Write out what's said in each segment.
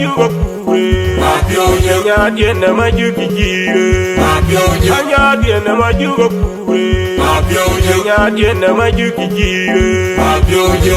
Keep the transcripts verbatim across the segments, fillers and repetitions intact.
Majuk akure. Mapiu je. Nyadiɛn na majuk jiire. Mapiu je. Anyadiɛn na majuk akure. Mapiu je. Nyadiɛn na majuk jiire. Mapiu je.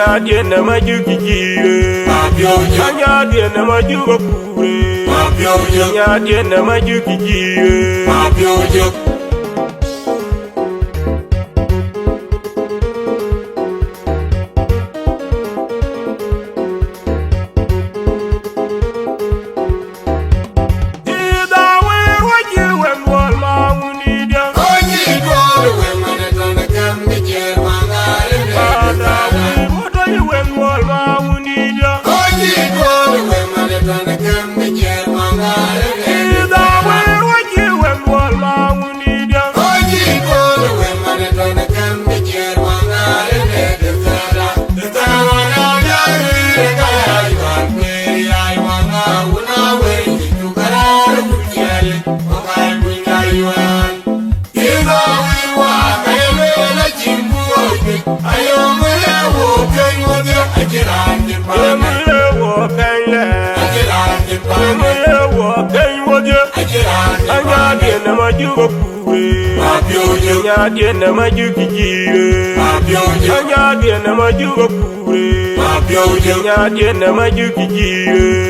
Nyadiɛn na majuk jiire. Mapiu je. Anyadiɛn na majuk jiire. Mapiu je. Anyadiɛn na majuk jiire. Mapiu je. Nyadiɛn na majuk jiire. Mapiu je. Anyadiɛn na majuk akure. Nyadiɛn na majuk jiire. Anyadiɛn na majuk akure. Nyadiɛn na majuk jiire.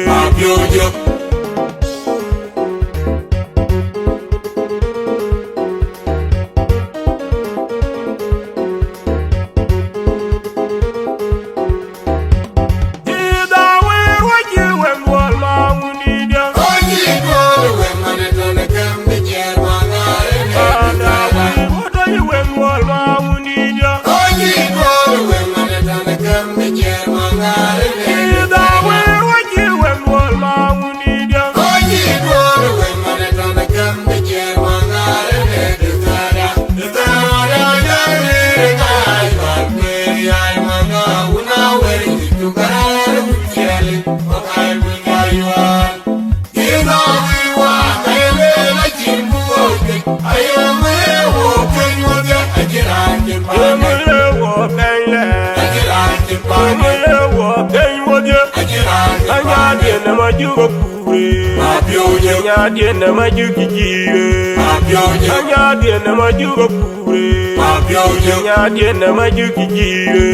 Anyadiɛn na majuk akure. Nyadiɛn na majuk jiire. Anyadiɛn na majuk akure. Nyadiɛn na majuk jiire.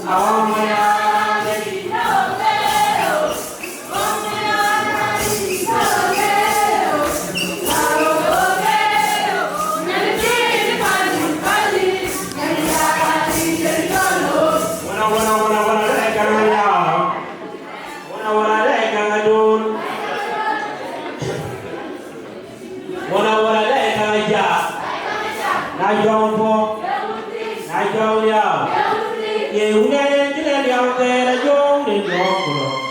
Wana, wana, wana, wana, lɛc kaŋ ya. Wana, wana, lɛc kaŋ adun. Wana, wana, lɛc kaŋ aja. Na jɔŋ pɔ. Na jɔŋ ya. Ye wunɛ, jilɛ ya, kɛ la jɔŋ, ne jɔŋ kɔ.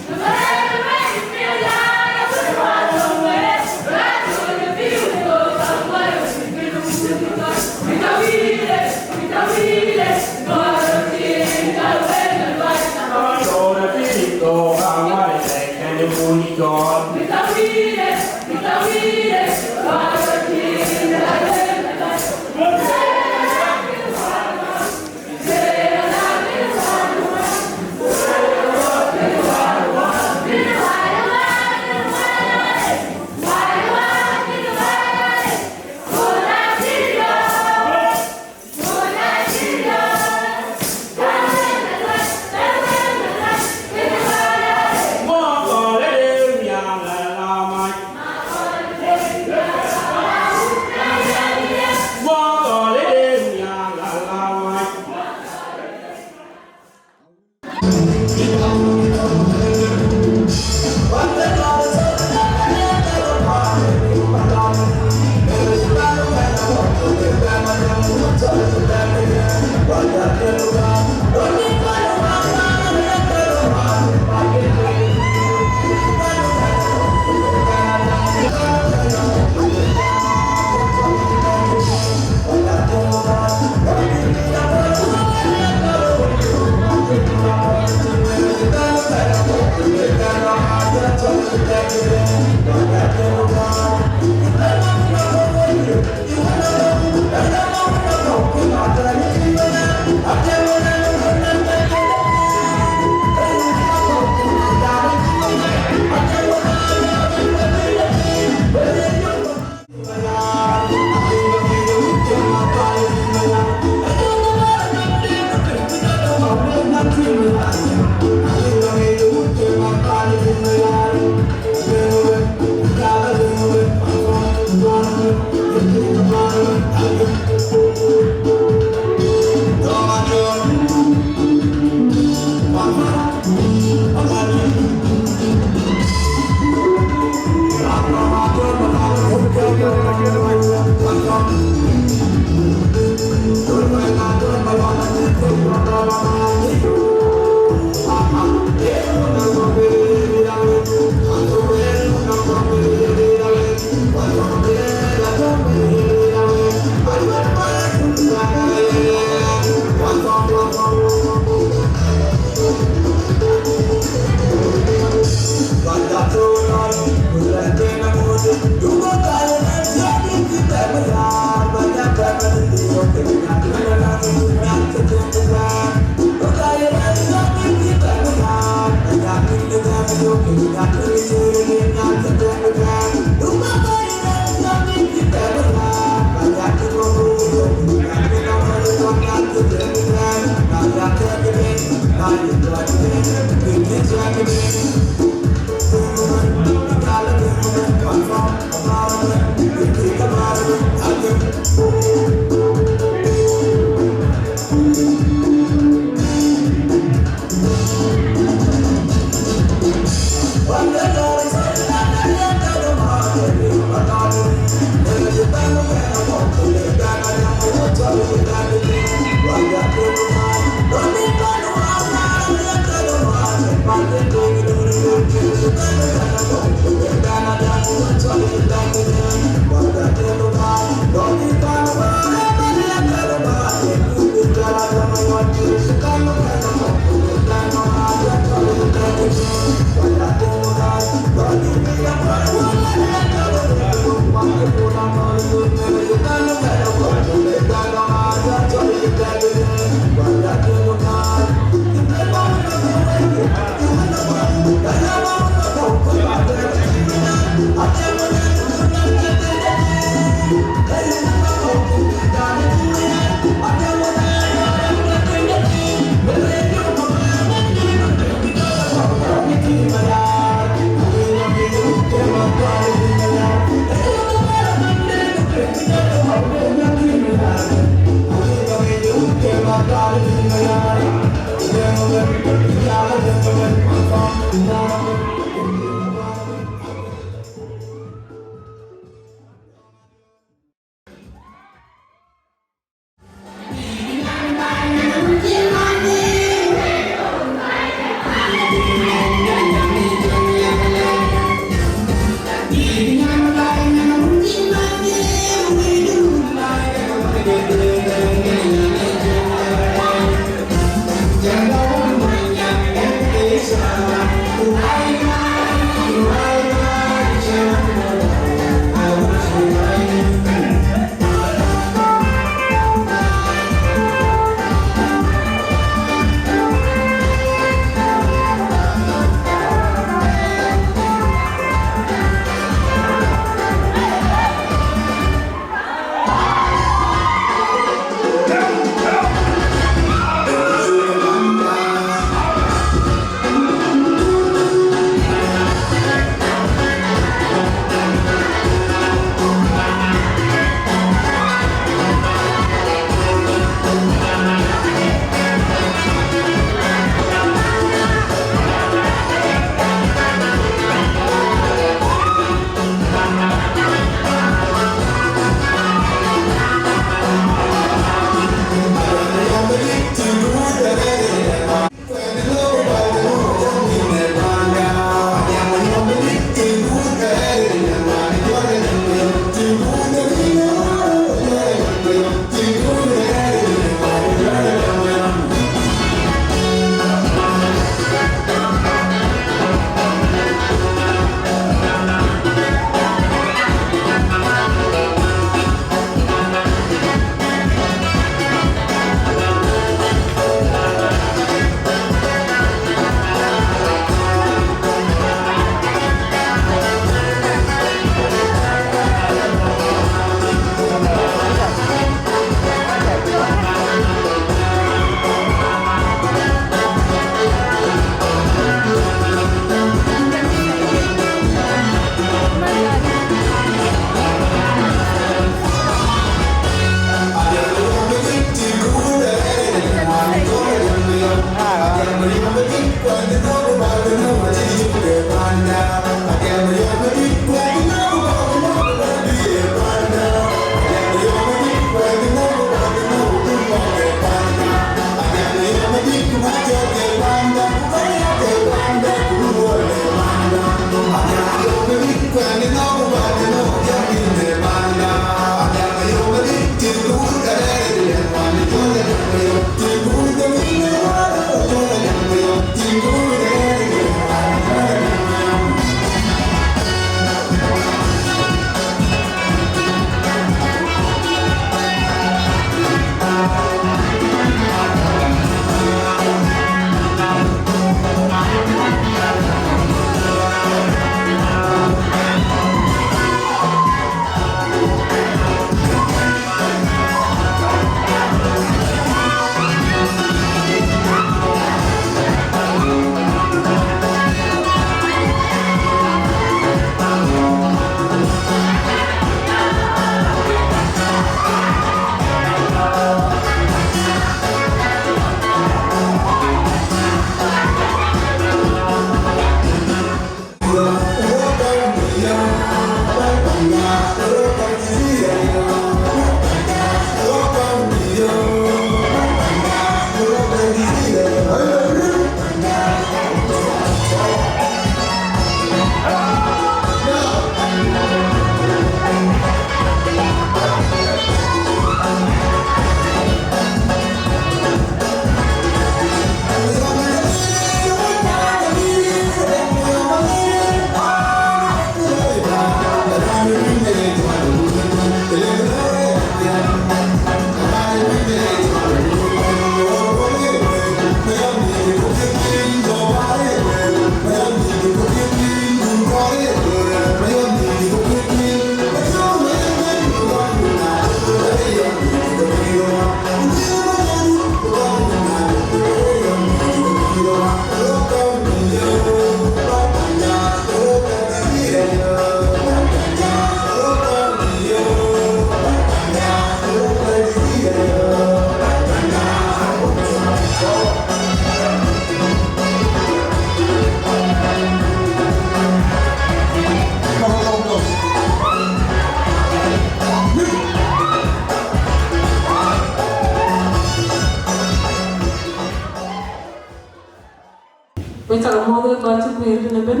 Rin ëbën,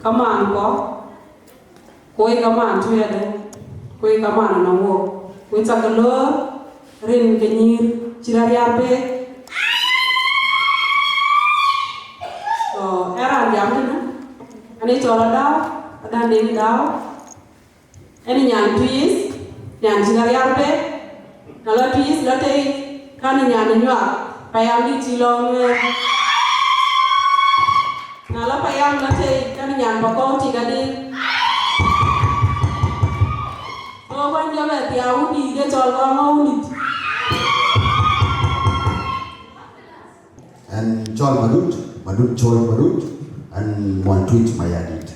kamaan kɔ̈k, ku wek kamaan tueede, ku wek kamaan nɔŋ wok, wek cak ke lor rin ke nyïïr cï rɔt riar pek. So, ë raan jam kënë, ane cɔl Adau, Adan Deŋ Dau. Ënë nyan Tuïc, nyan cï rɔt riar pek. Na lɔ Tuïc lɔ tei, kan nyan ë Nyuak, payam dït cï lɔ Nuɛɛr. Na lɔ payam lɔ tei, kan nyan Pakɔ̈u tik adï. So, wän jɔ bɛ thiaak wun dït, ke cɔl Gɔŋ wun dït. Ɣɛn cɔl Madut, Madut Col Madut, ɣɛn muɔny Tuïc Mayardit.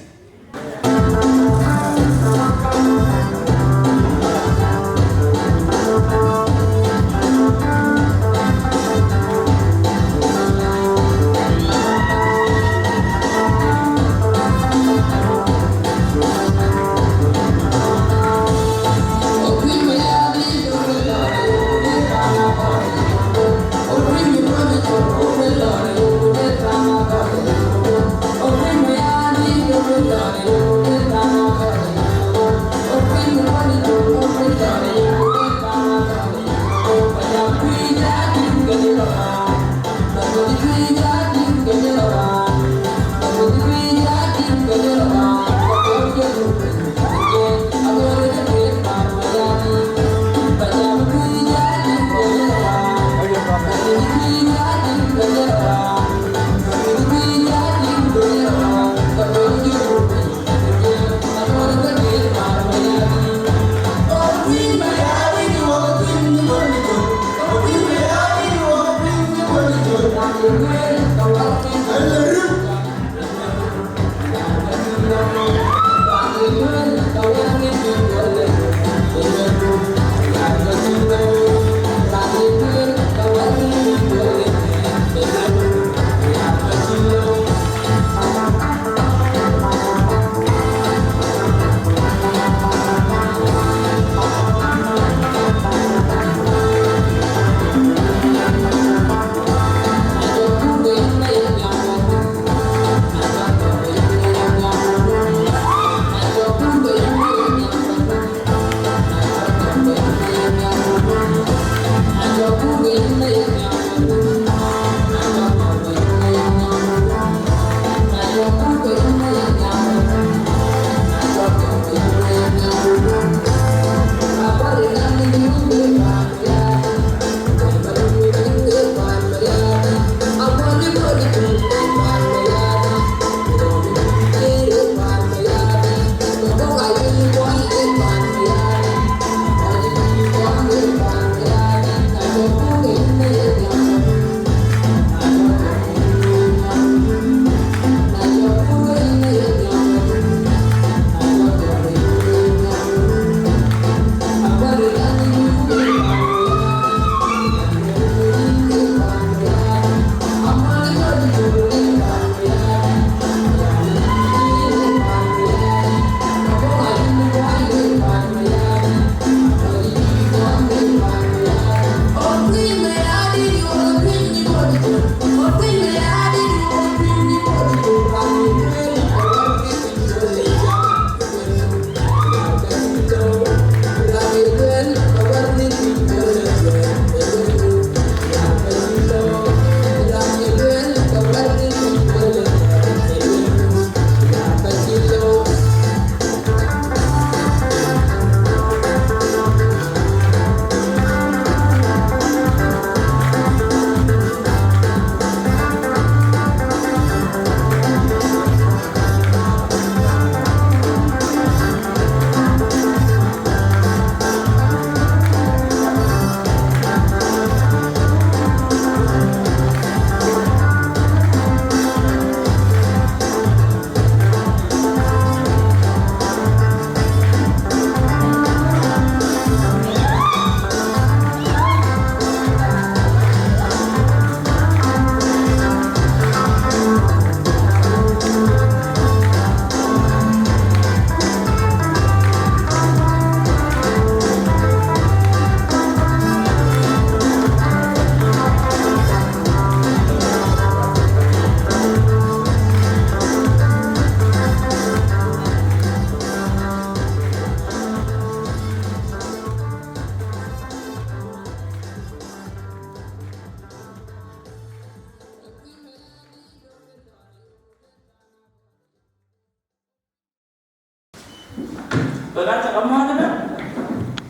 Wek aa cä ke mäth ëbɛ̈n,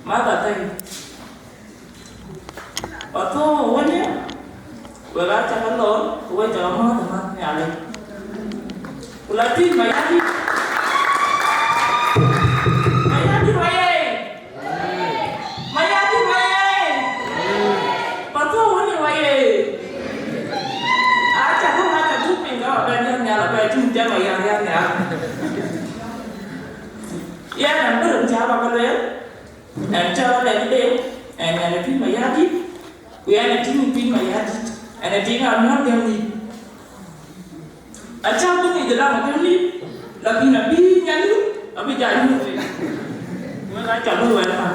mäth athɛ̈i. Pathou wënë, wek aa cä ke lor, ku wek cä ke mäth ë mäth Nhialic. Ku la tïŋ Mayardït. Mayardït wayɛɛi. Mayardït wayɛɛi. Pathou wënë wayɛɛi. Aca ku aca dhuk piny ka ba bɛ̈n yäth nhial, abɛ tïŋ jam Mayardït nhial. Yɛn an bï rem cä ba ke lueel, ɛn cä ba lɛ̈k den, ɛn ɛn ë piny Mayardït, ku yɛn ë tïŋ piny Mayardït, ɛn ë tïŋ anuɔ̈r gäm yic. Acä bï ŋic ë lam ë gäm yic, lakin abï nyan nu abï jai nu piny. Wek aca bï wɛl paan.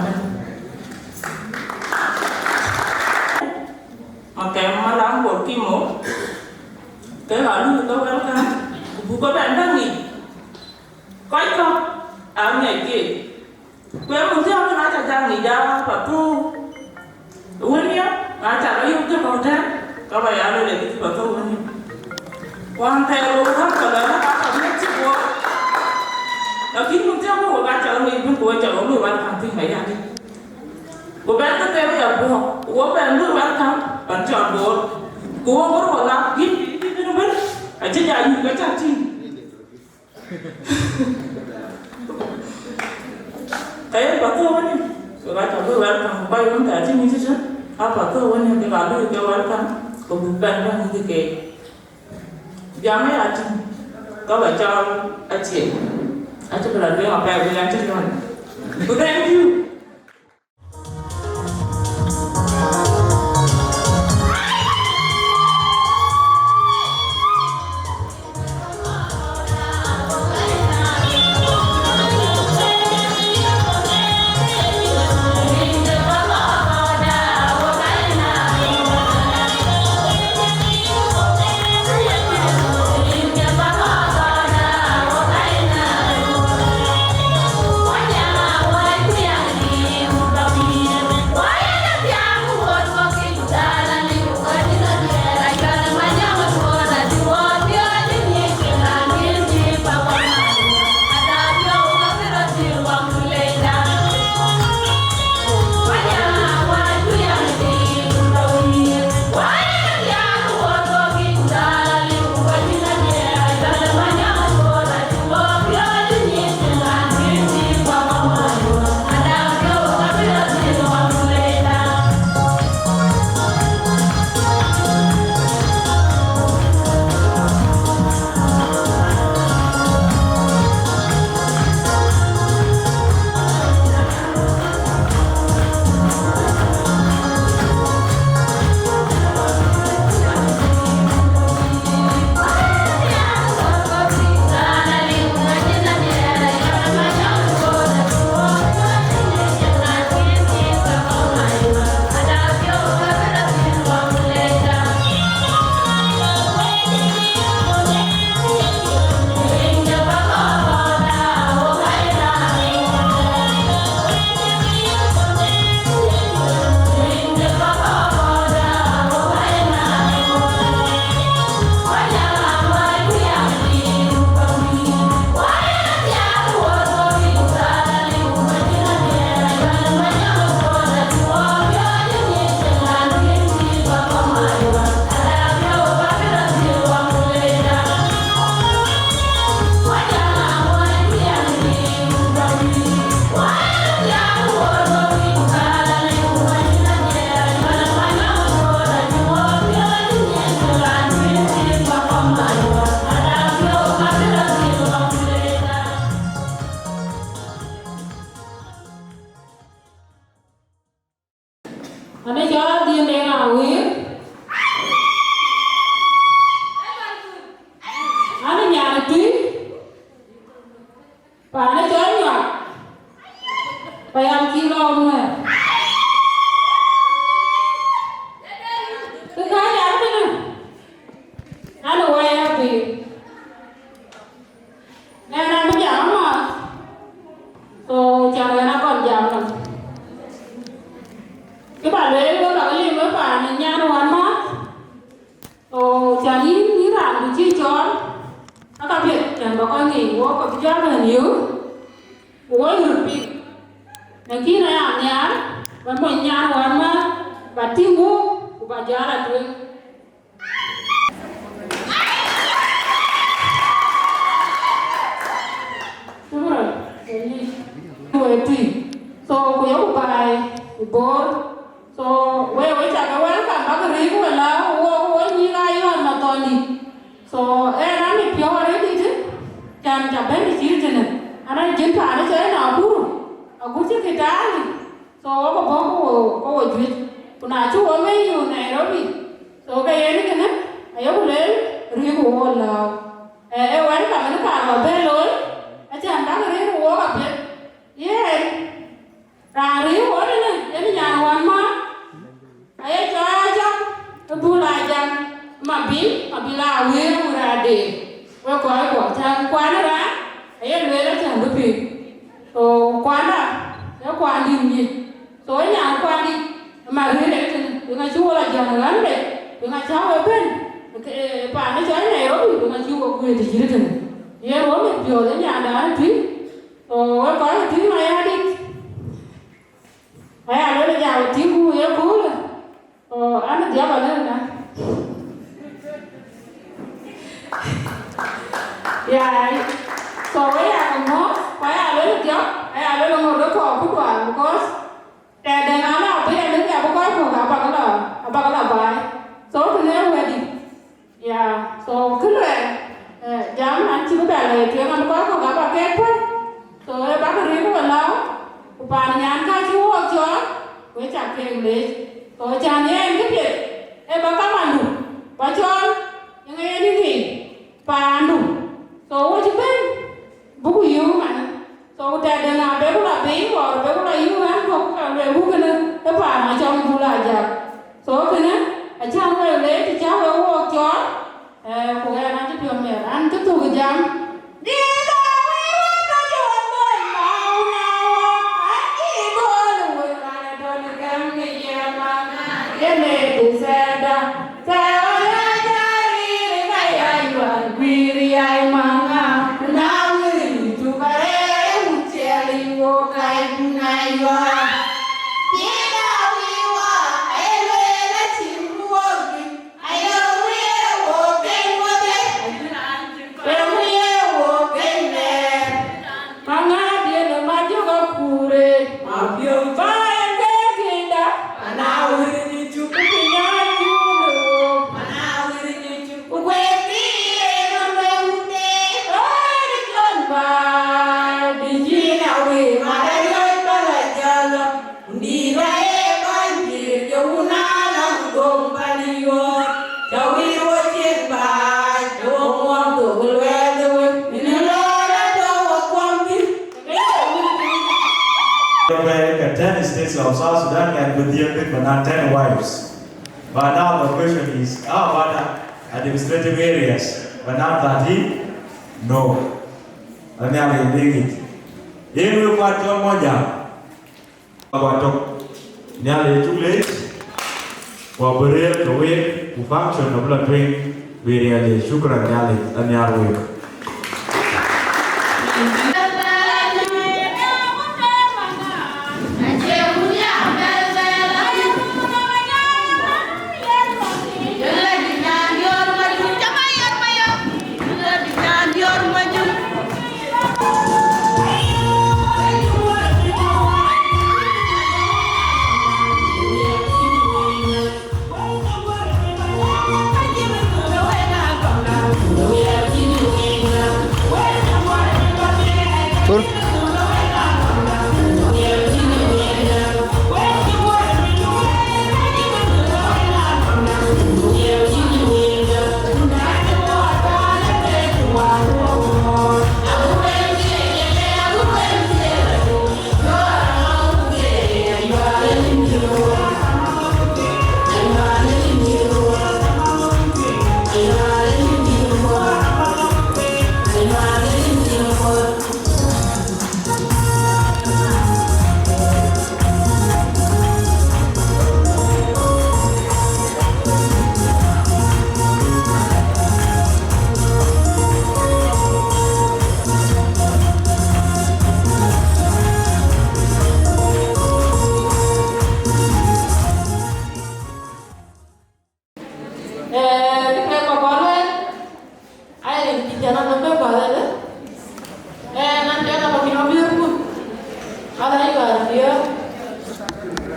Makɛm malam bor kimo, ke ɣa lu ke welcome, ku buk ke bɛn bä ŋic. Kɔc kɔ̈k aa ŋiɛc keek. Ku ee mun thiɔ̈k na ca jal ŋic aa Pathou wën ya, na ca ke yök jɔk kɔ̈k tɛ̈n, ka ba ya lueel ë kë cï Pathou wën ya. Wään thɛɛr wo wään ka lɔ na ka ka miɛt cï guɔ. Lakin mun thiɔ̈k wo ka ca ke ŋic bï ku we ca ke lui wään kan piny Mayardït. Ku bɛn ke them ya guɔ, ku wo bɛn lui wään kan pan cɔl Bor. Ku wo ŋör wo la gïn bï bï bï bï acï ja yïk ka ca tïŋ. Ka ye Pathou wënë, ke ka ca bï welcome, ku kɔc wën ka cï mïth tëtën, a Pathou wënë ke ka bï ke welcome, ku buk bɛn bɛ̈n yïkë keek. Jam aya tïŋ, ka ba cɔl acie, acï bï la duëŋ apɛi, bï an cï riɔ̈ɔ̈ny. Ku thank you. Ane cɔl Dhiëndɛn Awir. Ane nyan ë tui. Paane cɔl Nyuak. Payam cï lɔ Nuɛɛr. Kë ka jam kënë. Ane wai abï. Ɣɛn abï jam amääth, so can ɣɛn akɔn jam nɔm. Kë ba lueel wek lɔ ke lim wek paan ë nyan wän määth, so can yïn, yïn raan ku cï cɔɔl, aka piɛth can ba kɔc ŋic wok abï jɔ bɛ̈n yök. Ku wɔ röt piŋ, lakin aya nhiaar ba mony nyan wään määr, ba tïŋ gup, ku ba jäl a tueŋ. Shukran. Wek tui. So, ku yoku baai, ku Bor. So, we, we cak welcome, bak riik wala, wo, wo nyïïn a yɔn ma thɔn dït. So, eh, raan ë piɔ̈u arëët dït, can ca bɛ̈n cït tënë. Ana jin paan ë cɔl Nakuru, agut cï kï taal. So, wo ke bɔ̈ ku wo, ku wo juëc. Ku na cï wo mei yï Nairobi. So, ke yen kënë, ayeku lueel, riik wo lääu. Eh, eh, welcome, në kaar ba bɛ̈n looi, acan bak riik wo apiɛth. Yen, raan riik wo ënë, yen nyan wään määr, aye cɔl Ajak, ë Bul Ajak, Mabil, Mabil Awiir, Wur Adeer. Wek kɔc kuɔ, cän kuan raan, aye lueel acän bï piŋ. So, kuanda, ee kuan dït nyin. So, ë nyan kuan dït, ë Mabil ë tënë, piŋ acï wo la jɔn ɣän de, piŋ acä we bɛ̈n, ke, paan ë cɔl Nairobi, piŋ acï wo guëër të cït tënë. Yen wo mit piɔ̈ɔ̈th ë nyandan ë tui. So, wek kɔc ë tui Mayardit. Aya luel jam tïŋ ku ye köölë. Oh, an dhiɔp alëu na. Ya, so we ya ke mɔ̈ɔ̈th, ku aya luel dhiɔp, aya luel ŋot ke kɔɔr ku dual, because tɛ̈dɛ̈ na la bï ya lëk ya bï kɔc kɔ̈k abak la, abak la baai. So kënë wɛ̈tdï. Ya, so kë luɛɛl, eh, jam an cï bï bɛ lɛɛr tueŋ an kɔc kɔ̈k aba keek päl. So, ee bäk riëëu ë lääu, ku paan nyan ka cï wok cɔɔl, ku ë cak keek leec. So, cän yen kë piɛth, ee ba kamandu, ba cɔɔl, yeŋa yen ë ŋic paandu. So, wo cï bɛ̈n, buku yöök manë. So, ku tɛ̈dɛ̈ na beku la bei, or beku la yöök ɣän kɔ̈k, ka lueel ku kënë, ë paan acɔl Bul Ajak. So, kënë, acän wek leec, të cä wek wok cɔɔl, eh, ku ɣɛn acï piɔ̈u miɛt, an cï thuk jam. America, ten states of South Sudan, and with the big man, ten wives. But now the question is, how about administrative areas? But now thirteen? No. Let me have a big it. Here we got your moja. Abatök. Nhialic acuk leec, ku abï rëër ke week, ku function abï la tueŋ, bï riɛl ye. Shukran, Nhialic anhiar week.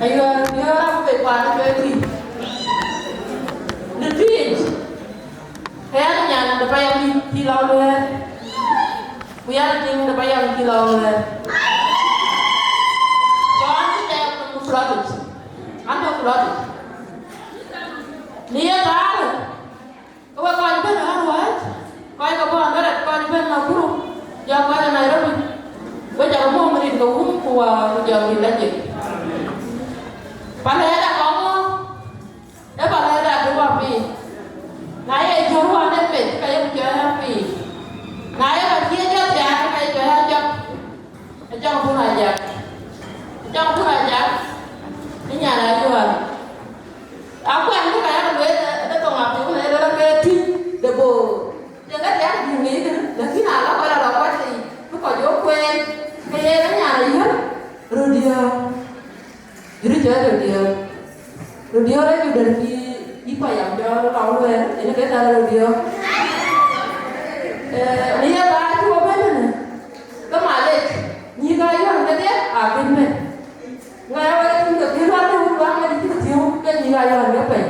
Ayuɔ̈ɔ̈r, ayuɔ̈ɔ̈r abï bei paan ë cuɛ̈ɛ̈r tïc. Në tïc, ke ɣɛn nyan de payam dït cï lɔ luɛɛr, ku ɣɛn tiŋ de payam cï lɔ luɛɛr. So an cï tɛɛm nɔm flooded, an nɔm flooded. Në ye thaarë, ke we kɔc bɛ̈n ë Arwääc, kɔc ke bɔ̈ Eldoret, kɔc bɛ̈n Nakuru, jɔ kɔc ë Nairobi, we jɔ ke mɔ̈ɔ̈m rin ke Wun ku Wät ku jɔ rin Lajik. Palɛɛrda kɔŋ ŋö? Ee palɛɛrda bï wä piny. Na ye jɔ̈ɔ̈r wään ë meth, ka ye ku jɔ ɣɛn piny. Na ye ka cï jɔ thiaak, ka ye jɔ ɣɛn jɔk. Ajɔŋ Bun Ajak. Ajɔŋ Bun Ajak, ë nyan Ayuɔ̈ɔ̈r. Akuɛn bï ka yak lueel ë thoŋ apiu në ë lueel ke tïc de boor. Tiɛŋ ke tiɛŋ bï ŋic kënë, lakin ala kɔc la lɔ kuat tei, bï kɔc jɔ kueen, ke yen ë nyan Ayuɔ̈ɔ̈r, röt diäär. Jurë cɔl röt diäär. Röt diäär ë jur dɛ̈t cï, cï payam jɔ lɔ luɛɛr, yen ke thar röt diäär. Eh, në ye thaar cï wɔ bɛ̈n tënë, ke malec, nyïïk Ayuɔ̈ɔ̈r kedhie aa kën bɛ̈n. Ŋɛk wek tïŋ ke kën wään ke wun wään ke dït cï ke thiëëu, ke nyïïk Ayuɔ̈ɔ̈r ke pɛ̈i,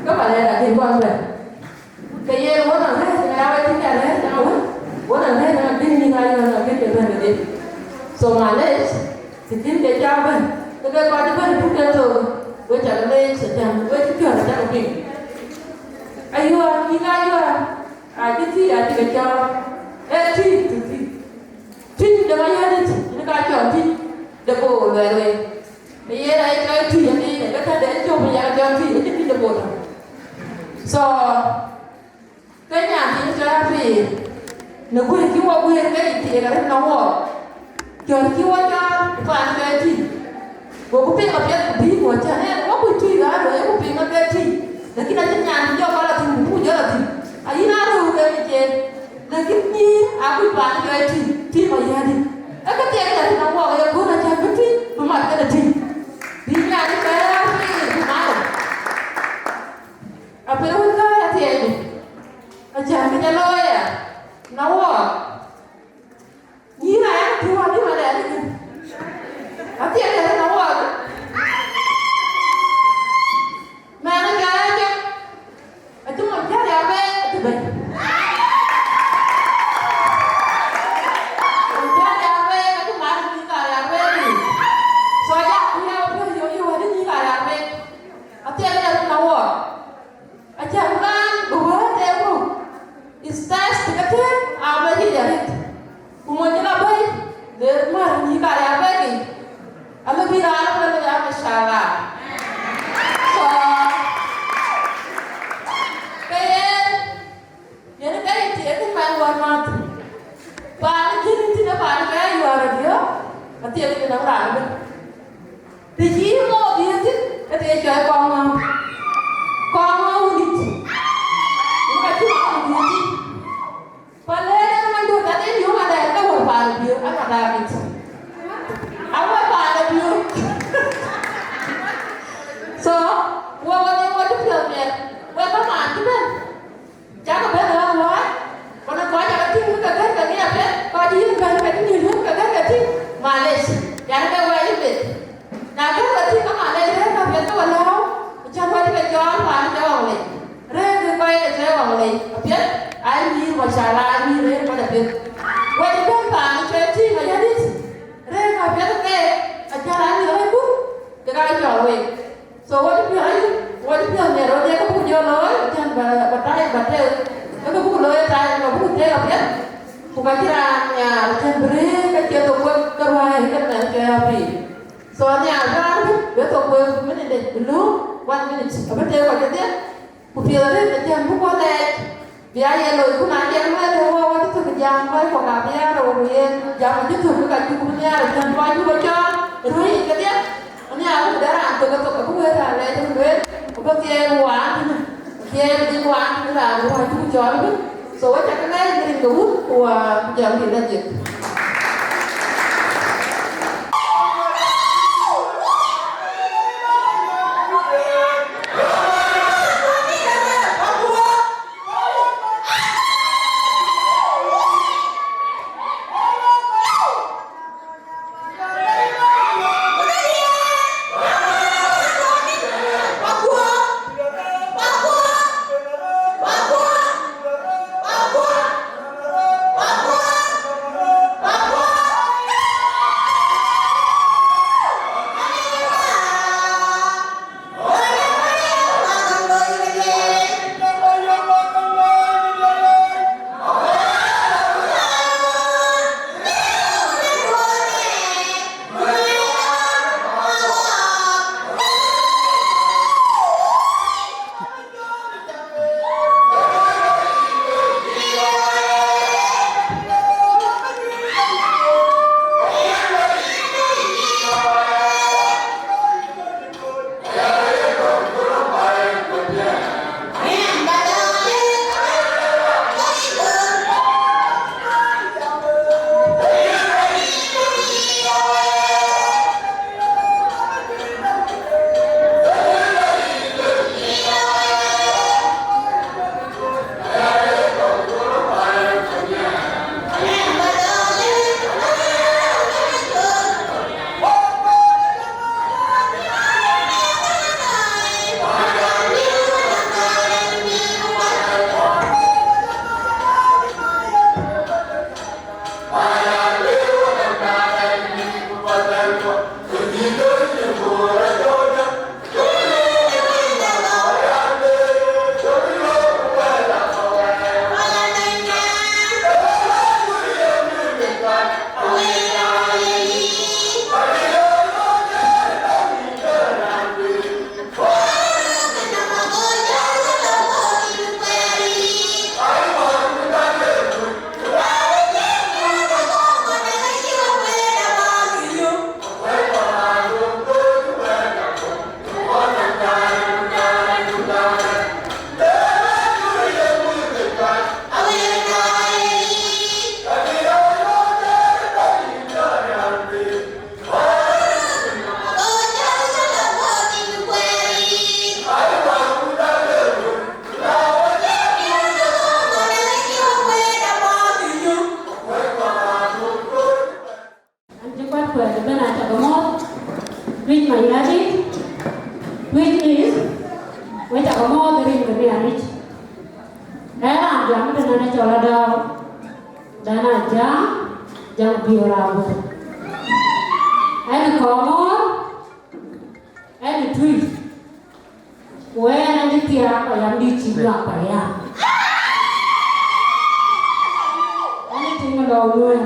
ke palɛɛrda kën kɔn bɛ̈n. Ke yen wën arɛ̈ɛ̈c, ŋɛk wek tïŋ ke arɛ̈ɛ̈c ënɔɔnë, wën arɛ̈ɛ̈c ënɔɔnë, kën nyïïk Ayuɔ̈ɔ̈r ënɔɔnë kën ke bɛ̈n kedhie. So malec, të kën ke cak bɛ̈n, ke ke kɔc bɛ̈n buk ke thok, we cak leec, acän we cï piɔ̈ɔ̈th acak piŋ. Ayuɔ̈ɔ̈r, nyïïk Ayuɔ̈ɔ̈r, acï tïc, acï ke cɔɔl, ee tïc, tïc, tïc. Tïc de Mayärdït, yen ka cɔl tïc de boor luɛɛl wei. Ee yen aye cɔl tïc, yen ke ka de cɔl Mayärdït cɔl tïc, yen tïc de boor. So, ke nyan tïc cɔl apiir, në guëër cï wɔ guëër ke yic thiëëk arëët nɔm wɔ. Cɔl cï wɔ cɔɔl, ku paan cɔl tïc. Goku piŋ apiɛth ku bïï ku acän, ee, wɔ kuc tïc raan wei, ku piŋ ke tïc. Lakin acïn nyan cï jɔ kɔn la thïn, ku buk jɔ la thïn. Ayïn aa röör ke yic en. Lakin nyïïr akuc paan cɔl tïc, tïc Mayärdït. Ee ke thiëëk la thïn awɔk ye kuɔ̈n acän bï tïc, bï mat kënë tïc. Bï nyan cɔl apiir, bï mat. Apiɛth wën ka ya thiëëc. Acän kë ca looi ya, na wɔ. Nyïïr aya, tïŋ wä dï wä dɛ ni kën. Athiɛɛn dɛ na wä. Mɛn ë jɔ ya jɔ. Acï mɔny jäl ya bɛ̈ɛ̈i, acï bɛ̈ɛ̈i. Mɔny jäl ya bɛ̈ɛ̈i, acï mar nyïïr ka ya bɛ̈ɛ̈i. So ya ku ya bɛ̈ɛ̈i, yo, yo, wä dï nyïïr ka ya bɛ̈ɛ̈i. Athiɛɛn dɛ na wä. Acän raan bï wëët ee ku, is test ke tëën aa bɛ̈c yic arëët. Ku mony cï la bɛ̈i, le mär nyïïr ka ya bɛ̈i yic. Alë bï raan ëbɛ̈n ya, mashallah. So, ke yen, yen ke yï thiëëk kën man wär mäth. Paan cïn tïn ë paan ke Ayuɔ̈ɔ̈r adiɔ̈ɔ̈k, athiëëk kën nɔm raan ëbɛ̈n. Të cï moth dhiëëth thïn, ke të cɔl kɔŋ ŋɔ̈ɔ̈ŋ. Kɔŋ ŋɔ̈ɔ̈ŋ wundït. Yen ka cï moth dhiëëth thïn. Palɛɛr en man duɔ̈t adhil yöŋ adɛɛr ke wär paan ë biöök, an adhaar mit. Awär paan ë biöök. So, wek wä de wä cï piɔ̈ɔ̈th miɛt, wek kamaan cï bɛ̈n. Cakë bɛ̈n ɣɔn wääc, ku në kɔc cakë tïŋ ke gɛ̈t ke ŋic apiɛth, kɔc cï yïn bɛ̈n ke cï nyuc yïn ke gɛ̈t ke tïŋ, malec, yan ke wɛɛc yïn beth. Na gɛ̈t ke tïŋ ke malec, rëër ke apiɛth ke we lääu, ku cän wɛ̈t ke cɔɔl paan cï ɣɔn lec. Rëër ke kɔc ke cï ɣɔn lec apiɛth, aa nyïïr, mashallah, aa nyïïr rëër kɔc apiɛth. Wɛ̈t bɛ̈n paan cï tïŋ ayadït, rëër ke apiɛth ke, acän aa nyïïr ëku, ke ka cɔɔl wek. So wɔ cï piɔ̈ɔ̈th ayï, wɔ cï piɔ̈ɔ̈th miɛt rɔt ye ke buk jɔ looi, cän ba, ba tai ba tek, ke ke buk looi tai, ba buk tek apiɛth. Ku ka cï raan nhiaar, cän bï rëër ke cie thok wek ke ruääi ke mɛn ke apiir. So nhiaar raan bï, bï thok wek minute dec, bï lööm one minute, abï tek kɔc kedhie. Ku piɛth arëët acän buk wɔ lɛɛc. Bï aa ye loi, ku na cïn wɛ̈t ë wɔ, wɔ cï thök jam, wɛ̈t kɔ̈k abï aa rou, ku yen jam acï thök, ke ka cuk bï nhiaar ë cän kɔc cuk ë cɔɔl ë ruëëc yic kedhie. Anhiaar ku bï dɛ raan thök ë thok, abï wëët raan lɛc ë lueel, ku bï thiɛɛl waan tënë, thiɛɛl dhil waan tënë raan bï wɔ cuk cɔɔl ëbën. So, wek cä ke lɛɛc rin ke Wun, ku, ah, ku jam rin Lajik. Ëbɛ̈n acä ke mɔ̈ɔ̈th, Tuic Mayardit, Tuic East, we cä ke mɔ̈ɔ̈th rin ke Nhialic. Ee raan jam tënɔn ë cɔl Adau, dan Ajäŋ, Jäŋ Biöör Aguër. Ɛn ë Kɔŋɔ̈ɔ̈r, ɛn ë Tuic. Ku ɛn ë thiaak payam dït cï nyuak payam. Ɛn ë tiŋ lɔu lueel.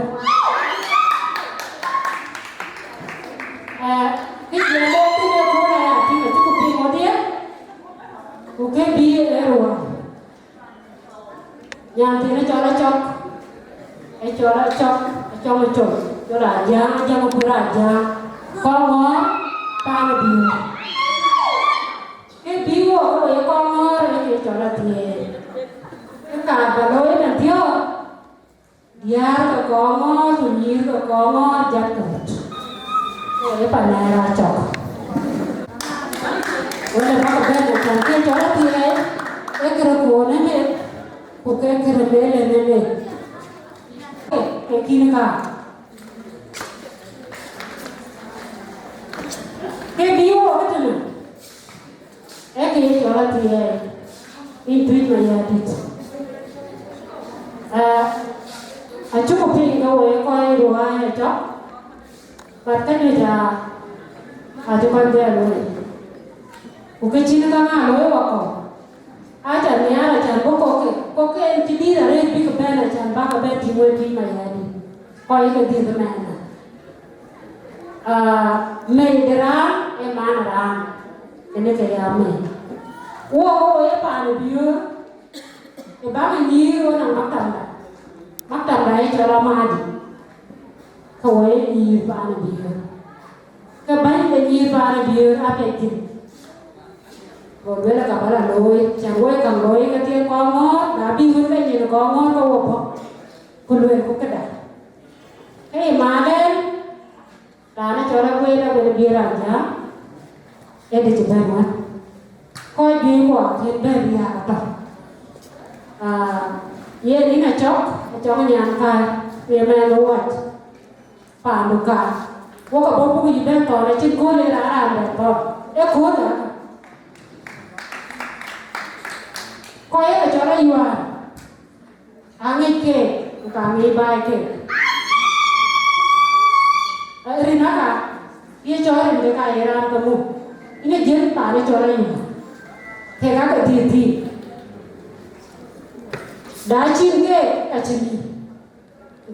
Ee, kë cï lɔ thïn ë kööl aya tïŋ acï ku piŋ ɣodhie, ku ke bï ë ruɔ̈ɔ̈n. Nyan thiin ë cɔl Acɔk, ë cɔl Acɔk, Acɔk ë cɔl, cɔl Ajäŋ, Ajäŋ ë kuër Ajäŋ, Kɔŋɔ̈ɔ̈r, paan ë Biöör. Ke bï wok ke we Kɔŋɔ̈ɔ̈r ë ke cɔl Athiɛɛi. Ke kaar bä looi ënɔnthiɔ̈k, diäär ke Kɔŋɔ̈ɔ̈r ku nyïïr ke Kɔŋɔ̈ɔ̈r jat ke röt. Ke ye pan ë Acɔk. Wël ë bäk bɛ̈n ë tɛ̈n ke cɔl Athiɛɛi, ee kërë kuɔɔn ënë, ku ke kërë meel ënë. Ke kïn ka. Ke bï wok ëtënë. Ee kë ye cɔl Athiɛɛi, yïn Tuic Mayardit. Aa, acuk piŋ ke we kɔc ruääi ë tɔ̈, but käjuëc aa, acï kɔc bɛ̈ɛ̈r wei. Ku kë cïn käŋ aa looi wakɔ̈u, aca nhiaar acan bï kɔ̈k ke, kɔ̈k ke en cï dïït arëët bïk bɛ̈n acan bäk bɛ̈n tïŋ wek Tuic Mayardit. Kɔc ke dhiëth ëmɛɛnda. Aa, mei de raan ee man ë raan, kënë ke ya mei. Wok, wok ye paan ë Biöör, ë bäk ë nyïïr wo nɔŋ maktamda, maktamda ye cɔl Amadi, ke wo ye nyïïr paan ë Biöör. Ke bäny de nyïïr paan ë Biöör apiɛc thïn. Go lueel ka bä la looi, cän wo ye käŋ looi ke thiëëk Kɔŋɔ̈ɔ̈r, na bï wën ke nyin Kɔŋɔ̈ɔ̈r ke wo bɔ̈, ku lueel ku këda. Ke ye maanden, raan ë cɔl Aguër, Aguër bï raan jam, ee dï cï bɛ̈n wën. Kɔc juëc kuɔ kën bɛ̈n riääk atɔ̈. Aa, yen yïn Acɔk, Acɔk nyan kai, ye mɛnh ë wuɔc, paandu ka. Wok abɔ̈ buk yï bɛ̈n thɔn, acïn kööl ë raan raan bɛ̈n thɔn. Ee kööl ë. Kɔc ye ke cɔl Ayuaar. Aŋic keek, ku ka ŋic baai keek. Rin aka, ye cɔɔl rin ke ka ye raan ke muk. Yen ë jiël paan ë cɔl Ayuaar. Kek ake dhiëëth thiin. Da cïn keek, ka cïn yï.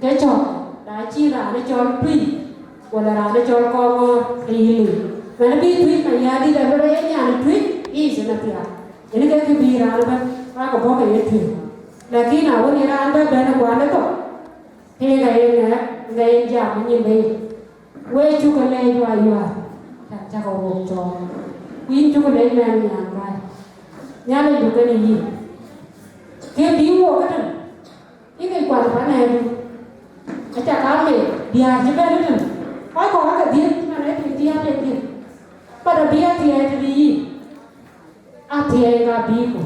Ke cɔk, da cïn raan ë cɔl Tuic. Wala raan ë cɔl Kɔŋɔ̈ɔ̈r ë yï liu. Mɛn bï Tuic Mayardit abï rɔt ye nyan Tuic, yic ënɔnthiak. Yen ke kë bï raan ëbɛ̈n, bäk bɔ̈ ke ye tueŋ. Lakin na wën ye raan bɛ̈n bɛ̈n ë kuan ë thok, ke ye ka ye ŋɛk, ŋɛk yen jam ë nyin de yic. Wek cuk ke leec wa Ayuaar, cän cä ke wok cɔɔl. Ku yïn cuk ke leec mɛn nyan kai. Nhialic du kenë yïn. Ke bï wok ëtën. Yïn ŋic kuan ë pan ëdu, acä ka meth diäär cï bɛ̈n ëtën, kɔc kɔ̈k aake dhiëth, man ë piŋ diäär ë dhiëth, but abï Athiɛɛi tëde yïn, Athiɛɛi ka bï ku.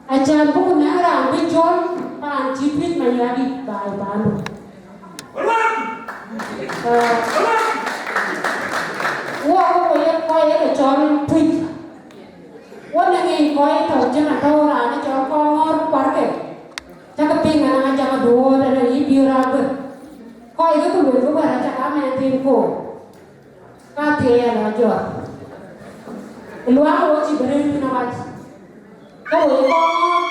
Acän buku nɛ̈ŋ raan bï cɔl paan cï Tuic Mayardit baai paandu. Ee, wok, wok ye kɔc ye ke cɔl Tuic. Wo në ŋic kɔc tɔ̈ cïn atɔ̈u raan ë cɔl Kɔŋɔ̈ɔ̈r kuarke. Cä ke piŋ ënɔɔnë, cä ke duööt ënɔɔnë, yï bï raan bï. Kɔc ke ku luel ke wɛ̈ɛ̈r acä ka mɛɛn thiin koor. Ka thiëëc ë lɔ jɔt. Ë luaŋ wo cï bï rëër piny awac. Ke wo ye Kɔŋɔ̈ɔ̈r.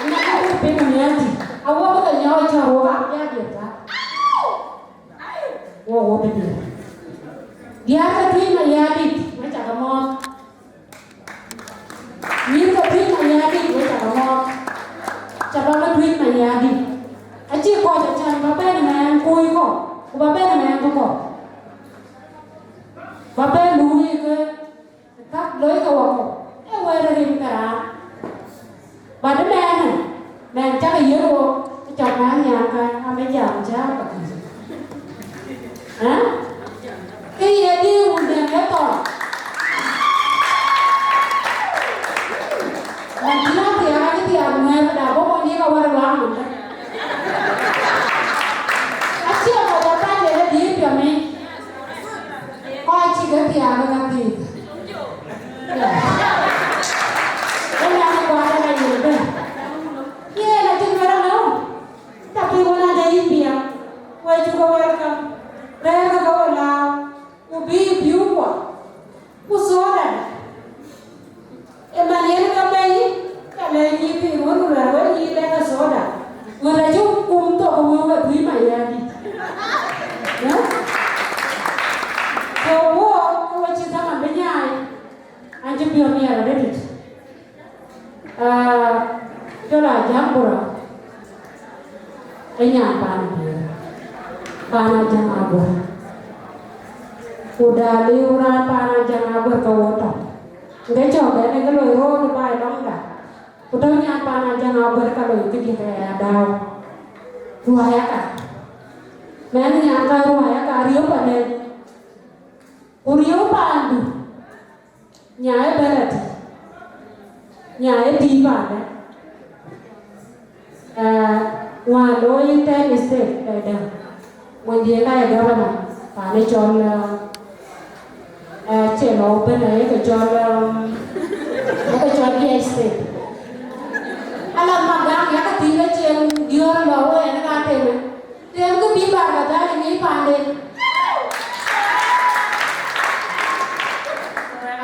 Ënɔɔnë, ke piŋ ë miɛ̈ɛ̈r tï. Awok ke nyɔɔc cɔ̈r wok abï jɔ diëër ka. Wo wo bï diëër. Diäär ke Tuic Mayardit, wek cä ke mɔ̈ɔ̈th. Nyïïr ke Tuic Mayardit, wek cä ke mɔ̈ɔ̈th. Cä bä ke Tuic Mayardit. Acï kɔc acän bä bɛ̈n ë mɛɛn kuöc kɔ̈k, ku bä bɛ̈n ë mɛɛn bï kɔ̈k. Bä bɛ̈n luui ke Käk loi ke wakɔ̈u, ee wɛ̈ɛ̈r ë rin ke raan. But mɛɛn, mɛɛn cä ke yiëk wok, cɔk mɛɛn nhiaar ka, abï jam cä ka kï. Ë? Ke ye diu wun dɛ̈ŋ ke thɔn. Mɛn cï na thiaak, acï thiaak ŋuɛ̈ɛ̈r, da bɔ̈ kɔn ye ka wär ë luaŋ mën. Acie kɔc Ke thiaak ë ka thiëëc. Ënɔɔnë, kuat ë ka yiëk bɛ̈n. Yen acï lueel alë, tɔ pïïr wën adë yïn piɛŋ, we cuk ke welcome, rɛ̈ɛ̈r ke ke we lääu, ku bï pïu kuɔ, ku soda. Ë man yen ke bei, ka lɛ̈k nyïïn pïïr wën, ku luɛl wek nyïïn lɛ̈k ke soda. Ɣöt acï kum thok, ku wëu ke dhuëëŋ Mayardït. Ë? So, wo, ke we cï dhaman bï nyaai, an cï piɔ̈u miɛt arëëtic. Ah, cɔl Ajäŋ Bura, ë nyan paan Aguër, paan Ajäŋ Aguër. Ku da liu raan paan Ajäŋ Aguër ke wo tɔ̈. Ŋe cɔk ɛn ë ke loi röör baai lɔŋda. Ku tɔ̈ nyan paan Ajäŋ Aguër ka loi këdiɛ̈ ke ya dääu. Ruääi aka. Mɛn nyan ka ruääi aka riëëu panen. Ku riëëu paandu. Nya ë bɛ̈n atï. Nya ë tïï paandë. Eh, ŋuan looi ten state, eh, dɛ̈. Monydiɛ̈ ka ye governor, paan ë cɔl, eh, eh, cie lɔ bɛ̈n, eh, ye ke cɔl, eh, ye ke cɔl Biec state. Ala Magak, ya ka tïŋ ke cieŋ diöör lɔ wëë ɛn ka tënë. Tem kë bï Barkadhal ë ŋic paanden.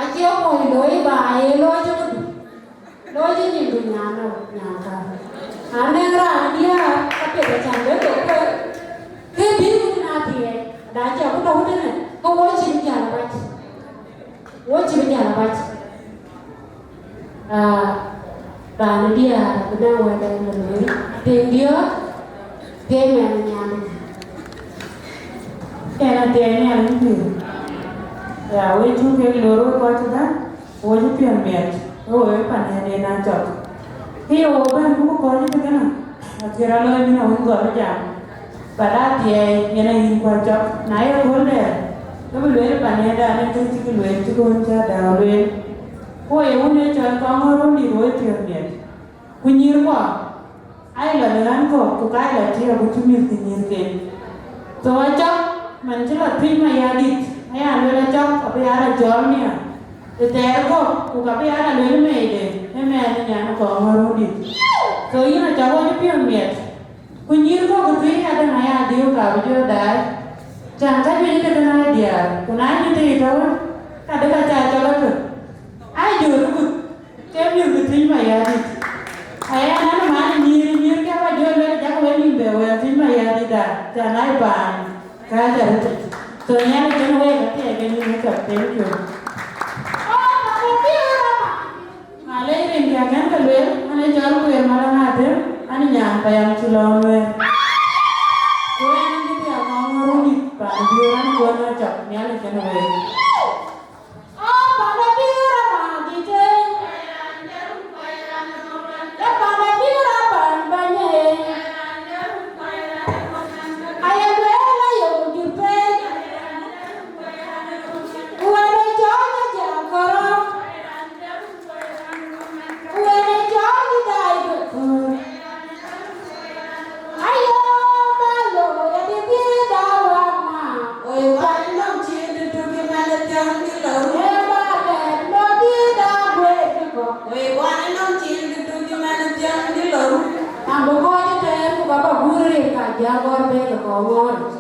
Acie kuɔny looi ba ye looi cï këdu. Looi cï nyindu nyan nɔm, nyan ka. Anɛŋ raan diäär ka piɛth acän bï thok kueer. Kë bï wut na thiɛɛc, da cä ku tɔ̈u tënë, ke wo cï bï jäl abac. Wo cï bï jäl abac. Ah, raan diäär bï naŋ wɛ̈t ɛn ë lueel, tiŋ diɔ̈ɔ̈k, tiŋ mɛn ë nyan. Ɛn athiɛɛi Nhialic pïïr. Ya, wek cuk kek lor wek kɔc cï bɛ̈n, wo cï piɔ̈n miɛt, wo wek pan yen en acɔk. Kë ye wo bɛ̈n buk kɔc cï kënë, akï rɔt looi bï na wën gɔl jam. Ba da thiɛɛi yen ayïn kuat cɔk, na ye kööl dɛɛr, ke bï lueel pan yen da, ënë kë cï kë lueel cï kë wën cä dääu lueel. Ku ye wun ë cɔl kɔŋ ŋɔ̈r röl dït woi piɔ̈ɔ̈th miɛt. Ku nyïïrkuɔ, aa lɔ në ɣän kɔ̈k, ku ka lɔ tiɛɛk ku cï mïthkï nyïïrken. So acɔk, man cï lɔ Tuic Mayardït, aya lueel acɔk, abï ya lɔ cɔɔl miäk. Të thɛɛr kɔ̈k, ku ka bï ya lɔ lueel meeide, ëmɛn ë nyan kɔŋ ŋɔ̈r röl dït. So yïn acɔk woi piɔ̈ɔ̈th miɛt. Ku nyïïr kɔ̈k ë Tuic adäŋ aya dhiëëu ka bï jɔ daai. Cän ka juëc ëtëkën aa diäär, ku na nyïn të yic tɔ̈u, ka dï ka ca cɔl atök. Aa jɔ röt guth, ke mïth bï Tuic Mayardït. Aya nɛn man ë nyïïr, nyïïr ke wa jɔ lueel, jakï wek nïm bɛ wɛɛr Tuic Mayardït da, cän aa paan, ka ca röt tic. So Nhialic kën wek athiɛɛi ke nïm ë cɔk. Thank you. Malec rin kë akën ke lueel, an ë cɔl Kueer Malɔŋ Atem, an ë nyan payam cï lɔ Nuɛɛr. Ku ɛn ë cï thiaak ŋɔɔŋ ë run dït paan Biöör, an ë kuɔn ë cɔk Nhialic kën wëël.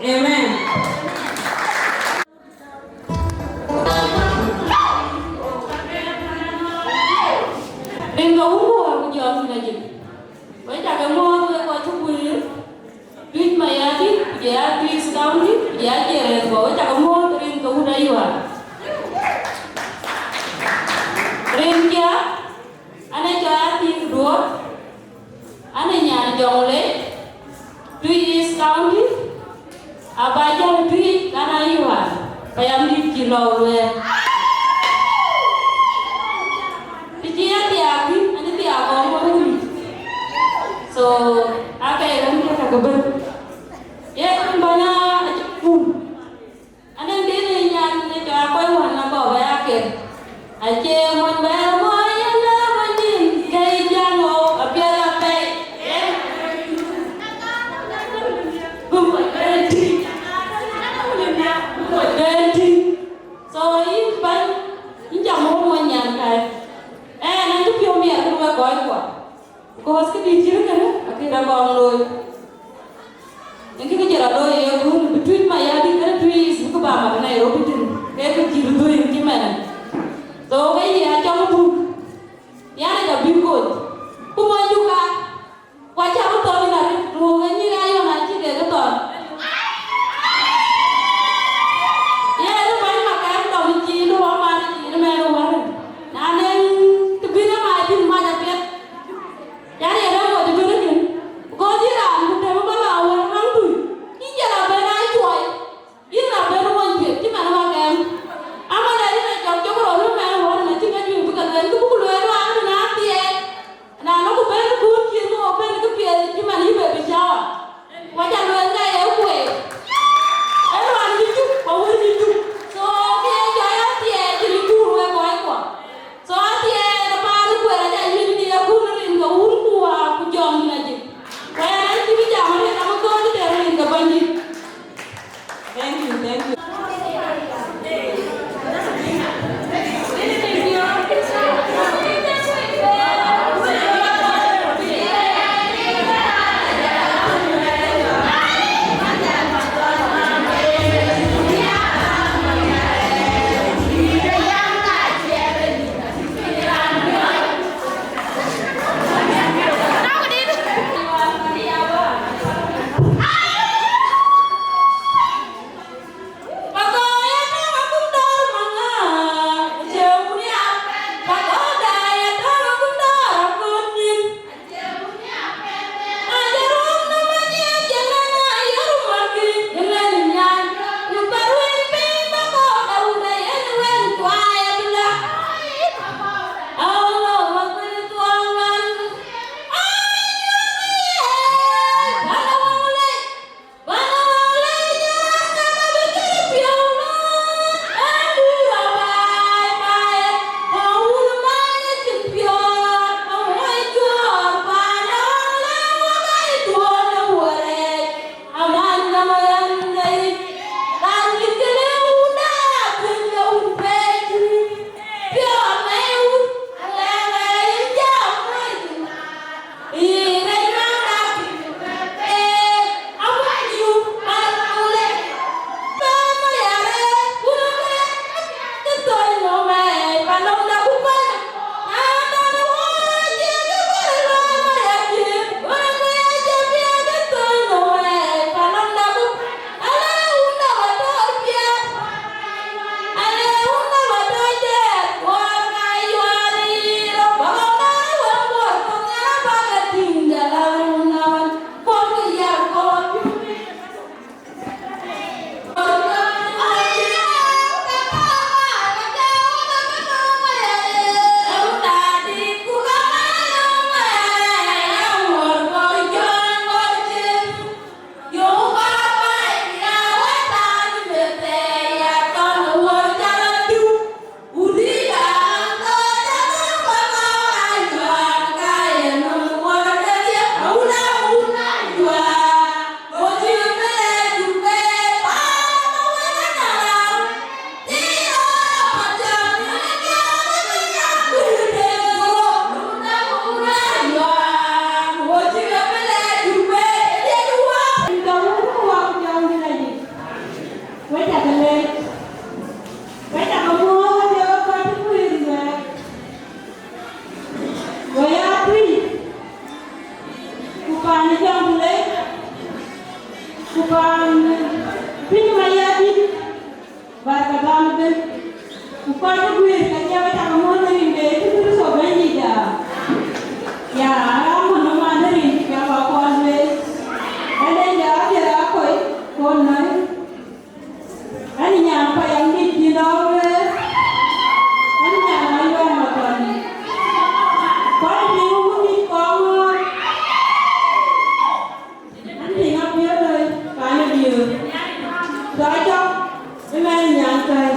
Amen. Rin ke wun ku wäär ku jɔl thïn ajik. Wek cä ke muɔ̈ɔ̈th wek kɔc cï guiir, Tuic Mayardït, ku jɔ ya Tuic East County, ku jɔ ya Jiɛɛr Ɣɛɛth Guɔ, wek cä ke muɔ̈ɔ̈th rin ke wut Ayual. Rin kiɛ̈, an ë cɔl Athiëk Duɔ̈ɔ̈r, an ë nyan Jɔŋlei, Tuic East County, aba jäl Tuic, kan Ayual, payam dït cï lɔ Nuɛɛr. Të cï ya thiaak thïn, an ë thiaak kɔn wä wun. So, ake rem ke ka ke bën. Ye kan bana acï kum. Anɛn dït ë nyan ë cɔl Akɔc Wän Akɔ̈k aya ker. Acie mony bɛ̈ɛ̈r mony yen ë mony dïn, ke yï jäŋ ɣou apiɛth apɛi. Bï mony bɛ̈n tïŋ. Bï mony bɛ̈n tïŋ. So, Ku paan ë Jɔŋlei, ku paan piny Mayardït, barka dam ëbën, ku kɔc ë guiir ka jɔ cak muɔ̈th rin de Yecu Kërtho Bɛ̈nydït aa. Ya, aram mën ë man rin cak wa kɔn lueel. Ënë jɔ apiɛth akoi, kon nɔ̈i. Ënë nyan payam dït cï lɔ wëë. Ënë nyan Ayuɛn Matɔn. Kɔc piŋ wun dït kɔŋ ŋööt. Ënë piŋ apiɛth loi, paan ë diöör. Tɔ cɔk, ëmɛn nyan kai.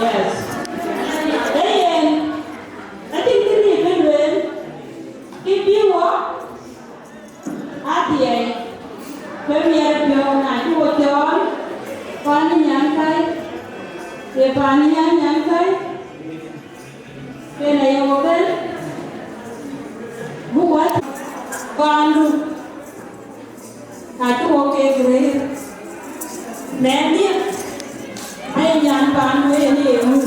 Yes. Ee yen, acïn kë dït bï lueel, kë bï wɔ, Athiɛɛi, ke miɛt piɔ̈u na cï wo cɔɔl, paan ë nyan kai, ye paan ë nyan nyan kai, ke na ye wo bɛ̈n, buk wä paandu, na cï wo keek rëër. Mɛnhdiɛ̈, aye nyan paandu yen ye ŋu?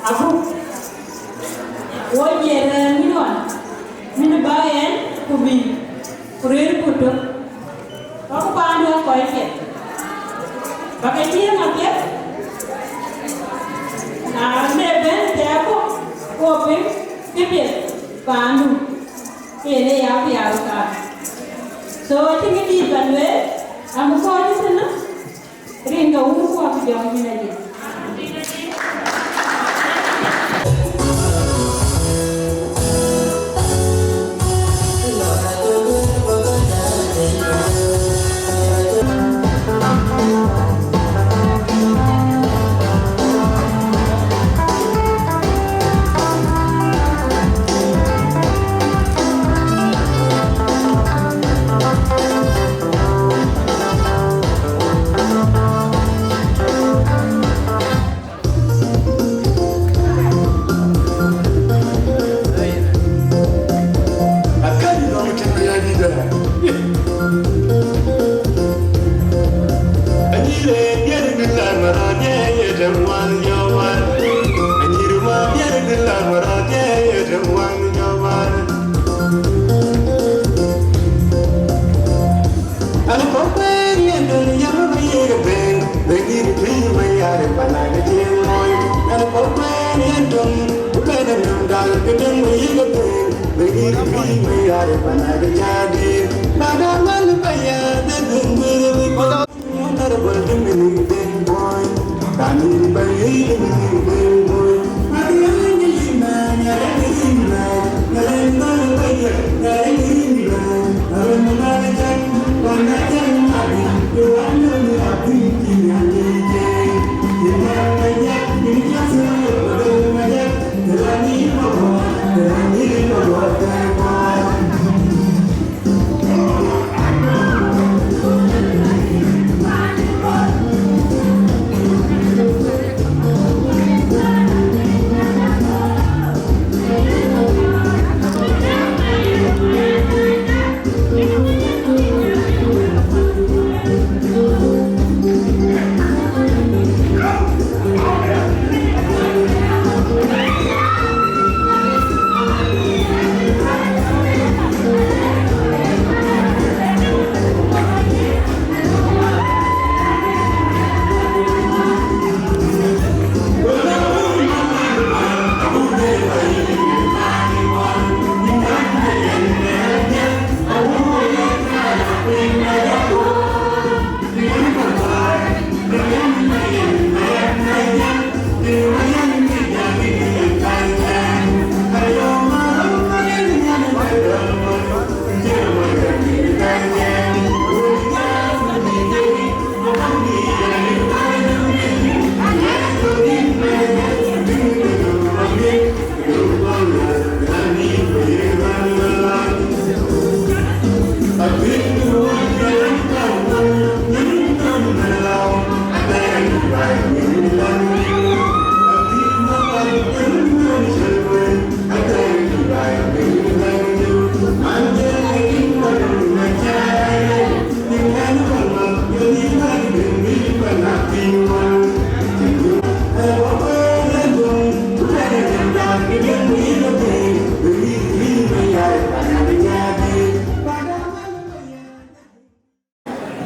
Abuk, wo jiɛɛr rɛ̈ɛ̈r minwan, min bä ɣɛn ku bï, ku rëër ku tök. Bä ku paandu ë kɔc piɛth. Bä ke cieŋ apiɛth. Na le ben tɛɛku, ku piŋ kë piɛth paandu. Ke yen ë ya piaar ë kaar. So, acïn kë dït bä lueel, abï kɔc ëtënë, rin ke wun ku abï jɔŋ yïn ayï.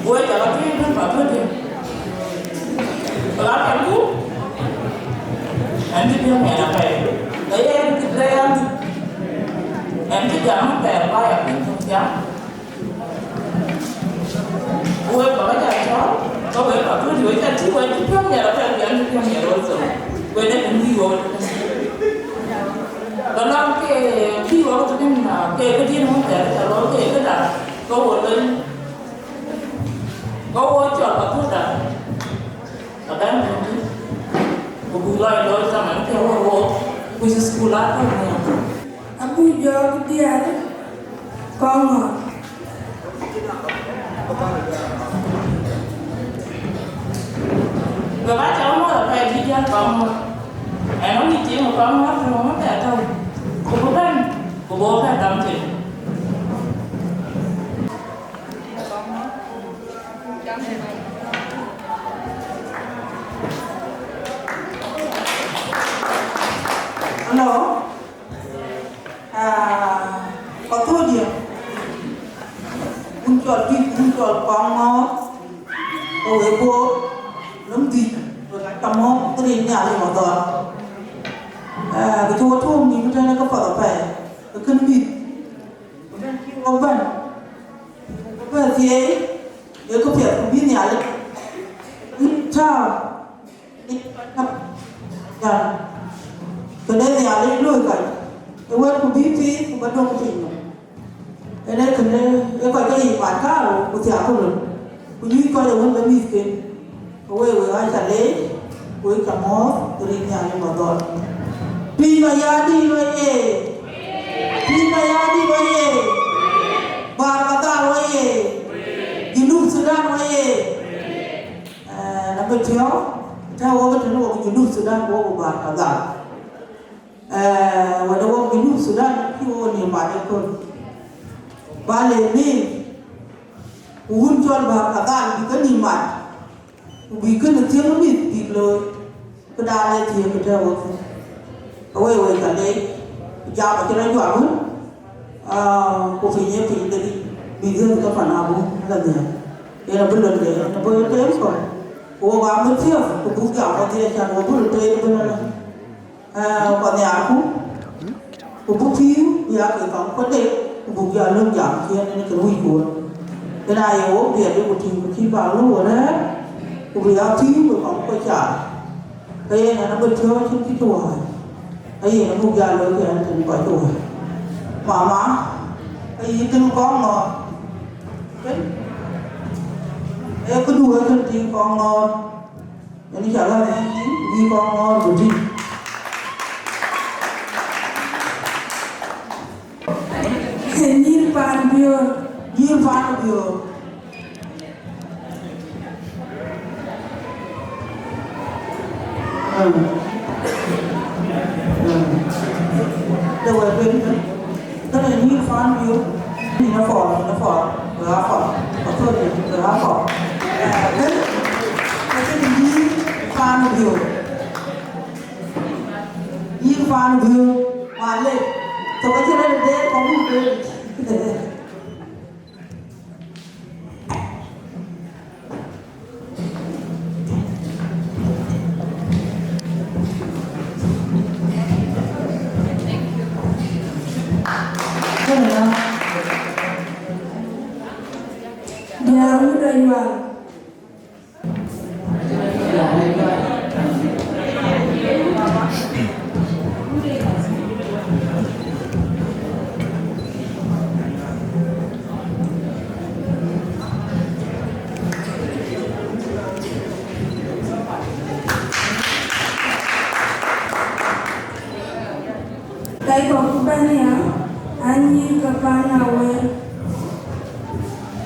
Wek jɔl a tueŋ tën pa tueŋ tën. Wek aa piɛŋku, ɛn cï piɔ̈u miɛt apɛi. Ke yen cï tëde ɣɛn, ɛn cï jam thɛɛr ba ya piny thok jam. Wek ba jal cɔɔl, ke wek pa tueŋ tën wek ca tïŋ wek cï piɔ̈u miɛt apɛi, ku yɛn cï piɔ̈u miɛt also. Wek de kën bï wok tëtën. Ke lɔ̈ŋ ke bï wok tëtën, ke këdiën wun thɛɛr ca lɔ̈ŋ ke këda, ke wo lony. Ke wo cɔl pa thuda, abɛ̈n tëtën, ku buk lɔc looi zaman ke wo wo, ku cï school atɔ̈ nhial. Abuk jɔɔk diɛɛr kɔŋ ŋɔ̈ɔ̈th. Wek aa cä muɔ̈th apɛi dït jäl kɔŋ ŋɔ̈ɔ̈th. Ɛn awïc tiiŋ kɔŋ ŋɔ̈ɔ̈th tënɔŋ ëmɛn thɛɛr tɔ̈u, ku bï bɛ̈n, ku bï wo bɛ̈n dɔm thïn. Hello. Ah, Pathodië, wun cɔl dït, wun cɔl kɔŋ ŋɔ̈ɔ̈th, ke wek bɔ̈ lɔŋ dït, wek aa cä mɔ̈ɔ̈th rin Nhialic Madhɔl. Ah, kë cï wo tuɔɔm nïïm tënë ke path apɛi, ke kën mïth, ku bɛ̈n cï wok bɛ̈n, ku bɛ̈n thieei, ye këpiɛth ku bï Nhialic tääu. Kënë Nhialic looi kɔc, ë wɛ̈t ku bï pith ku ba döŋ piny nɔm. Kënë kënë ë kɔc ke yic mat kaarou ku thiaku röt, ku nyuc kɔc ë wën ke mïthken. Ke wek, wek aa cä leec, wek cä mɔ̈ɔ̈th rin Nhialic Madhɔl. Piny Mayardit wei ye! Piny Mayardit wei ye! Bahr el Ghazal wei ye! Junub Thudan wei ye! Eh, na bï tiɔ̈u, tɛ̈ wok tënë wok Junub Thudan, wok Bahr el Ghazal. Eh, wɛ̈t wok Junub Thudan, cï wok nïïm mat ëkööl. Ba le nïïm, ku wun cɔl Bahr el Ghazal bï ke nïïm mat, ku bï kënë thiëŋ mïth bïk looi, këda le thiëŋ tɛ̈ wok thïn. Ke wek, wek ka leec, ku jam acï rɔt juak wën, ah, ku piny ee piny de dït, bï dhëëth ke pan abun la dhiäk. Yen abï lon de, yen abï lon de kɔc. Ku wok aa bï thiɔ̈k, ku buk jam kedhie, can wok bï röt teer ëbën ëlä. Ee, ku nhiaarku, ku buk pïïr, bï ya ke kaŋ kuɔ̈t de, ku buk jɔ lɔ̈ŋ jam ciëën ënë kën wïc ku wën. Yen aye wok biɛt, ku tïŋ, ku cïï bak lɔ̈ŋ wën rɛ̈ɛ̈r, ku bï ya pïïr, ku kaŋ kuɔ̈t caar. Ke yen an, abï piɔ̈ɔ̈c cïn kë cï wäär, aye yen abuk jal looi ke an, tënë kɔc cï wäär. Mama, ke yï tënë kɔŋ ŋɔ̈ɔ̈r. Kën, ee këdu ee kën tïŋ kɔŋ ŋɔ̈ɔ̈r. Yen cä ɣäth ë yïn, yï kɔŋ ŋɔ̈ɔ̈r bï tïŋ. Nyïïr paan biöör. Nyïïr paan biöör. Të wɛ̈t ben, kënë nyïïr paan biöör. Yïn ë pɔ̈l, yïn ë pɔ̈l, wek aa pɔ̈l. Athööc, wek aa pɔ̈l. Kënë, kënë nyïïr paan biöör. Nyïïr paan biöör, wale. Thok acï rɔt de kɔm. Diäär wut Ayual. Kɔc kɔ̈k cï bɛ̈n aya, aa nyïïr ke paan Aweer,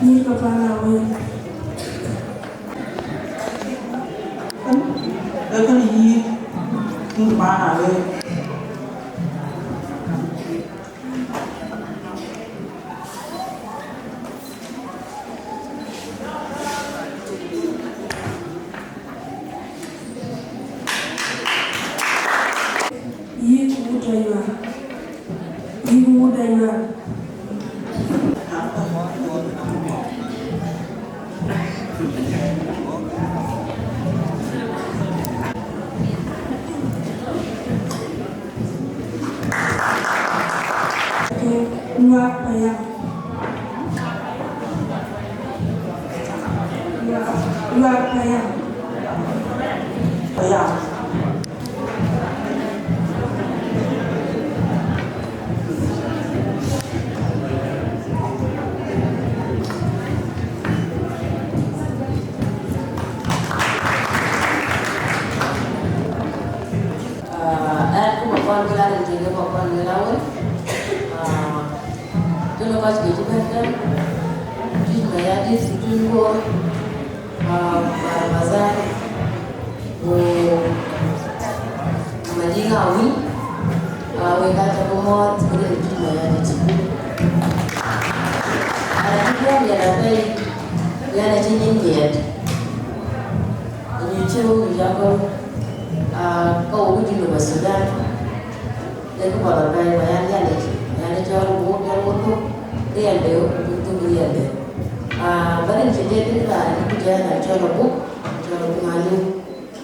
nyïïr ke paan Aweer. Ee kënë yï, yï paan Aweer. Yïk wut Ayual. Yïk wut Ayual. Luak Payam. Luak, Luak Payam. Payam. Ah, ɛn ku Makɔn Luel, rin cï ke Makɔn Luel Awel. Ah, kënë kɔc ke cï bɛ̈n tɛ̈n, Tuic Mayardit, Tuic Bor, ah, Bargazal, ku Madiŋ Awïl, ah, wek aa cä ke muɔɔth rin Tuic Mayardit. An acï guɔ miɛt apɛi, ku an acï nyin miɛt. Anyuc cï wok nyuc akɔ̈l, ah, ka wok Junub Sudan. Ee kë path apɛi, ba yan Nhialic, ba yan cɔl wok, cɔl wok thök riɛlde, wok thök riɛlde. Ah, ba rin cï diɛt bï raan ku jɔ yan cɔl abuk, cɔl abuk Aliu.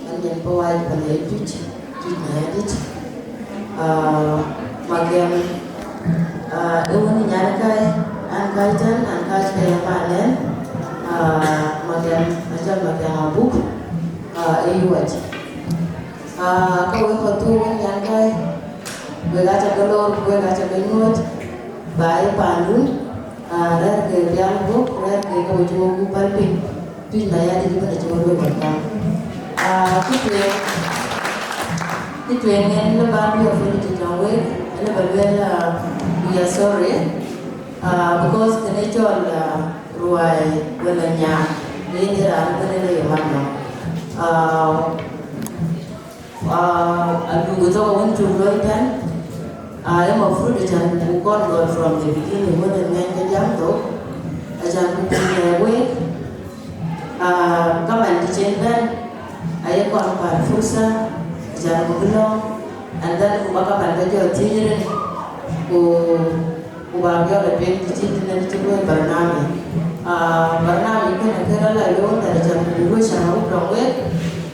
An yen bï wac pan ee Tuic, Tuic Mayardit. Ah, Magɛm, ah, ee wën nyan kai, an kai tɛ̈n, an kai tɛ̈n ë panden. Ah, Magɛm, acɔl Magɛm Abuk, ah, ee yuɔc. Ah, ka wek kɔc thok wën nyan kai, wek aa cä ke lor, wek aa cä ke nyuɔ̈ɔ̈c, ba ye paandun, ah, rɛ̈ɛ̈r ke rial guɔ̈p, rɛ̈ɛ̈r ke ka we cï wok gup päl piny, Tuic Mayardit ëbɛ̈n acï wok luɔi welcome. Ah, kë tueŋ, kë tueŋ en lë ban bï apology tɔŋ wek, en lë ba luel, ah, we are sorry, ah, because kënë cɔl, ah, ruai wala nyaak, yen ë raan ëbɛ̈n en ë ye man nɔm. Ah, Ah, aduk ë thok awën cuk looi tɛ̈n, ah, ë mafrud cän buk kɔn gɔl from the beginning, wën ë ŋɛny ke jam thok, acän buk bï lɛ̈k week, ah, kaman cï cen bɛ̈n, aye kɔn päl fursa, acän buk bï lɔ̈ŋ, and then ku ba kaman ke jɔ thiëëc rin, ku, ku ba biɔl ë tueŋ cï cït tënë cï luöi barnamij. Ah, barnamij kënë ke Ala yöŋ na de cam ku wek cam awut rɔŋ wek,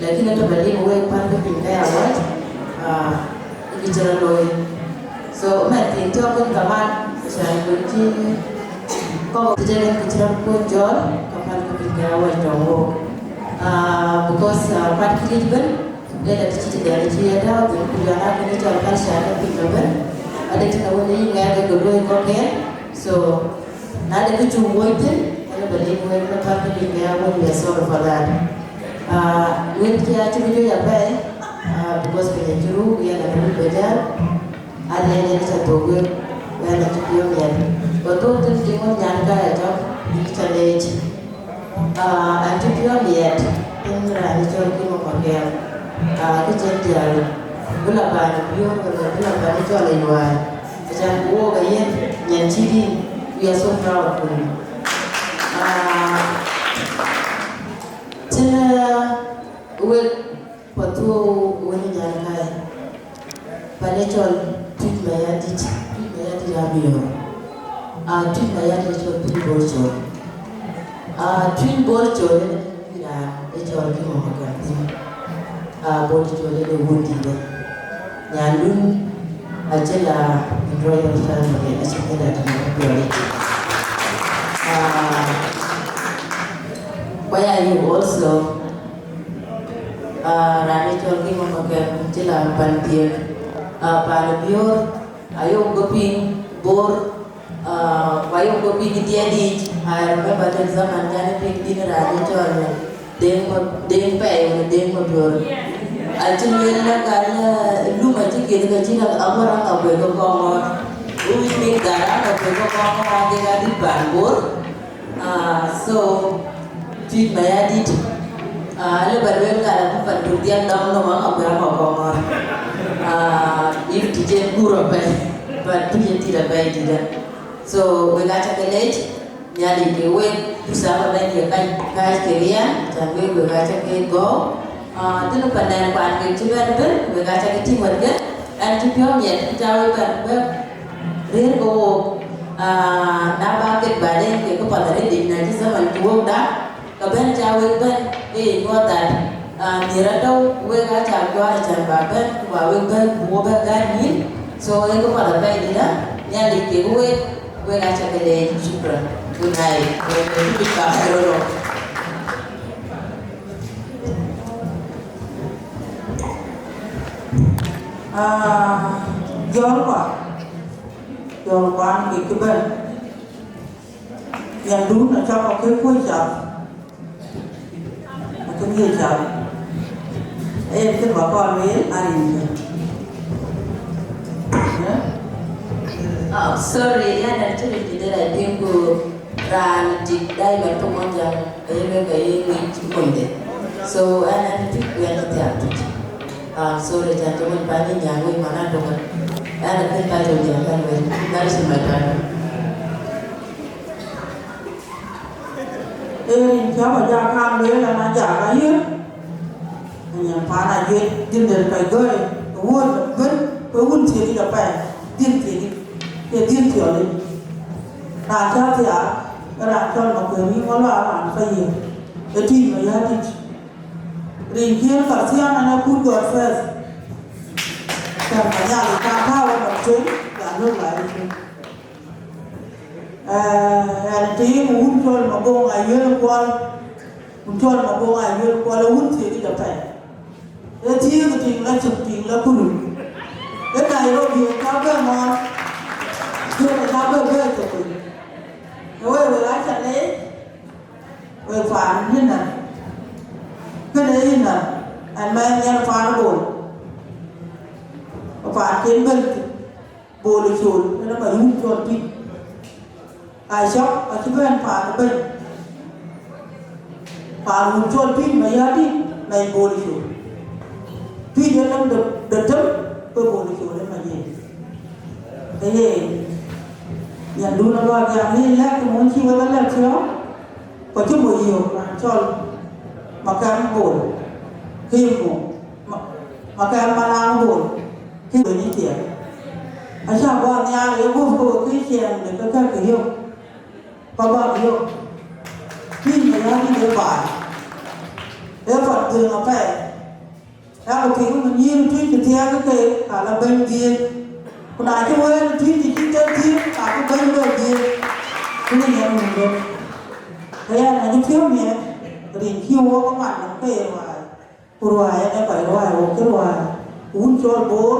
lakin ëtök ba lim wek pan ke piny ke ya wɛ̈t, ah, kë cï rɔt looi. So, mɛn thiin tɔ̈ kën kaman, cam ku cï kɔ̈k cï jël kë cï rɔt kuɔny jɔl, ka pan ke piny ke ya wɛ̈t tɔŋ wok. Ah, because, ah, pan këric ëbën, ënë të cï tëden cï ye tääu thïn, ku jɔl aa kënë cɔl culture ke piny ëbën. Ade tënë wën yï ŋɛk ke looi kɔ̈k kën. So, na de kë cuk woi thïn, ënë ba lim wek në pan ke piny ke ya wok, we are sorry for that. Ah, wek cï acï bï juëc apɛi, ah, because piny acï ruu, yɛn ë wïc ba jäl, ade yɛn ë cä thok wek, wɛn acï piɔ̈u miɛt. Ba thok thïn cï ŋön nyan ka ya jɔk, yïn cä leec. Ah, an cï piɔ̈u miɛt, thïn raan ë cɔl Kim Makem. Ah, kë cïn diäär, bï la baan ë piɔ̈u, wala bï la baan ë cɔl ë yuai. Acan ku wok ayen, nyan cït yïn, we are so proud for you. Ah, tënë wek Pathou wën ë nyan kai, pan ë cɔl Tuic Mayardit, Tuic Mayardit Abior. Ah, Tuic Mayardit ë cɔl Tuic Bol Col. Ah, Tuic Bol Col ënë raan ë cɔl Kim Makem thïn. Ah, Bol Col ënë wun dïïtë. Nyandun acï la in royal family, acï këda tënë Abior. Ah, ku ya you also, ah, raan ë cɔl Kim Makem cï la pan thiëëk, ah, pan Biöör, ayok bï piŋ Bor, ah, ku ayok bï piŋ diɛt yic. I remember that zaman, can piŋ dïn raan ë cɔl Deŋ Ma-, Deŋ Pɛɛi wala Deŋ Mabiöör. Acï lueel la gal, eh, lum acï gel ka cï la aŋuɔ̈r aka kuek ke kɔŋ ŋɔ̈ɔ̈r. Which means that aka kuek ke kɔŋ ŋɔ̈ɔ̈r aa kek adït pan Bor. Ah, so, Tuic Mayardit, ah, alë ba lueel gal abï pan Bor dhiɛl dɔm nɔm, ama kuɛ̈r ama kɔŋ ŋɔ̈ɔ̈r. Ah, if të cïn kur apɛi, but Tuic ë dït apɛi dït. So, wek aa cä ke leec, Nhialic ke wek, ku thaaba bɛ̈n ye kac, kac kek yɛn, tɛ̈n wek, wek aa cä ke gɔ̈ɔ̈r. Ah, tënë panɛn kuan kek cï bɛ̈n ëbën, wek aa cä ke tïŋ wɛ̈t kë, ɛn cï piɔ̈u miɛt, ku ca wek bɛ̈n bɛ̈n rëër ke wook. Ah, na ba ket baden kek këpath arëëtic, na cï zaman cï wok dak, ka bɛ̈n ca wek bɛ̈n, ee ye nyuɔɔth that, ah, nhiër atɔ̈u, wek aa cak juaar acan ba bɛ̈n, ku ba wek bɛ̈n, ku wo bɛ̈n gäär nyïïn. So, ee këpath apɛidït, Nhialic kek wek, wek aa cä ke leec, shukran. Good night. Wek aa cä ke leec, shukran. Ah, jɔl kuan, jɔl kuan kek cï bɛ̈n. Nyandun acä kɔc ke kuöc cath, acï dhiëc cath. Ee, kë ba kɔn wëë arin kë. Eh? Oh, sorry, yan an cï rëc dït, I think ku raan tik dai ba tök Mɔnyjäŋ, aye wek aye ŋic Monyde. So, an an tik, ku an cï thiaak tik. Ah, sorry, can tök Mony pan Nyaŋ wec man atök. An akën ka tök jam kan wec. That is my time. Ee rin cä bä jak kaŋ lueel, an, a jak ayiëër, anyan paan ajuëc, dhil del kɔc gɔ̈i, ë wuöt ëbën, ku ë wun thiëëkic apɛi, dhil thiëëkic, ke dhil thiɔlic. Raan cä thiaak, ë raan cɔl Makuëër Yïŋ Ɣɔl Luaar, raan Payir, ë Tuic Mayardit. Rin ciëën ka thiaan an, akut gɔ̈t first. Cän ka Nhialic ka tääu ë nɔm tueŋ, ya lök la ë tueŋ. Eh, ɣɛn tiim wun cɔl Maboŋ Ayuel Kuɔl, wun cɔl Maboŋ Ayuel Kuɔl, ee wun thiëëkic apɛi. Ee thiëëk tiŋ la cök, tiŋ la kulu. Ee Nairobi ë cä bɛ ŋɔɔr, thiëëk ë cä bɛ bɛ̈ɛ̈i cök piny. Ee wek, wek aa cä leec, wek paan yïn nɔn. Kënë yïn nɔn, ɛn mɛɛn nhial paan Bol. Paan cïn bɛ̈n thïn. Bol ë Col, ënë Mayuun Col Tuic. Ka cɔk acï bɛ̈n paan ë bɛ̈ny. Paan wun Col Tuic Mayardit, mɛny Bol ë Col. Tuic ë nɔm de, de tem, ke Bol ë Col ë mɛny yen. Ee yen, nyandun abä jam, ni lɛ̈k të mun cï wek alɛ̈k thiɔ̈k, ku acï mony yök raan cɔl Makɛm Bol. Kë ye mony, Ma-, Makɛm Manaŋ Bol. Kë bɛ̈ny ë ciɛɛŋ. Acä guɔ nhiaar ye guöp ke we kë ciɛɛŋ de ke kɛ̈k ke yök, ku abäk yök. Kïn ë Yäŋ de baai, ee pan dhëëŋ apɛi. Yak piŋ ë nyïïr Tuïc cï thiääk ke, ka la bɛ̈ny dhiëëth. Ku na cï wëën Tuïc cï cï ke thiëëk, ka bï bɛ̈ny bɛ dhiëëth. Ku në nyan wun döt. Ke yɛn acï piɔ̈u miɛt, rin cï wok ë man nɔm ke ye ruääi. Ku ruääi ënë kɔc ruääi wok cï ruääi. Wun cɔl Bor,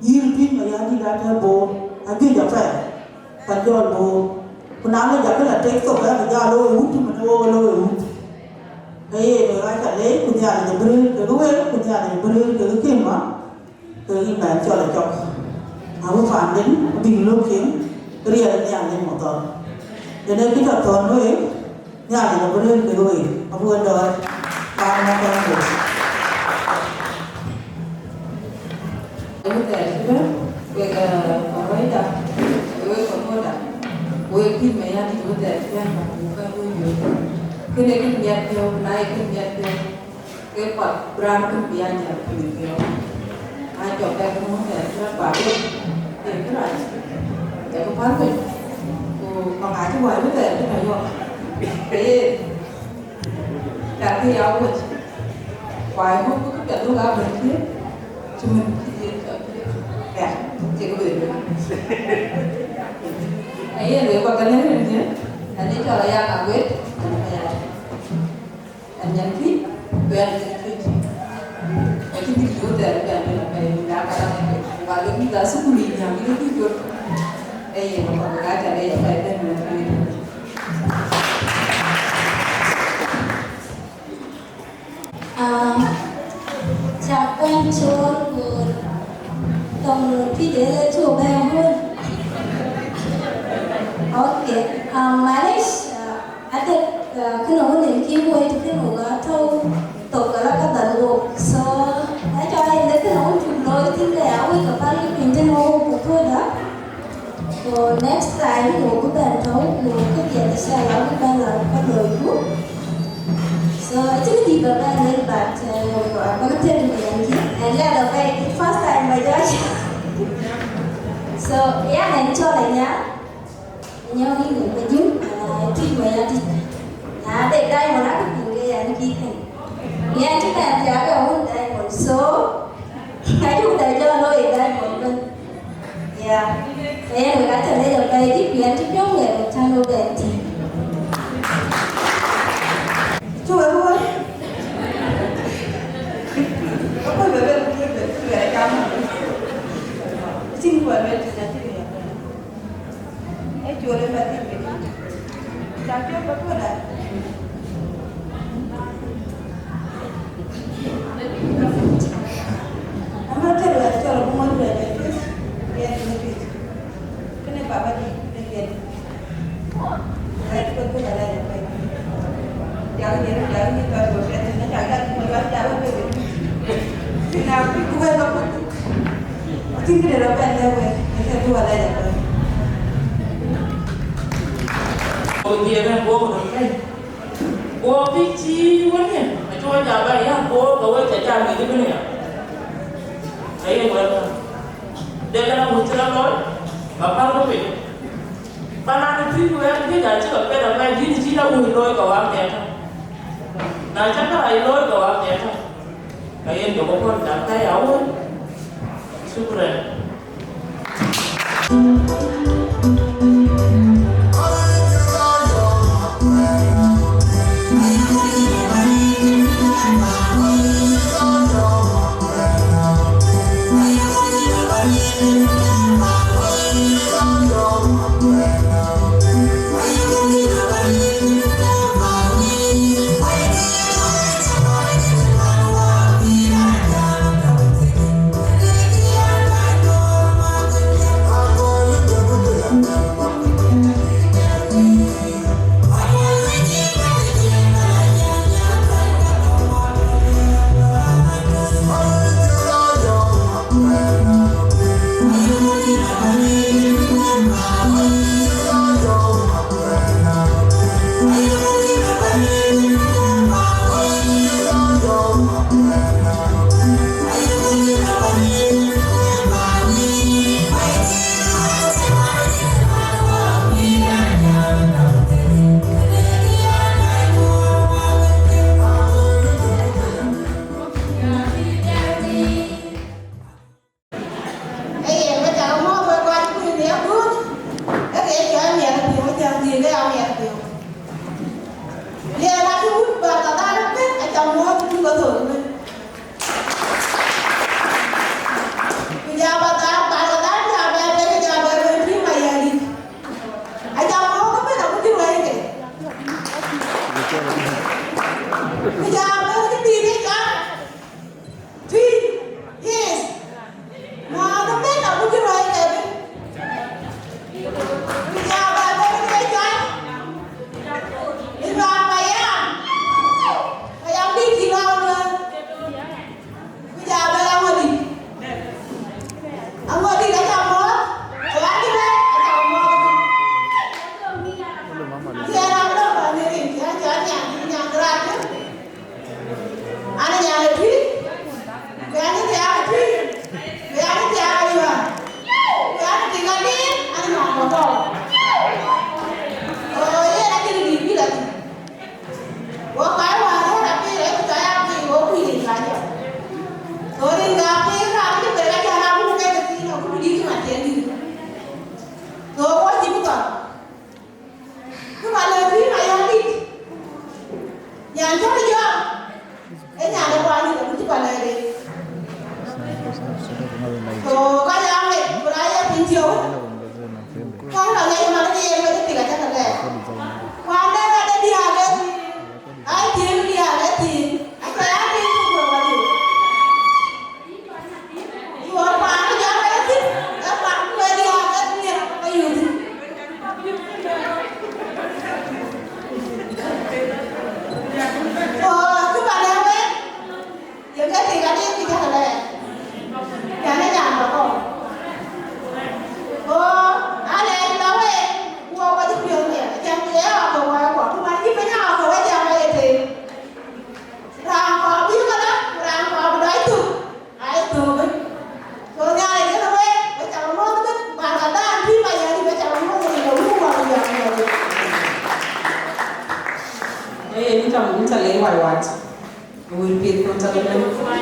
nyïïr Tuïc Mayardït atɔ̈ Bor, ajuëc apɛi. Pan cɔl Bor. Ku na ŋic abï la tek thok, abï jal looi wut cïmën wok looi wut. Ke yen wek aca leec, ku Nhialic abï rëër kekë wek, ku Nhialic abï rëër kekë Kim, a, kekë yïn bɛ̈n cɔl Acɔk. Abï panden abï lok cieŋ, riɛl Nhialic mathɔ̈r. Yen ee kë ca thɔ̈n wek, Nhialic abï rëër kekë wek, abï we dɔɔc, paan ëmɔ̈kɔ̈n wek. Wëthɛɛr cï bɛ̈n, wek, eh, kawaida, wek kamoda, wek pït Mayardït wëthɛɛr cï bɛ̈n, buk bɛ̈n wek yök. Kënë kën miɛt piɔ̈u, na ye kën miɛt piɔ̈u, ke path bï raan kën bï a jam piny piɔ̈u. Na jɔk dɛk kën wëthɛɛr cï bɛ̈n ba bï, ee kërac, jɔkï päl piny, ku bäk acï wäc wëthɛɛr cï tɔ̈ yɔ̈k. Ke ye, Cakï ya wuɔ̈c. Ku aa yök bï kë piɛth luk aa bɛ̈n thiëëk, cïmën cï dhiëth cɔl thiëëk. Kɛ̈k, cï kë bɛ̈n. Aye lueel ba ke lɛ̈k rin thiëëk, ɛn ë cɔl Ayak Aguet, ɛn ë Mayardït. Ɛn nyan Tuïc, ku ɛn nyan Tuïc. Acï bï cï wëthɛɛr bɛ̈n bɛ̈n bɛ̈n, ya ka dak ë, ku ka lok bï la thukul yic, nyan bï lok bï jot. Ee yen, ku ka ca lɛc apɛi bɛ̈n nyan Tuïc. Ah, cak bɛ̈n cööt ku tɔŋ pïïr de le cuk bɛ̈n ɣöt. Okay, ah, malish, ah, ade, ah, kënë wun en kï woi të kënë wok atɔ̈u thok ala ka dhal wok. So, na cɔl en de kënë wun cuk looi thïn ke ya wek ke päl ke piny tën wok ku puɔ̈da. So next time, wo bï bɛ̈n tɔ̈u, wo kë piɛth ëcï ala bï bɛ̈n la ka loiku. So acïn dït ba bɛ̈n lueel, but, eh, wo abä ke thiëëk në yɛn kï, and lɛ̈k apɛi, first time ba jɔc. So, yɛn ɛn cɔl Anya, Anya wïn në Pajum, and I treat my auntie. Na de diamond, akë piŋ ke yɛn kï kën. Yɛn cï bɛ̈n thiaak ë wun diamond. So, acuk dɛ jɔ looi ë diamond bɛ̈n. Yeah. Yen wek aca lec apɛi, cï piɛn cï piɔ̈u ŋɛk, wek cän we bɛn tïŋ. Cuk ë ruɔ̈ɔ̈c. Aköl bɛ bɛ̈n, bï bɛ̈n, bï bɛ̈n jam. Cïn kuɔl bɛ̈n tïŋ, acïn ë ya. Ee col ë bɛ̈n tïŋ. Cak piɔ̈u ba tuɔ̈l aa. Ama tël wɛ̈t cɔl abï ŋuɔ̈t wɛ̈t ë tuc, yen ë tuc. Kënë baba dït, kënë yen. Wɛ̈t cï bï dhuk alɛɛc apɛi. Diäk yen, diäk yen, diäk yen, diäk yen, diäk yen, diäk yen, diäk yen. Cïn na kuc ku wɛ̈t ba kuc. Cïn këde rɔt bɛ̈n lɛ̈k wek, ë ke dhuk alɛɛc apɛi. Ku dhiëëth ë bɔ̈ ku röt kɛ̈c. Ku bï cï wën yen, acï wek jal bɛ̈n ya Bor, ke wek cä jal ŋic ëbën ya. Aye wek kä. Dek ëna wïc cï rɔt looi, ba päl ke piny. Pan an ë pïïr ku ɣɛn juëc acï ke piɛth apɛi, dït cï la wïc looi ke wak miɛt tɔ̈. Na cä kärac looi ke wak miɛt tɔ̈. Ka yen jɔkï pɔ̈l, dak thɛɛr ya woi. Shukran. Ku ja ba dhal, ba dhal, ja ba bɛ̈n, ja ba bɛ̈n tïŋ Mayardït. Aca mɔ̈ɔ̈k ëbɛ̈n, aku cï ruɛ̈i ke. Ku ja bɛ̈n kë dït ë cɔl Twic, yes. Mɔ̈ɔ̈k ëbɛ̈n, aku cï ruɛ̈i ke bɛ̈n. Ku ja ba bɛ̈n kë cɔl Iran Payam. Payam dït cï lɔ ëbɛ̈n. Ku ja bɛ̈n Aŋuɔ̈t Dït. Aŋuɔ̈t Dït aca mɔ̈ɔ̈th, ku an cï bɛ̈n aca mɔ̈ɔ̈th. Yen an lɔ bä ne rin, yen cɔl Nyan, Nyan Garac. An Nyan ë Twic, ku an thiaak ë Twic, ku an thiaak ë Yuan, ku an tiŋ adït, an Nyan Makɔu. Oo, yen acïn dït bï la thïn. Wo kac wäär röt apïïr, ë ku cä ya piny, wo kuc rin kacä. Go rin ke apïïr, raan cï bɛ̈n ka cä raan wun ke ke thiin, ku dït mat cï en dït. Go wo cï bï thɔn. Kë ba lɛ̈k pïïr Mayardït. Nyan cä jɔk. Ee nyan de kuany, ku cï ba lɛ̈k de. Go ka ya ŋic, ku na ye piny thiɔ̈u. Ka la ŋic man ke ye ŋic pïïr ka cä ke lɛ̈k. Kuan de rɔt de diaal ë. Ai, tiëŋ diaal ë tiëŋ. Aca ya tiëŋ ku guɔ wadiu. Yuɔr paan ë jam ë thïn, ë paan ku ë diaal ë tiëŋ ë yuth. Ku kë ba lɛ̈k wek, ye ke tik adï kë jɔkë lɛɛr. Yɛn ë nyan ba kɔ̈u. Ku alɛɛc la wek, ku wɔ wɔ cï piɔ̈ɔ̈th miɛt, acän bï ye ɣɔ̈k ke wɛɛr kuɔ, ku man cï piny ɣɔ̈k ke wek jam aye tëë. Raan kɔɔr bï këdë, ku raan kɔɔr bï dɔc thuk, aa ye thök ëbën. Ku Nhialic kënë wek, we cä ke muɔ̈th ëbën, barkadhan tïï Mayardït, we cä ke muɔ̈th ëbën, we wun wä bï jɔt Nhialic. Ee, yïn cam, yïn cä leec wai wat. Wël piɛth kɔn cä ke lɛ̈k.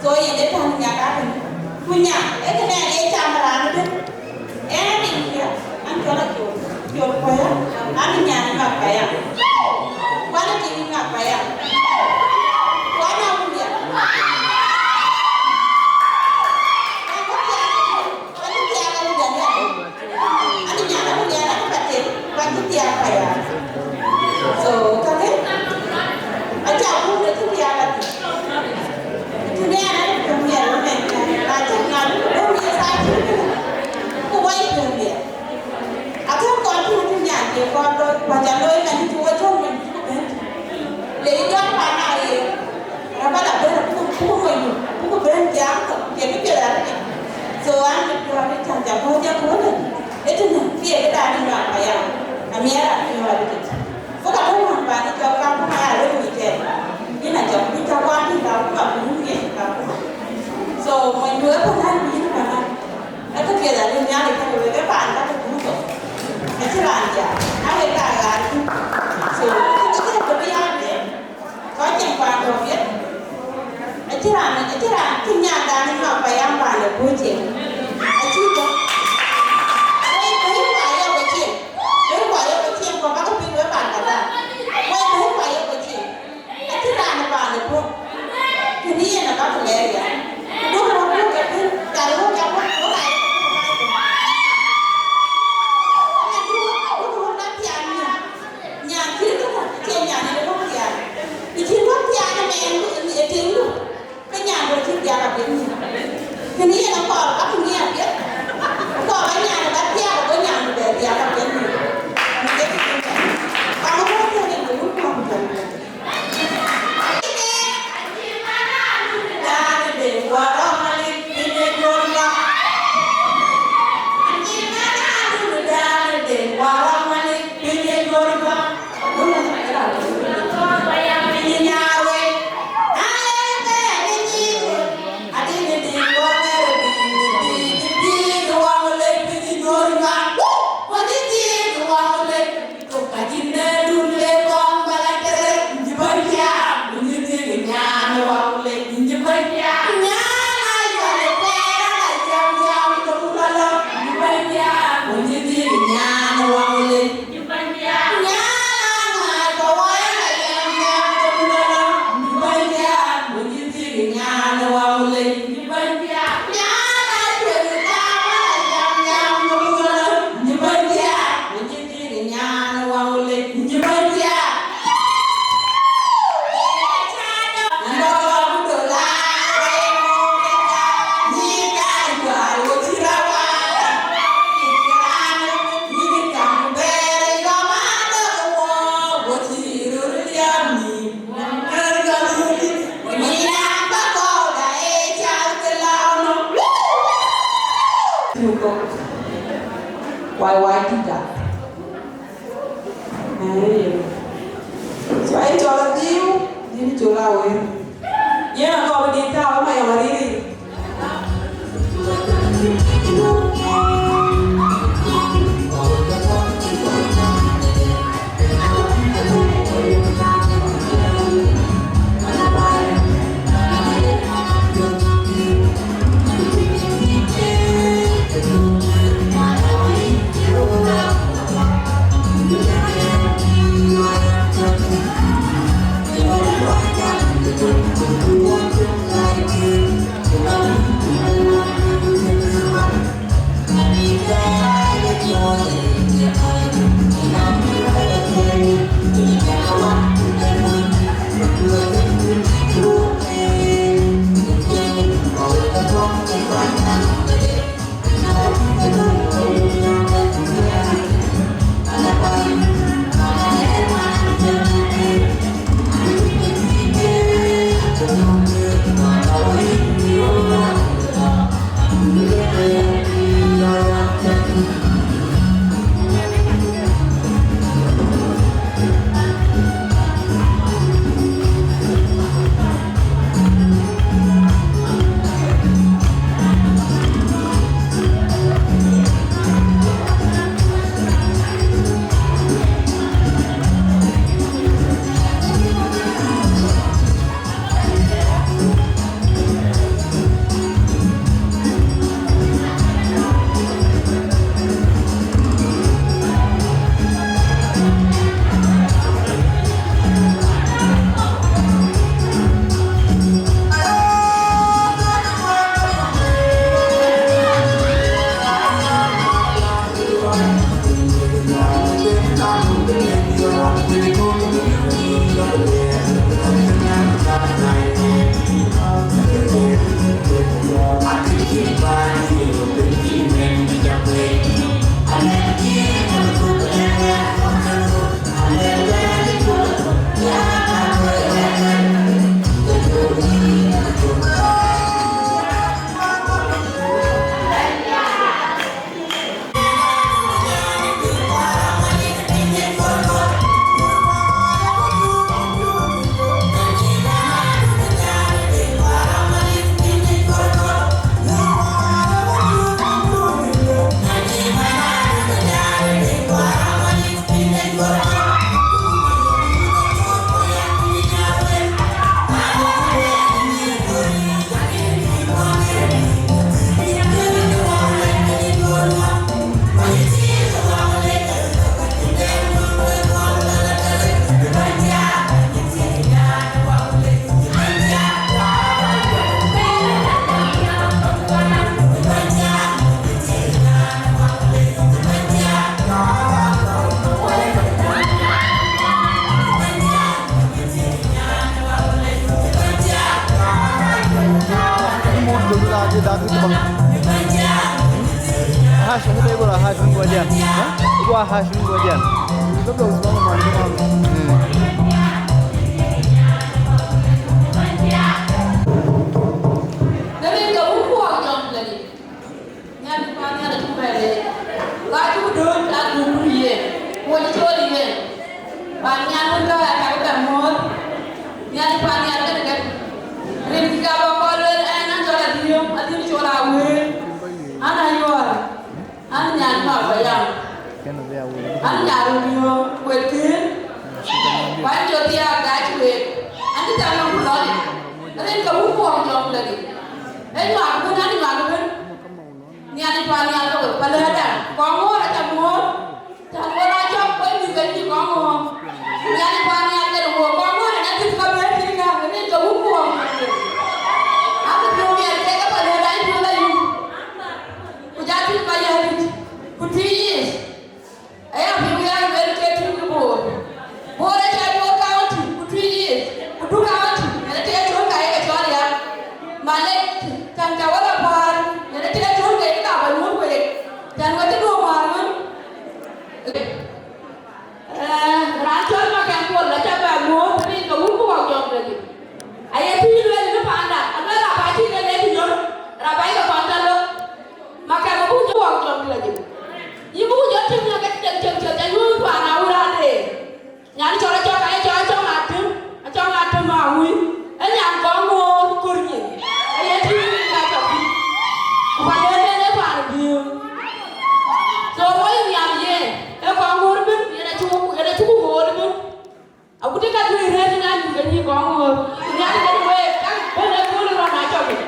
So yen ë tän nya ka tën. Ku nya, ee kënë ë cam raan ëbën. Ɣɛn ë tiŋ ya, an cɔl Acol, Acol Kuɔ̈i, an nyan Nyuak Payam. Ku an ë tiŋ Nyuak Payam. Ku an a wun ya. An bï thiaak, an bï thiaak, an bï thiaak. An nyan, an nyan, an bï thiaak, an bï thiaak Payam. So, kakë, aca wun ë cï thiaak adï. Tënë an, an bï miɛt wun ë, na cï, na bï miɛt thaa cï, ku wai bï miɛt. Akën kɔn cï wun nyan ke kɔn looi, ku aca looi man cï wä cɔ̈k man cï bɛ̈n. Le yï jɔt pan na ye, raba la bɛ̈n, ku, ku, ku, ku, ku bɛ̈n jam tök, ke kë piɛth arëët. So, an, mit piɔ̈ɔ̈th ë cäŋ ca bɔ̈ jam wun ë. Ëtënë, kë ye këdan ë Nyuak Payam, amiɛt raan piɔ̈ɔ̈th arëët. Ku ka tɔ̈ wun pan ë cɔk Kakuma ya röt wïc tɛ̈n. Yïn a cɔk bï cɔk wan tïŋ Kakuma, ku yïn ŋiɛc Kakuma. So, mony duö ë panan, ku yïn panan. Ë kë piɛth arëët Nhialic ka wek ë paan ka ku thok. Acï raan jam, a wek ka ɣaar thïn. So, kë cï kë bï ya de, kɔc cieŋ paan tɔ̈ piɛth. Acï raan, acï raan cï nyandan ë Nyuak Payam paan de kuc cieŋ. Acï bɔ̈. Wek bɛ̈ny ku ayek we cieŋ. Bɛ̈ny ku ayek we cieŋ, ku abäk piny wek paan ka dä. Wek bɛ̈ny ku ayek we cieŋ. Acï raan ë paan ë puɔ̈k. Kënë yen abäk lɛɛr ya. Ku duɔ̈k rɔt duɔ̈k ke piny, car wok ca puɔ̈k, wok aa ye ke puɔ̈k aa ye ke. Ënë duɔ̈k, duɔ̈k rɔt la thiaan nyin. Nyan cï duɔ̈k, acie nyan ë duɔ̈k thiaan. Të cï duɔ̈k thiaan ëmɛn, ë tiŋdu. Ke nyan rɔt cï thiaak apiɛth nyin. Kënë yen akɔɔr bäk ŋic apiɛth. Akɔɔr ba nyan ë ba thiaak, ago nyan bï bɛ thiaak apiɛth nyin. Ënë ke cï thiaak. Kaŋ ë bɔ̈ thiëëc ë wun kuɔ̈k ku jɔl. Wai, wai, tïta. Ee, so, ee cɔl adhiu, dhil cɔl awer. Yen akɔɔr bï dït tääu ë Mayɔm arïrï. Hash, ini dai gura hash min gwajan. Ha? Gua hash min gwajan. Ini dai gura hash min gwajan. Hmm. Nyathi pan nhial acuk bɛ̈ɛ̈r ëë, ka cuk dööc aa dhuk ku ye, ku wɔ cï cool yen. Pan nhial wën ka aa cak bɛ muɔ̈ɔ̈th, nyathi pan nhial kënë kën. Rin cï ka bä kɔn lueel ɛn, an cɔl Adhiëm, Adhiëm cɔl Awëër, an Ayuɔɔr, an nyan Mabayam, an nyan Röt Diöör, wek kën, ku an jɔ thiaak dac week, an cï cak nɔm ku lɔc, rin ke wun kuɔɔk jɔŋ lëkï. Ë nyuak ëbën, an nyuak ëbën. Nhialic pan nhial ke wek, pa lɛ̈ɛ̈tda, kɔŋ ŋoot aca muɔ̈ɔ̈th, cän wek aa cɔk wek mïth ke cï kɔŋ ŋoot. Ku Nhialic pan nhial ke wek, kɔŋ ŋoot ënë thïn ka bɛ̈ɛ̈r thïn ka, ënë ke wun ku wɔk. Abï piɔ̈u miɛt kek ke pa lɛ̈ɛ̈tda, yï piɔ̈u la yum. Ku ja tïŋ pa yäär dït, ku tïŋ yic. Aya piŋ ya luel ke tïŋ ke Bor. Bor aca Bor County, ku Twic East, ku Duk County, ënë tëë tön ka ye ke cɔl ya. Malek, tän ka wala päär, ënë tëë tön ka ye ka ba nyuɔ̈th week. Tän wek cï duɔ̈ɔ̈r wäär ŋön. Eh, raan cɔl Makɛn Kuɔl aca bɛ muɔ̈ɔ̈th, rin ke wun ku wɔk jɔŋ dɛ̈. Aye tïŋ lueel në panda, alueel raan ba cï ke lek yöl, raan ba ye ke kɔn tɔ lok. Makɛn abuk jɔ wɔk jɔŋ dɛ̈. Yï buk jɔ tïŋ në ke cieŋ cieŋ cieŋ, anyuɔ̈th paan awur ade. Nyan cɔl acɔk, aye cɔl acɔk Atem, acɔk Atem Awui. Ë nyan kɔŋ ŋoot kör nyin. Aye tïŋ rin ka cɔk tïŋ. Ku pa lëël en ë paan Diöör. So woi nhial ye, ë kɔŋ ŋoot ëbën, yen acuk, yen acuk ŋoot ëbën. Agut ë ka juëc rëër ënɔɔnë, ke nyïïn kɔŋ ŋoot. Ku Nhialic kën week, ka bɛ̈n ë kööl ë rɔt na cɔk yic.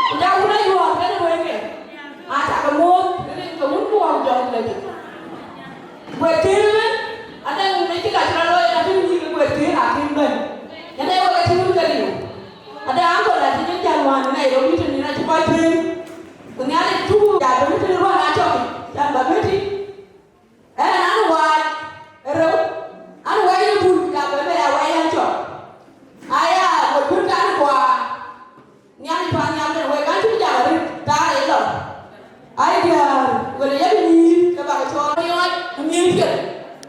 Ku ja wun Ayuɔɔr kën week ë. Aa cak ke muɔ̈ɔ̈th, rin ke wun ku wɔk jɔŋ dɛ̈. Guɛ̈t kën ëbën, adɛ̈ mec cï ka cï rɔt looi, na tïŋ nyïïn ke guɛ̈t kën akën bɛ̈n. Yen ee wek acï wun ke liu. Adɛ̈ ankol acï nyin jäl wään ë Nairobi tënë, acï kɔc tueŋ. Ku Nhialic cuk ja bɛ̈n tënë ruɔ̈n na cɔk yic, cän ba bɛ̈n tïŋ. Ɛn an, wac ë rou, an, wɛ̈c ë bul, ja bɛ bɛ ya wɛ̈c ɛn cɔk. Aya, we bul kan kuaar. Nhialic pan nhial kën wek, an, cï jal arëët, taar ë lɔ. Ai diäär, wël ë yak nyïïr, ke bak cɔɔl miɔɔc, ku miëëc piɛth.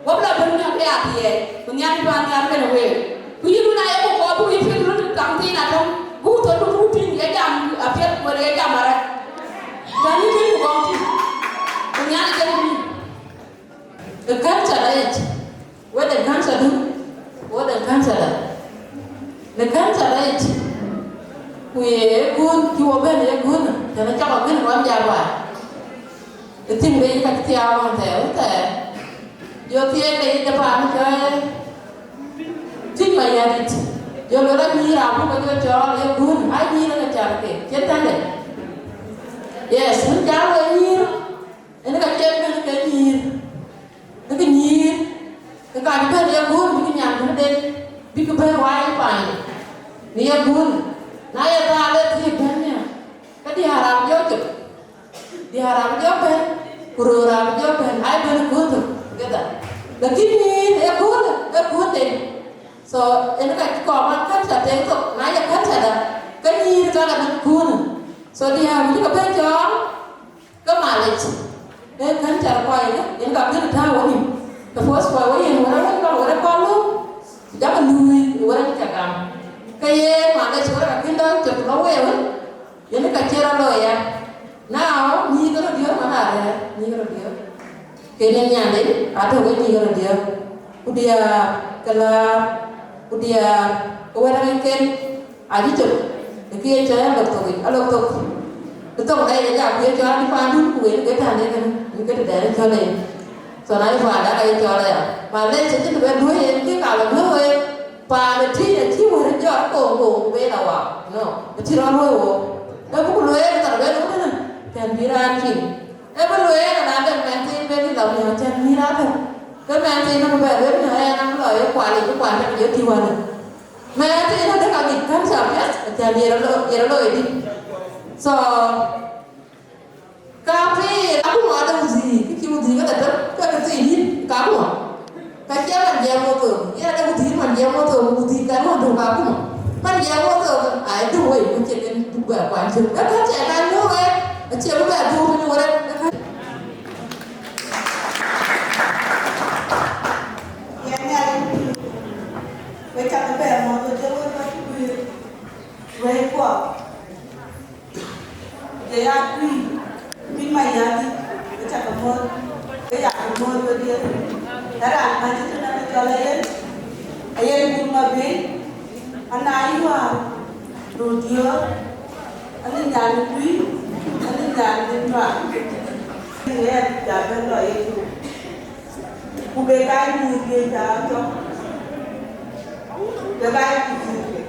Wok la bɛ̈n nhial ke ya thiɛɛi, ku Nhialic pan nhial kën wek. Ku yïn wën aye ku kɔɔr, buk yï piɛth röt thaŋ thiin atɔ̈, buk thöl, buk tïŋ ye jam apiɛth, wël ye jam arëët. Tɛ̈n yï tïŋ ku gɔm tïŋ, ku Nhialic kën yïn. Ë cancer da yic, wek de cancer du, wek de cancer da. Në cancer da yic, ku ye gun, cï wo bɛ̈n ye gun, tënë cɔk agën wan jal waai. Ë thïn de yic ka thiaak wan thɛɛr, ë thɛɛr. Jɔ thiëëk de yic de paan cɔɔl, tïc ma yädït. Jɔ lɔ rɔt nyïïr abuk ke jɔ cɔɔl ye gun, aa nyïïr ë ke car ke, cïn tënde. Yes, wën jal we nyïïr, ënë ka cï bɛ̈n ke nyïïr. Bïk nyïïr, ke ka cï bɛ̈n ye gun, bïk nyan tënë den, bïk bɛ̈n waai paany në ye gun. Na ye thaal ë thiëëk bɛ̈n nhial, ke diäär abï jɔ cök, diäär abï jɔ bɛ̈n, ku röör abï jɔ bɛ̈n, aa bɛ̈n ë gun tök together. Lakin nyïïr ë gun, ë gun den. So, ënë ka cï kɔɔr mat cancer teŋ thok, na ye cancer da, ke nyïïr ka la bɛ̈n gun. So, diäär abï jɔ bɛ̈n cɔɔl, ke malec, ee kën car kuai ënë, yen ka bï tääu wɔ nïm. The first kuai wɔ yen wërë wën lɔ wërë kɔn lɔ, ku jakë luui wërë cï ca gam. Ke ye malec wërë ka kën dɔ̈ɔ̈r cök lɔ wëë wën, yen ka cï rɔt looi ya. Now, nyïïk rɔt diäär man arɛ̈ɛ̈r, nyïïk rɔt diäär. Kën ë Nhialic, atɔ̈ ke nyïïk rɔt diäär. Ku diäär ke läär, ku diäär ke wɛ̈t ë ŋic ken. Acï cök, ë kë ye cɔl alok thok yic, alok thok. Ë thok dai de ja ku ye cɔl adï paandun ku wël ke tɛ̈n de kënë, ë ke tëdɛn ë cɔl en. So na ye paanda ka ye cɔl aya. Ma lec cï cïn bɛ duöi en kï ka bɛ duöi wek. Paan ë tïc acï wär jɔt koŋ koŋ ku ben awak. No, acï rɔt luöi wok. Ë buk lueel thar ben wok kënë, tɛ̈n bï raan cin. Ë bï lueel na de mɛnhthiin ben lɔ miɔ̈ɔ̈c tɛ̈n bï raan tɛ̈n. Ke mɛnhthiin bï bɛ lueel miɔ̈ɔ̈c ɛn an lɔ ye kual yic, bï kual tɛ̈n ye tï wälë. Mɛnhthiin adek aŋic cancer piɛth, acan ye rɔt lo, ye rɔt lo ëdï. So, ka pïïr, akuma adek wudhiik, kë cï wudhiik ke la tëm, ke ke thii yïn, ka akuma. Ka cie man jiɛɛm wo thok, yen adek wudhiik man jiɛɛm wo thok, wudhiik kan wä duk ka akuma. Man jiɛɛm wo thok, ai duk wei, ku cie ken duk bɛ kuany cök. Ka ka cie kan nyuɔ̈th wei, acie bï bɛ dhuk piny wërë, ka ka. Ka raan bäny tënë ke cɔl Ayen, Ayen Bul Mabei, ana yï wäär, röt diöör, ani nyan ë tui, ani nyan ë tui. Ŋɛɛr ja bɛ̈n lɔ ye cök. Ku be ka nyïïr ye ja cök. Ke ka ye ku cïïr,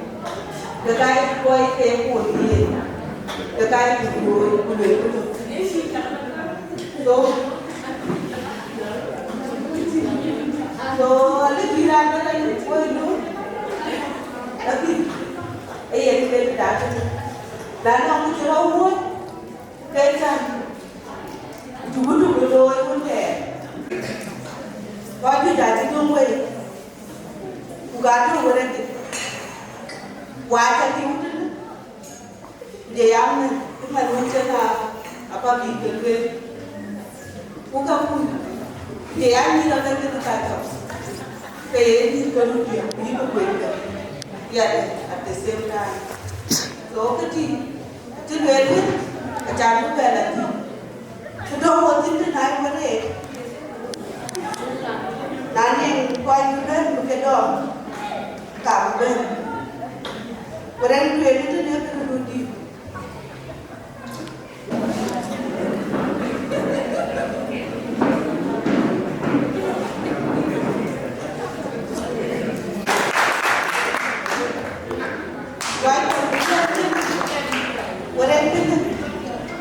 ke ka ye ku kɔc ke kuɔny yen, ke ka ye ku looi ku luel ku tök. So, so, alëkï raan bɛ̈n ayï woi nu, lakï, ee yen ke dac. Na nɔŋ ku cï rɔt wuɔ̈c, ke cän, tuku tuku looi wun thɛɛr. Kɔc juëc acï döŋ wei, ku ka döŋ wei rɛ̈t, ku aca tïŋ tënë. Ku jɔ ya mɛ̈n, cï mɛ̈n wën cïn a, a public ke lueel. Ku ka kuc, ku jɔ ya nyïïr akën kën ka cɔk. Ke ye nyïïr ke röt diɛ̈, ku yï ke kuec ke. Yɛn at the same time. So, kë tïŋ, cï lueel wën, acan bï bɛ la thïn. Të dɔ̈ŋ wɔ thïn të na ye wën reet, na nɔŋ kɔc bï bɛ̈n bï ke dɔm, ka bï bɛ̈n. Ku rɛ̈n tueŋ tëde kë röt dït. Kɔc bï bɛ̈n tënë, ku rɛ̈n tënë,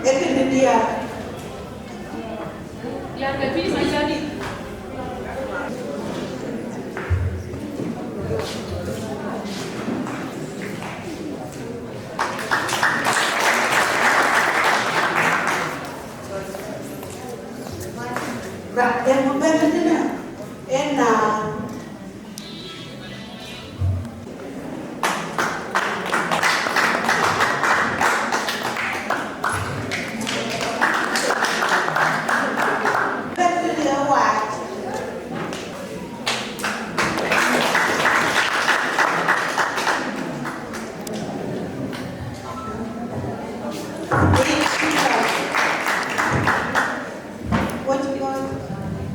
ee kënë diäär. Ba, ë ku bɛ̈n tënë, ë na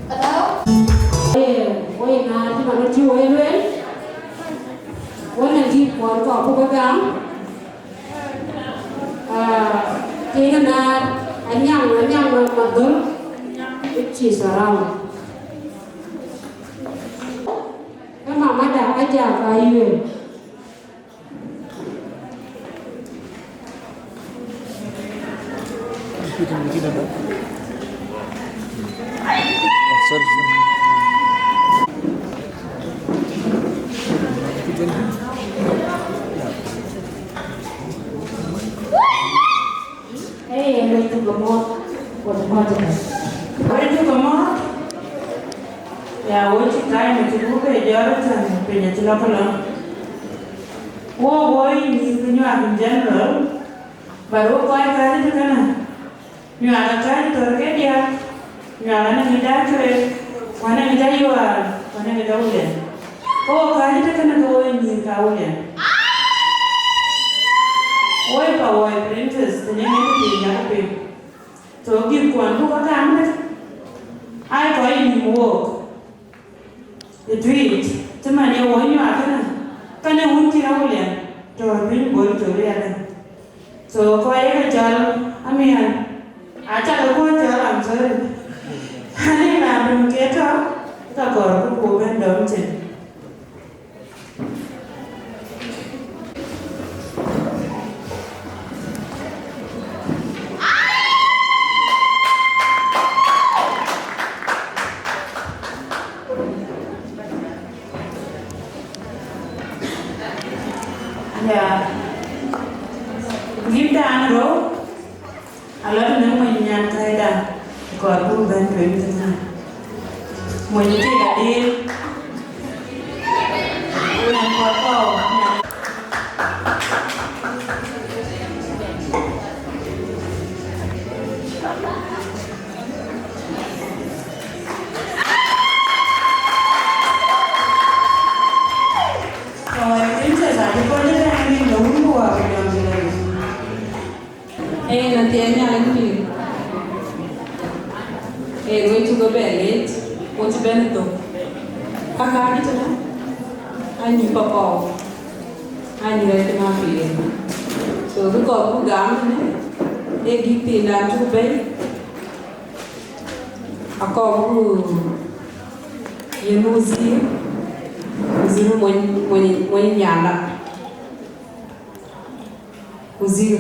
Hello? Eh, woi na cï man cï woi luel. Woi na cï kuɔn kɔ̈k buk gam. Ah, tiŋ na anyaŋ, anyaŋ na madhul. Which is around. Ke mamada aja ka yuel. Oh, sorry, sorry. Hey, wecdu ke mɔ̈ɔ̈th, wecdu ke mɔ̈ɔ̈th. Ya, wecdu time acï buk ke jɔt tën piny acï lɔ ke lɔ. Wo, wo yï mïth ke Nyuak in general, but wo kɔc kääc tëkënë, Nyuak akääc thör ke diäk, Nyuak anɔŋ ŋic Acurek, ku anɔŋ ŋic Ayual, ku anɔŋ ŋic Awulian. Ke wo kääc tëkënë ke wo yï mïth ke Awulian. Wo yï pa wo yï princess, tënë yen kë thiin yak piŋ. So gïk kuɔn buk ke gam tënë, aa kɔc yï nïïm wook. Ë tuic, cï man ye wo Nyuak kënë, kënë wun cï Awulian, tɔ̈ piny Bol Victoria kënë. So kɔc ye ke cɔl amiɛn, aca ke kuɔn cɔl, I'm sorry. Ani raan dun ke tɔ̈, ka kɔɔr ku ku bɛ̈n dɔm cin. Ya. Gït dan rou, alɔ tënë mony nyan kääcda, kɔɔr buk bɛ̈n tueŋ tënë. Mony tik adil. Nyan kɔɔr kɔɔr, nyan. Kɔɔr princess adï kɔc ëtɛ̈ɛ̈n ë nïn de wun ku wäär ku jɔŋdït adï. Ee, na thiɛɛn Nhialic pïïr. Ee, wek cuk ëbɛ̈n leec, wo cï bɛ̈n ë thok. Ka kä dït ënë, anyï pa kɔɔu, anyï rɛ̈c ke na piɛth. So, bï kɔɔr buk gam ënë, ee gïk thiindan cuk bɛ̈i, akɔɔr buk yen wazir, wazir mony, mony, mony nyanda. Wazir.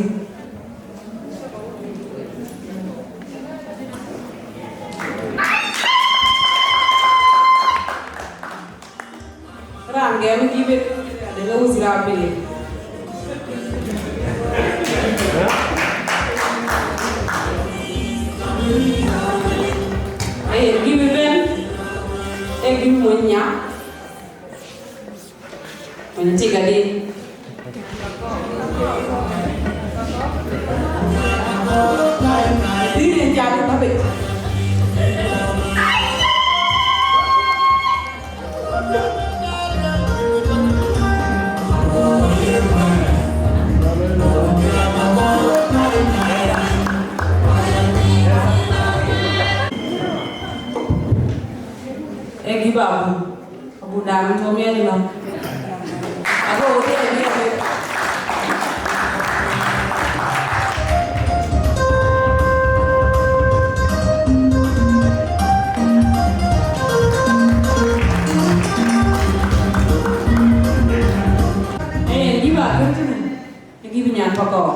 Raan gɛm ë gïïp ë, adëŋ ë wazir apil. Ee gïïp ëbɛ̈n, ee gïïp mony nya. Mony tik adï. Dït en jam ë bäpec. Ee gïïp abun. Abun dan tuɔm yɛn ënɔ. Ago wo tëë bï abëk. Ee, gïïp atɔ̈ tënë. Gïïp nyan pakɔɔu.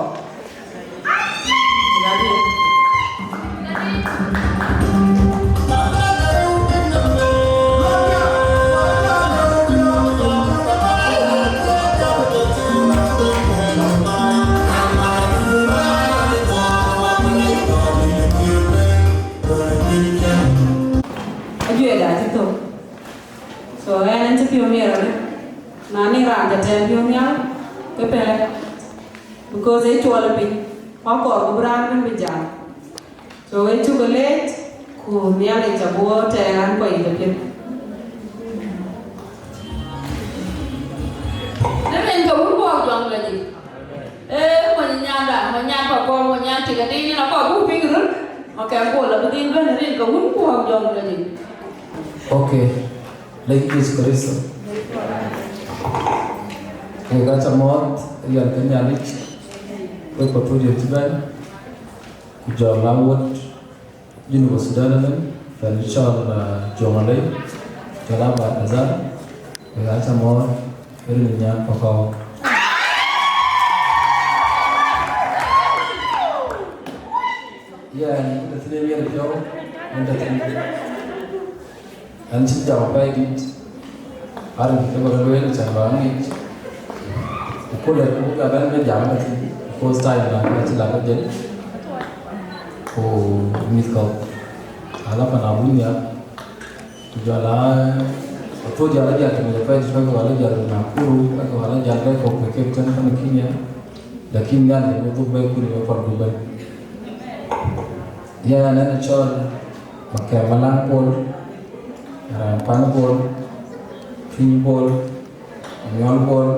Ajuɛɛr acï thök. So, ɣɛn acï piɔ̈u miɛt arëët. Na nɔŋ raan ca tɛ̈ɛ̈n piɔ̈u nhial, ke pɛ̈lë. Because ee cuɔl ë piny, ku akɔɔr ku bï raan ëbɛ̈n bï jam. So, wek cuk leec, ku Nhialic abï wo tɛɛr an, kɔc yic apiɛth. Në rin ke wun kuɔɔk jɔŋ lɔ jik. Ee, mony nyanda, mony nyan pakɔɔu, mony nyan tik adï, yen akɔɔr buk piŋ röt, akɛm Bol abï dhil bɛ̈n në rin ke wun kuɔɔk jɔŋ lɔ jik. Okay. Lɛc Yecu Kërtho. Wek aca mɔ̈ɔ̈th riɛl ke Nhialic, wek Equatoria cï bɛ̈n, ku jɔl a wot Junub Sudan ëbɛ̈n, pan cɔl, ah, Jonglei, jɔl a Bahr el Ghazal, wek aca mɔ̈ɔ̈th rin nyan pakɔɔu. Yɛn, wën tɔ̈ thïn ë miɛt piɔ̈u, wën tɔ̈ thïn. Ɣɛn cï jam apɛi dït, arëk ke ba ke lueel, can ba ŋic. Ku lɛ̈k ku bï bɛ̈n bï jam ëtï, because time na ka cï la ke jël. Ku mïth kɔ̈k, ala pan abun ya. Ku jɔl a, athuɔ̈c jɔl a jal tënë apɛi dït, ka ke wal a jal Nakuru, ka ke wal a jal ke kɔ̈k ke kek tën pan Kenya. Lakin Nhialic abï dhuk bɛ̈i kul ë pan bï bɛ̈n. Yɛn ɣɛn ë cɔl Makɛr Malaŋ Bol, raan pan Bol, Piny Bol, Miɔl Bol,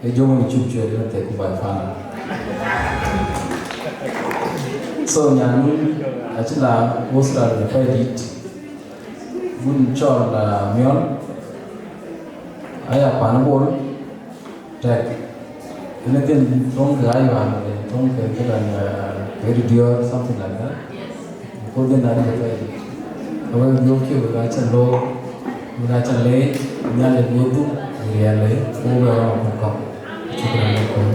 ë jɔŋ ë cuk cuɛt ë thek ku baai pan. So, nyan wun acï la Australia apɛi dït, wun cɔl, ah, Miɔl, aya pan Bol, Tɛk. Anything, thoŋ ke ayuan, thoŋ ke këdäŋ, eh, ke diɔ̈ɔ̈r, something like that. Because then I get ready. Awek diɔ̈ɔ̈r ke wek aca loor, wek aca leec, Nhialic wek dhuk, riɛl ë, wek wek rɔm ku kɔ̈k. Shukran lakum.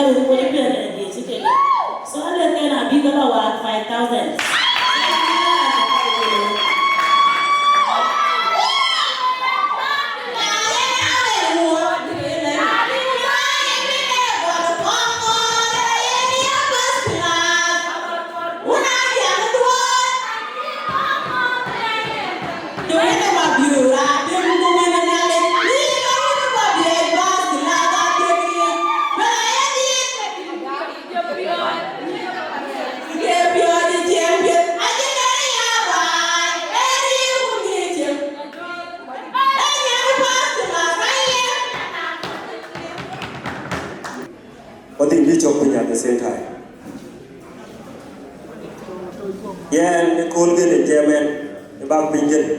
Wek piɛth ë diëc cï kek. So, alëk en abï ke lɔ waar five thousand. Wä dhil bï cɔk piny at the same time. Yɛn ë kööl kënë jam ɛn ë bak piny kënë.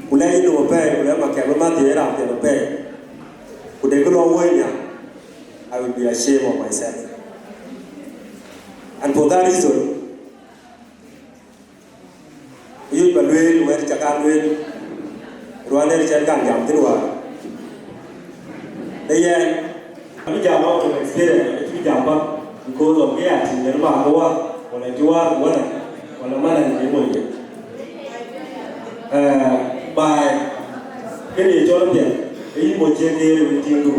Ku lɛc yïn apɛi, ku lɛc Makɛm ë mäth ye raan piɛth apɛi. Ku de kë lɔ woi nhial, I will be ashamed of myself. And for that reason, ayuc ba lueel wɛ̈t ca kan lueel, ruan ë cɛn kan jam thïn wäär. Ee yɛn, abï jam out of experience, acï bï jam bäk, because of kë ya tïŋ yen bä ke wä, wala cï wä, wala, wala man an cï mony ye. Eh, baai, kënë ye cɔl apiɛth, ke yï mony cï ke ye wën tïŋdu.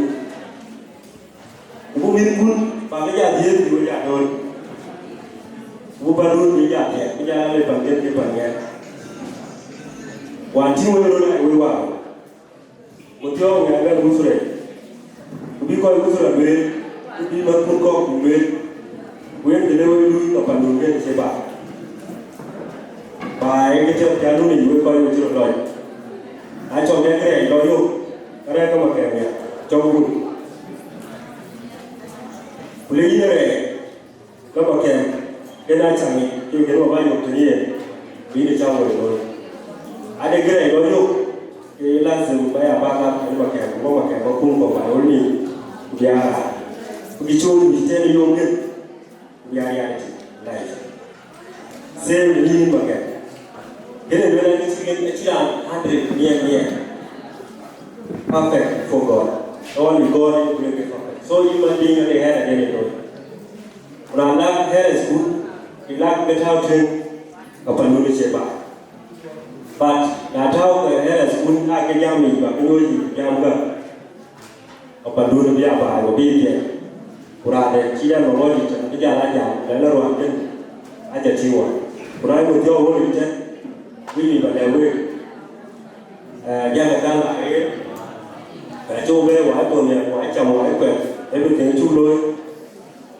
Ku bï mïthkun, bä ke jɔ dhiëëth, bï we jɔ dööl. Ku bï pandun, bï jɔ thiɛɛk, bï jɔ lɔ le pan ŋiɛth, bï pan ŋiɛth. Wään tïŋ wek röt, wek waar. Ku thiɔ̈ɔ̈k wek abɛ̈n Uthura. Ku bï kɔc Uthura lueel, ku bï mïthkun kɔ̈k bï lueel. Ku yen të le wek luui, ka pandun yen acie bä. Ba ee kë cï piath nu yic wek kɔc we cï röt lɔc. Na cɔk dɛ kërɛɛc lɔ yök, kërɛɛc ke Makɛm ya, cɔk wun. Ku le yïn rɛɛc, ke Makɛm, ke na cäŋ yic, ke kën wä ba yök tënë yen, ku yïn ë cäŋ woi looi. Ade kërɛɛc lɔ yök, ke lazim ba ya bak aa tënë Makɛm, ku bä Makɛm ba kum kɔ̈k ba röl nïïm, ku bï aa raar. Ku bï cool bï tënë yom gën. We are reality, life. Same living again. Kene luel an cï, cï raan hundred mia mia. Perfect for God. Only God is really perfect. So human being only had an enemy. Raan lak hɛɛr ë thukul, kë lak ke tääu tueŋ, ka pandun ë cie bä. But na tääu ke hɛɛr ë thukul, aa ke jam yic, ba ke nyuɔɔc yic, jam gäk. Ka pandun bï a baai, ku bï piɛth. Ku raan de cï yɛn lɔ ɣɔ̈c yic, abï jal a jam, ku lɛ̈k ruac kën, aca tïŋ wan. Ku na ye we thiɔ̈k ɣöt yic tɛ̈n, wïc yic ba lɛ̈k week. Eh, diäk ë kan la ɣer, ku acï we bɛ̈ɛ̈i wai thon nhial, wai cam, wai kuɛth, everything cuk looi,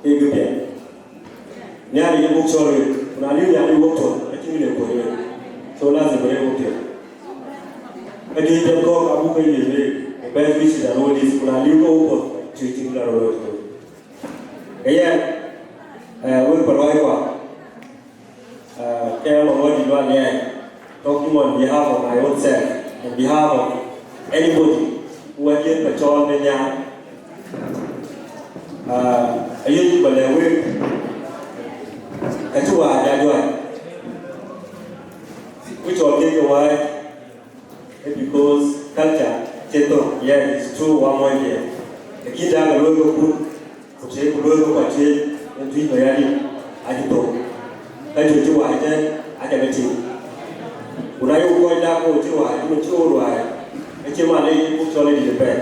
ke kë piɛth. Nhialic ë buk cɔl wek, ku na liu Nhialic wok thon, acïn kë le kuöc wek. So lazim bï rëër wok piɔ̈ɔ̈th. Ka juëc piɛth kɔ̈k abuk ke yiëc wek, the best wishes and all this, ku na liu ke wok puɔ̈th, cuëc cïn kë la rɔt looi thok. Ke yɛn, eh, wek Paluaikua, eh, ke Maŋuɔ̈t Lual Liɛɛc, talking on behalf of my own self, on behalf of anybody who was here for Chol Menya, ah, ayuc ba lɛ̈k wek, ka cï wäär ja juäc, ku cɔl kek ke wäc, eh, because culture cï thök, yes, it's true, wa mɔny diɛɛr, lakin dak ke luöi ke kun, ku cï ku luöi ke kɔc cuëëc, en Tuic Mayardit, acï thök. Ka cï cï wäc tɛ̈n, aca ke tïŋ. Ku na yok kɔc dak ku cï wäc, ku cï ɣöt wäc, acï man ë buk cɔl ë dït ëpɛ̈n.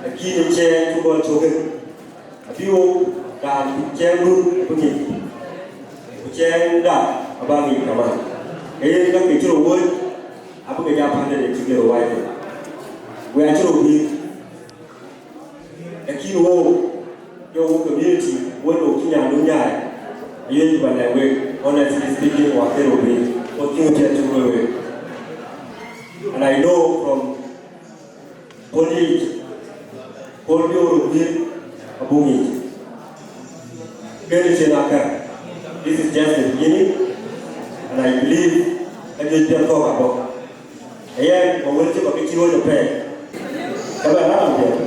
Lakin ë cɛɛn cuk gɔl cök ë, abï wok raan cɛɛŋdun abï ŋic, ku cɛɛŋda abä ŋic kaman. Ke yen ka ke cï röt wööc, abï ke ja pändë de cï ke röt wac thïn. We acï röt guiir. Lakin wok, ke wok community, wën wok cï nyandun nyaai, ayuc ba lɛ̈k wek, honestly speaking, wa ke röt guiir, wok cï ŋö piɛth cuk looi wek. And I know from Puɔl yic, puɔl bï ɣo röt guiir, abuk ŋic. Kënë cïn akär. This is just the beginning, and I believe ka juëc piɛth kɔ̈k abɔ̈. Ee yɛn, ba wël cï ba ke cï ɣööc apɛi, ka bɛ raan piɛth.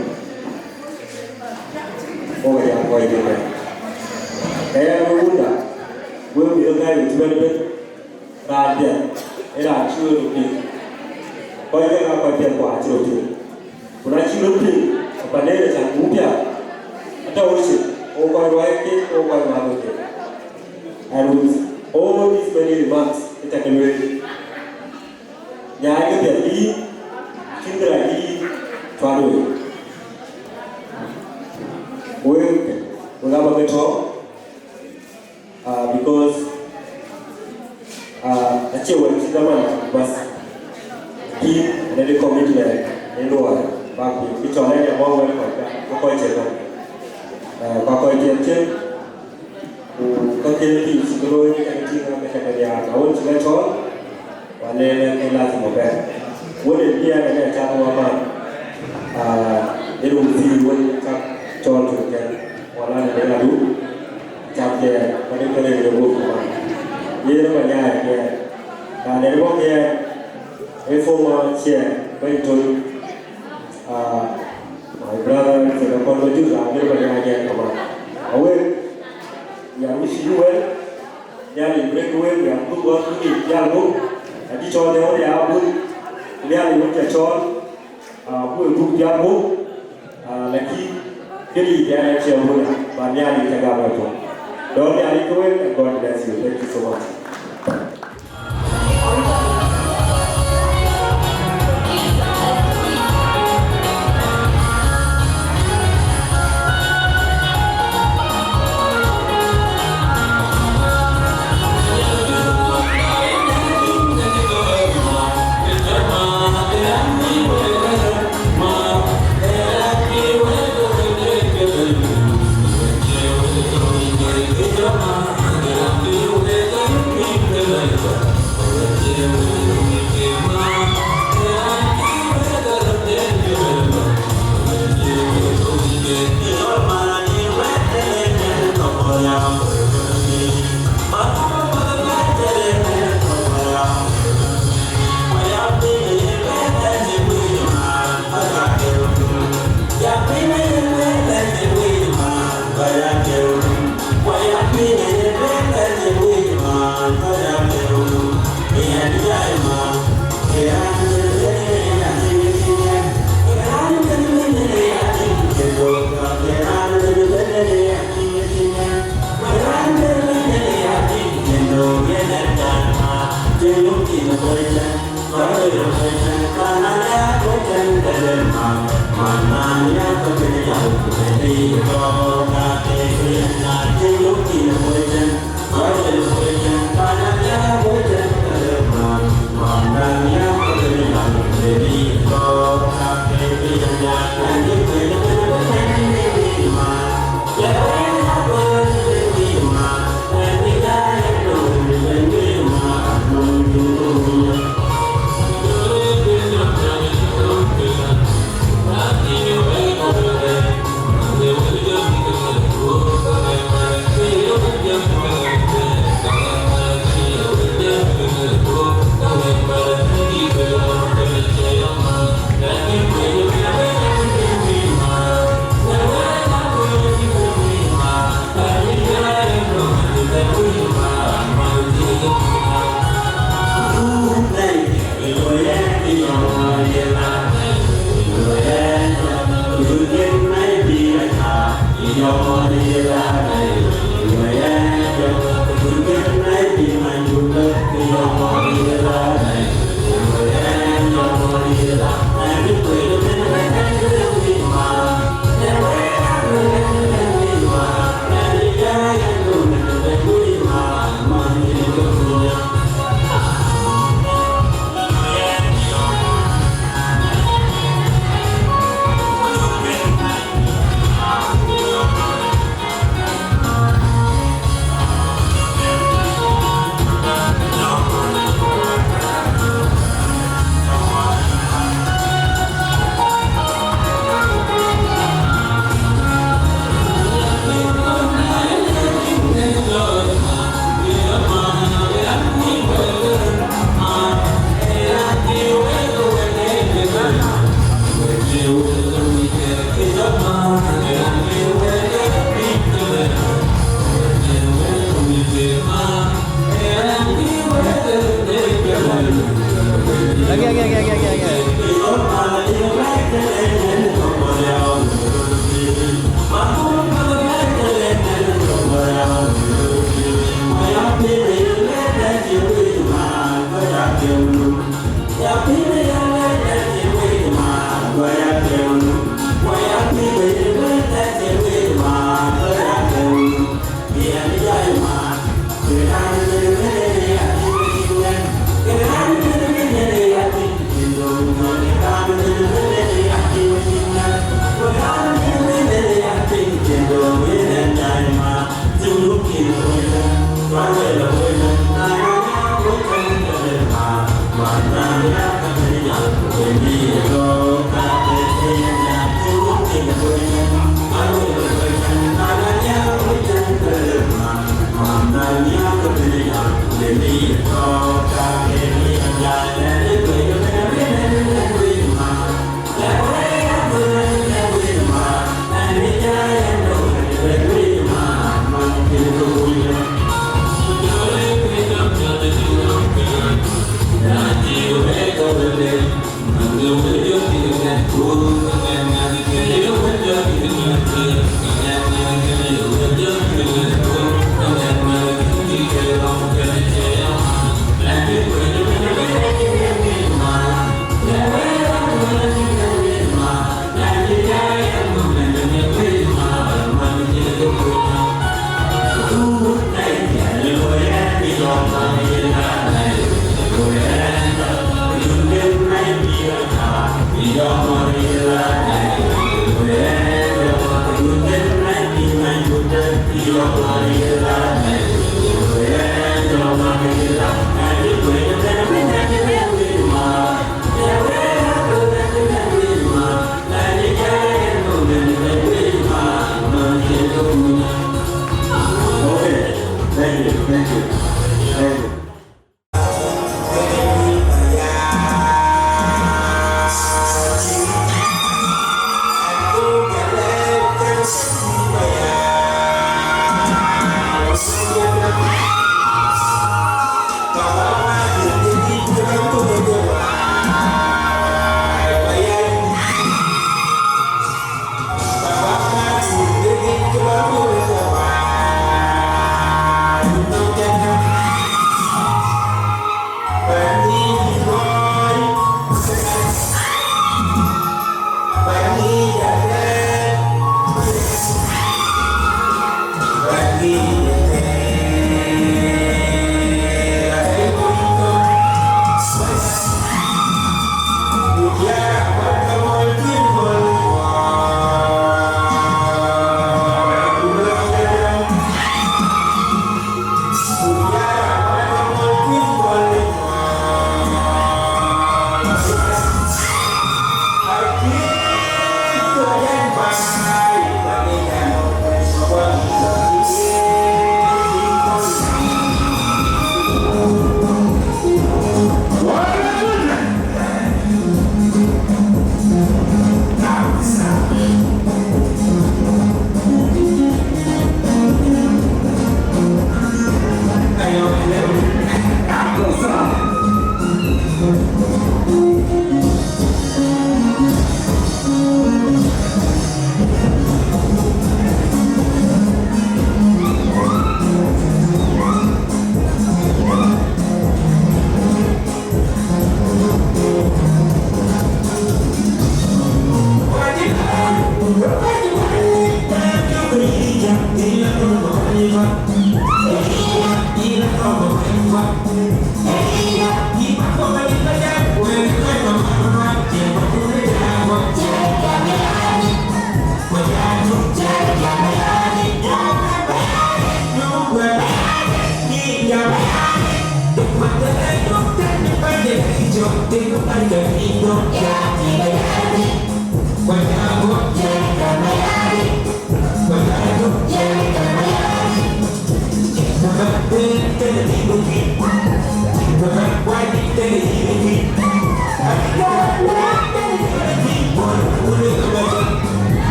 Wok aya kɔc dït bɛ̈n. Ee yɛn, wek wunda, wek mïth ë gäi cï bɛ̈n ëbën. Raan piɛth, ee raan cï ɣööt röt piŋ. Kɔc kek aa kɔc piɛth ku acï röt piŋ. Ku na cï röt piŋ, ke panen acän buk piath. Tɔ̈ wecin, wo kɔc ruääi kek, wo kɔc ŋuan kek. And with all these many remarks, ë tɛ̈ ke lueel, nyaai ke piɛth yïn, cïn bï rac yïn tuan wei. Wek, wek aba ke tɔ̈, uh, because, uh, acie wek cï dhaman bas, kï, në de commitment, në luɔi, bak piny, kï cɔl ë ya bɔ̈ wek kɔc ka, ku kɔc cï bɛ̈n. Uh, ku kɔc cï cïn, ku käkken pïïr cï ke looi ke cä ke tïŋ, ke cä ke riaar, na wën cï ke cɔɔl, ku alɛɛc ke lazim ëbɛ̈n. Wën ë bï ɛn ë cath wä man, aa, ë run thïn wën cak cɔɔl tök tɛ̈n, wala në de adu, cak jɛ, ka de kërɛɛc de guöp ku man. Yen ë ba nyaai ë kɛɛr. Raan ë wä kɛɛr, ë former chair, bɛ̈ny Tony, aa, my brother, Senator Paul Majuza, abï ba nyaai ë kɛɛr kaman. Awek, we are wishing you well. Nhialic bï rëk wek, ya buk wä buk yic dhial buk. Adï cɔl de wä ya buk. Nhialic wä ca cɔl, ah, buk buk dhial buk. Ah, lakin këdï ya na cie wun, ba Nhialic ca gam wek. Dɔ̈ɔ̈r Nhialic ke wek, and God bless you. Thank you so much.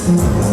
Thank you.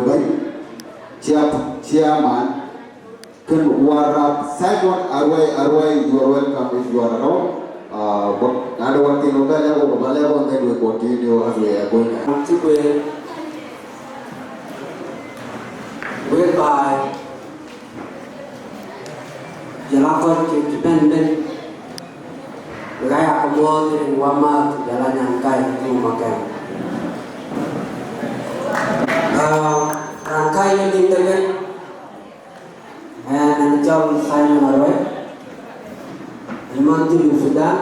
Bɛ̈ny, chair, chairman, kën Warap, Simon Arwai, Arwai, you are welcome if you are around. Uh, but another one thing, we balego, we balego, and then we continue as we are going. Whereby jɔl a kɔc cï bɛ̈n bɛ̈n, wek aa ya ke muɔɔth rin wämääth, jɔl a nyankäi ku makɛn. Ah, raan käi ë lim de ɣɛn, ɣɛn, ɣɛn cɔl Simon Arwai, ɣɛn man Junub Sudan,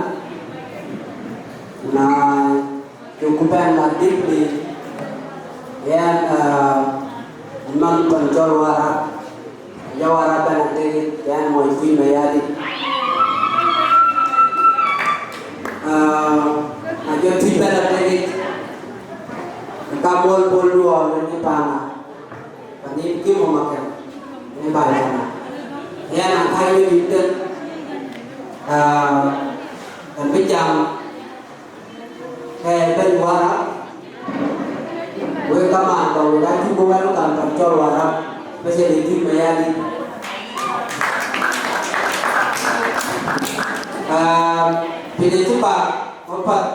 na cuk bɛ̈n la deeply, ɣɛn, ah, ɣɛn man pan cɔl Warap. Jɔ Warap bɛ̈n atekï, ɣɛn mɔc Kuc Mayardit. Ah, na jɔ Tuic bɛ̈n atekï, ka Bol Bol Luɔl në Pana, Panïm Kim Omakɛm në baai Pana. Ɣɛn a thäi wek yïn tën, ah, ɣɛn bï jam ke bɛ̈ny Warap, wek kamaan tɔ̈, wek acuk bï welcome pan cɔl Warap, especially Tuic Mayardit. Ah, piny acï bak, wek path,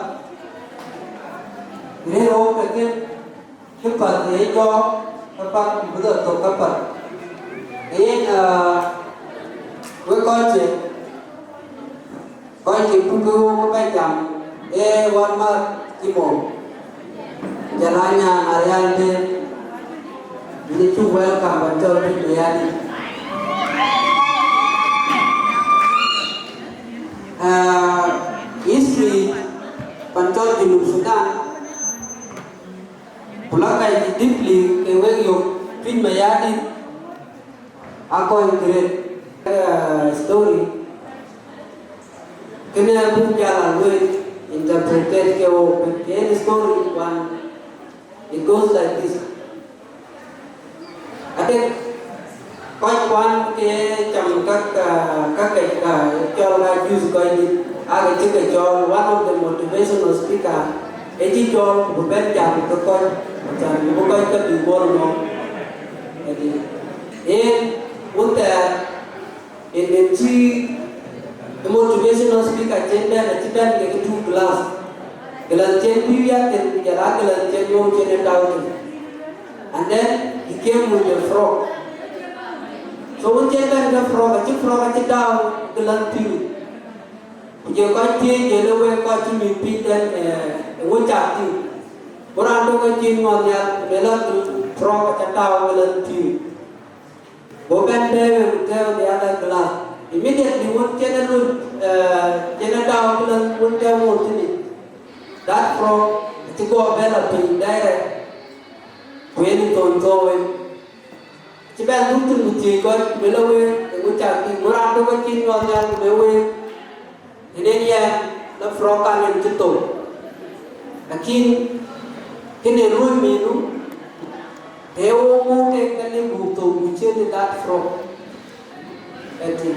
rëër wok ke thïn, cï path ë jɔɔk, ke path, bï dhil thök ke path. Yen, ah, wek kɔc cï Kɔc cï puk ke wok ke bɛ̈n jam, ee wämääth Timo, jɔl a nyan Arial Deng, yïn acuk welcome pan cɔl Tuic Mayardit. Ah, history pan cɔl Junub Sudan, ku la kac deeply ke wek yök Tuic Mayardit, akɔc great, eh, story. Kënë abuk jal a lueel interpreted ke wok, ke yen story kuan, it goes like this. Adek kɔc kuan ke cam kak, ah, kak ke, ah, cɔl ka juice kɔc dït, ake cï ke cɔl one of the motivational speaker, e cï cɔl ku bï bɛ̈n jam ke kɔc, can ku bï kɔc ke bï bɔl mɔ̈u. Ëdï. Yen wun thɛɛr, en en cï motivational speaker cïn bɛ̈n, acï bɛ̈n kekë two glass. Glass cïn pïu ya thïn, ku jɔl a glass cïn wëu cïn ë tau thïn. And then he came with a frog. So wun cïn bɛ̈n ke frog, acï frog acï tau glass pïu. Ku jɔ kɔc thiëëc, jɔ le wek kɔc cï mïth piny tɛ̈n, eh, eeŋö cak tïŋ? Go raan tök ë cïn ŋɔ̈th nhial, ku le la frog aca tau glass pïu. Go bɛ̈n bɛ̈ɛ̈i wek ku tɛ̈ɛ̈u the other glass. Immediately wun cïn ë luth, eh, cïn ë tau glass wun tɛ̈ɛ̈u ŋoot thïn yic, that frog acï guɔ bɛ̈n la piny direct, ku yen ë thon thou en. Cï bɛ̈n dhuk thïn ku thiëëc kɔc, ku bï la wëër, eeŋö cak tïŋ? Go raan tök ë cïn ŋɔ̈th nhial ku bï wëër, ënën yɛn, la frog kan en cï thou. Lakin kënë luɔi mïïnu, të ye wok ŋuuk kek ke lim buk thou, ku cïn ë that frog. Ëtï.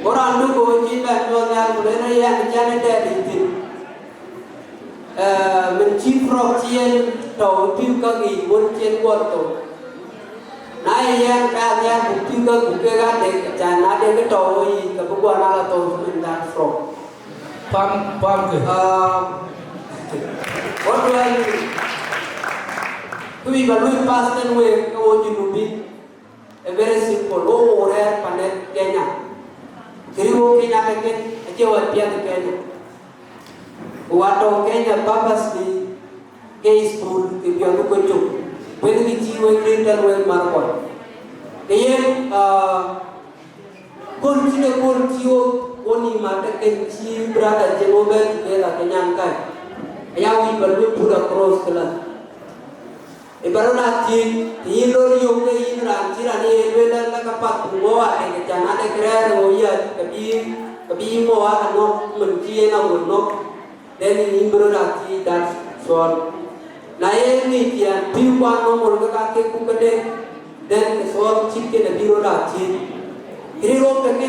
Go raan duk go cï bɛ̈n nyuɔɔth nhial, ku lueel ë yɛn, cän ë dɛɛt yic thïn. Eh, min cï frog cï yen tɔ̈u ë pïu käk yiic wën cï en guɔl thou. Na ye yɛn, ka nhial ku pïu käk ku kek adek, cän na dek ë tɔ̈u ë yic, ke bï guɔ na la thou min that frog. Pam, pam ke. Ah, what do I mean? Kë wïc ba luɔi pass tën week, ke wo Junubin. A very simple. Wo wo rɛ̈ɛ̈r panë Kenya. Këriëëc wo Kenya ke ken, acie wɛ̈t piɛth ë Kenya. Ku wa tɔ̈u Kenya purposely ke school, ke piɔ̈ɔ̈th ku cök. Wën kë cï wek rin tɛ̈n wek mar kɔc. Ke yen, ah, kööl cï ke kööl cï wo, wo nïïm mat ke ken cï brother cïn wo bɛ̈n together ke nyankäi. Aya wïc ba luɔi put across këlä. Ë ba rɔt a thiëëc, të yïn lor yök ke yïn raan cï raan ye lueel la ka path ku mɔ̈u adek, cän adek rɛ̈ɛ̈r ë ɣöö yäc, ke bï, ke bï mɔ̈u aa nɔ̈k, mën cï yen a ɣöt nɔ̈k, then yïn bï rɔt a thiëëc that suɔl. Na ye ŋic yɛn pïu kuan normal ke ka kek ku kedhie, then ke suɔl cït ken abï rɔt a thiëëc. Këriëëc rok tëkï,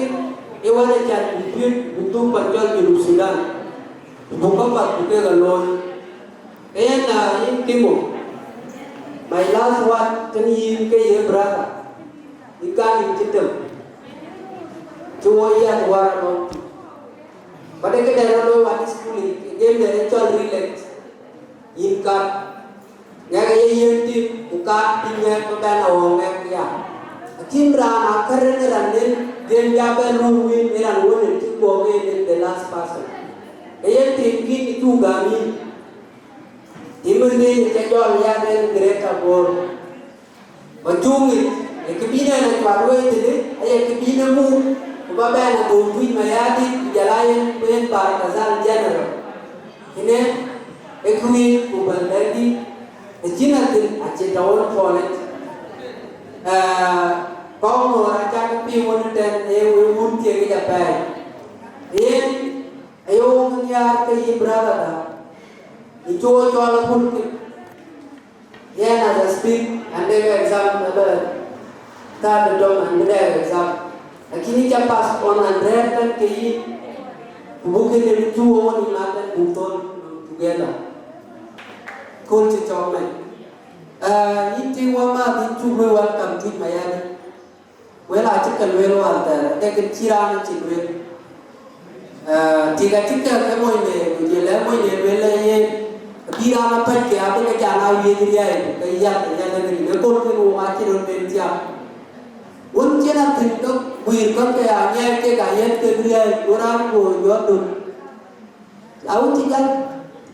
ë wɛ̈t ë cän bï piööc bï dhuk pan cɔl Junub Sudan, ku buk ka path ku kek a looi. Yen, ah, yïn Timo, My last word tënë yïn ke ye brother, yï kan yïn cï tem, cï wo yɛn wär alɔŋ. Ba de këdɛn rɔt looi wään ë thukul yic, ë game de cɔl relax, yïn kat. Ŋɛk aye yiën tim, ku kat bï ŋɛk bï bɛ̈n a ɣɔ̈k ŋɛk ya. Lakin raan akär ënë raan nen, den ja bɛ̈n röör wïn ë raan wën ë cï guɔ̈k en in the last person. Ke yen tim kïn ë cuk gam yïn. Tim ënë ë cä jɔl ya den Greater Bor. Ba cuŋ yic, ë kë bï en a cuat wei tëdï, aye kë bï en a muk, ku ba bɛn a dhuk Tuic Mayardit, ku jɔl a yen ku yen Bahr el Ghazal General. Kënë ë kë wïc ku bɛ̈n lɛ̈k dï, ë cïn a thïn acï tɔ̈u ɣön puɔl yic. Aa, kɔ̈k ŋoor acä ke piŋ wën ëtɛ̈n, ee wek wun thiekic apɛi. Yen aye wok nhiaar ke yï brother da, yï cuk cɔl akut kë. Yen as I speak, an dek exam ëbɛ̈n, third term an bï dek exam. Lakini ca pass on an rɛ̈ɛ̈r tɛ̈n ke yïn, ku buk kënë bï cuk wok nin atɛ̈n buk thöl together. Kööl cï cɔk mɛn. Aa, yïn Tim Wamath, yïn cuk luɔi welcome Tuic Mayardit. Wël acï ke lueel wäär thɛɛr, ke kën cï raan acï lueel. Aa, tik acï ke ke mony de, ku jël ë mony de lueel ë yen, bï raan apɛ̈c ke abï ke jam awiëc riäi, ku ke yäth, yäth ë kënë, ëkööl kën wok acï röt ben thiaak. Wun cïn athïn ke guiir käŋ ke aa ŋiɛc kek ayäth kek riäi, ku raan ku jɔt dun. Awun cï jal,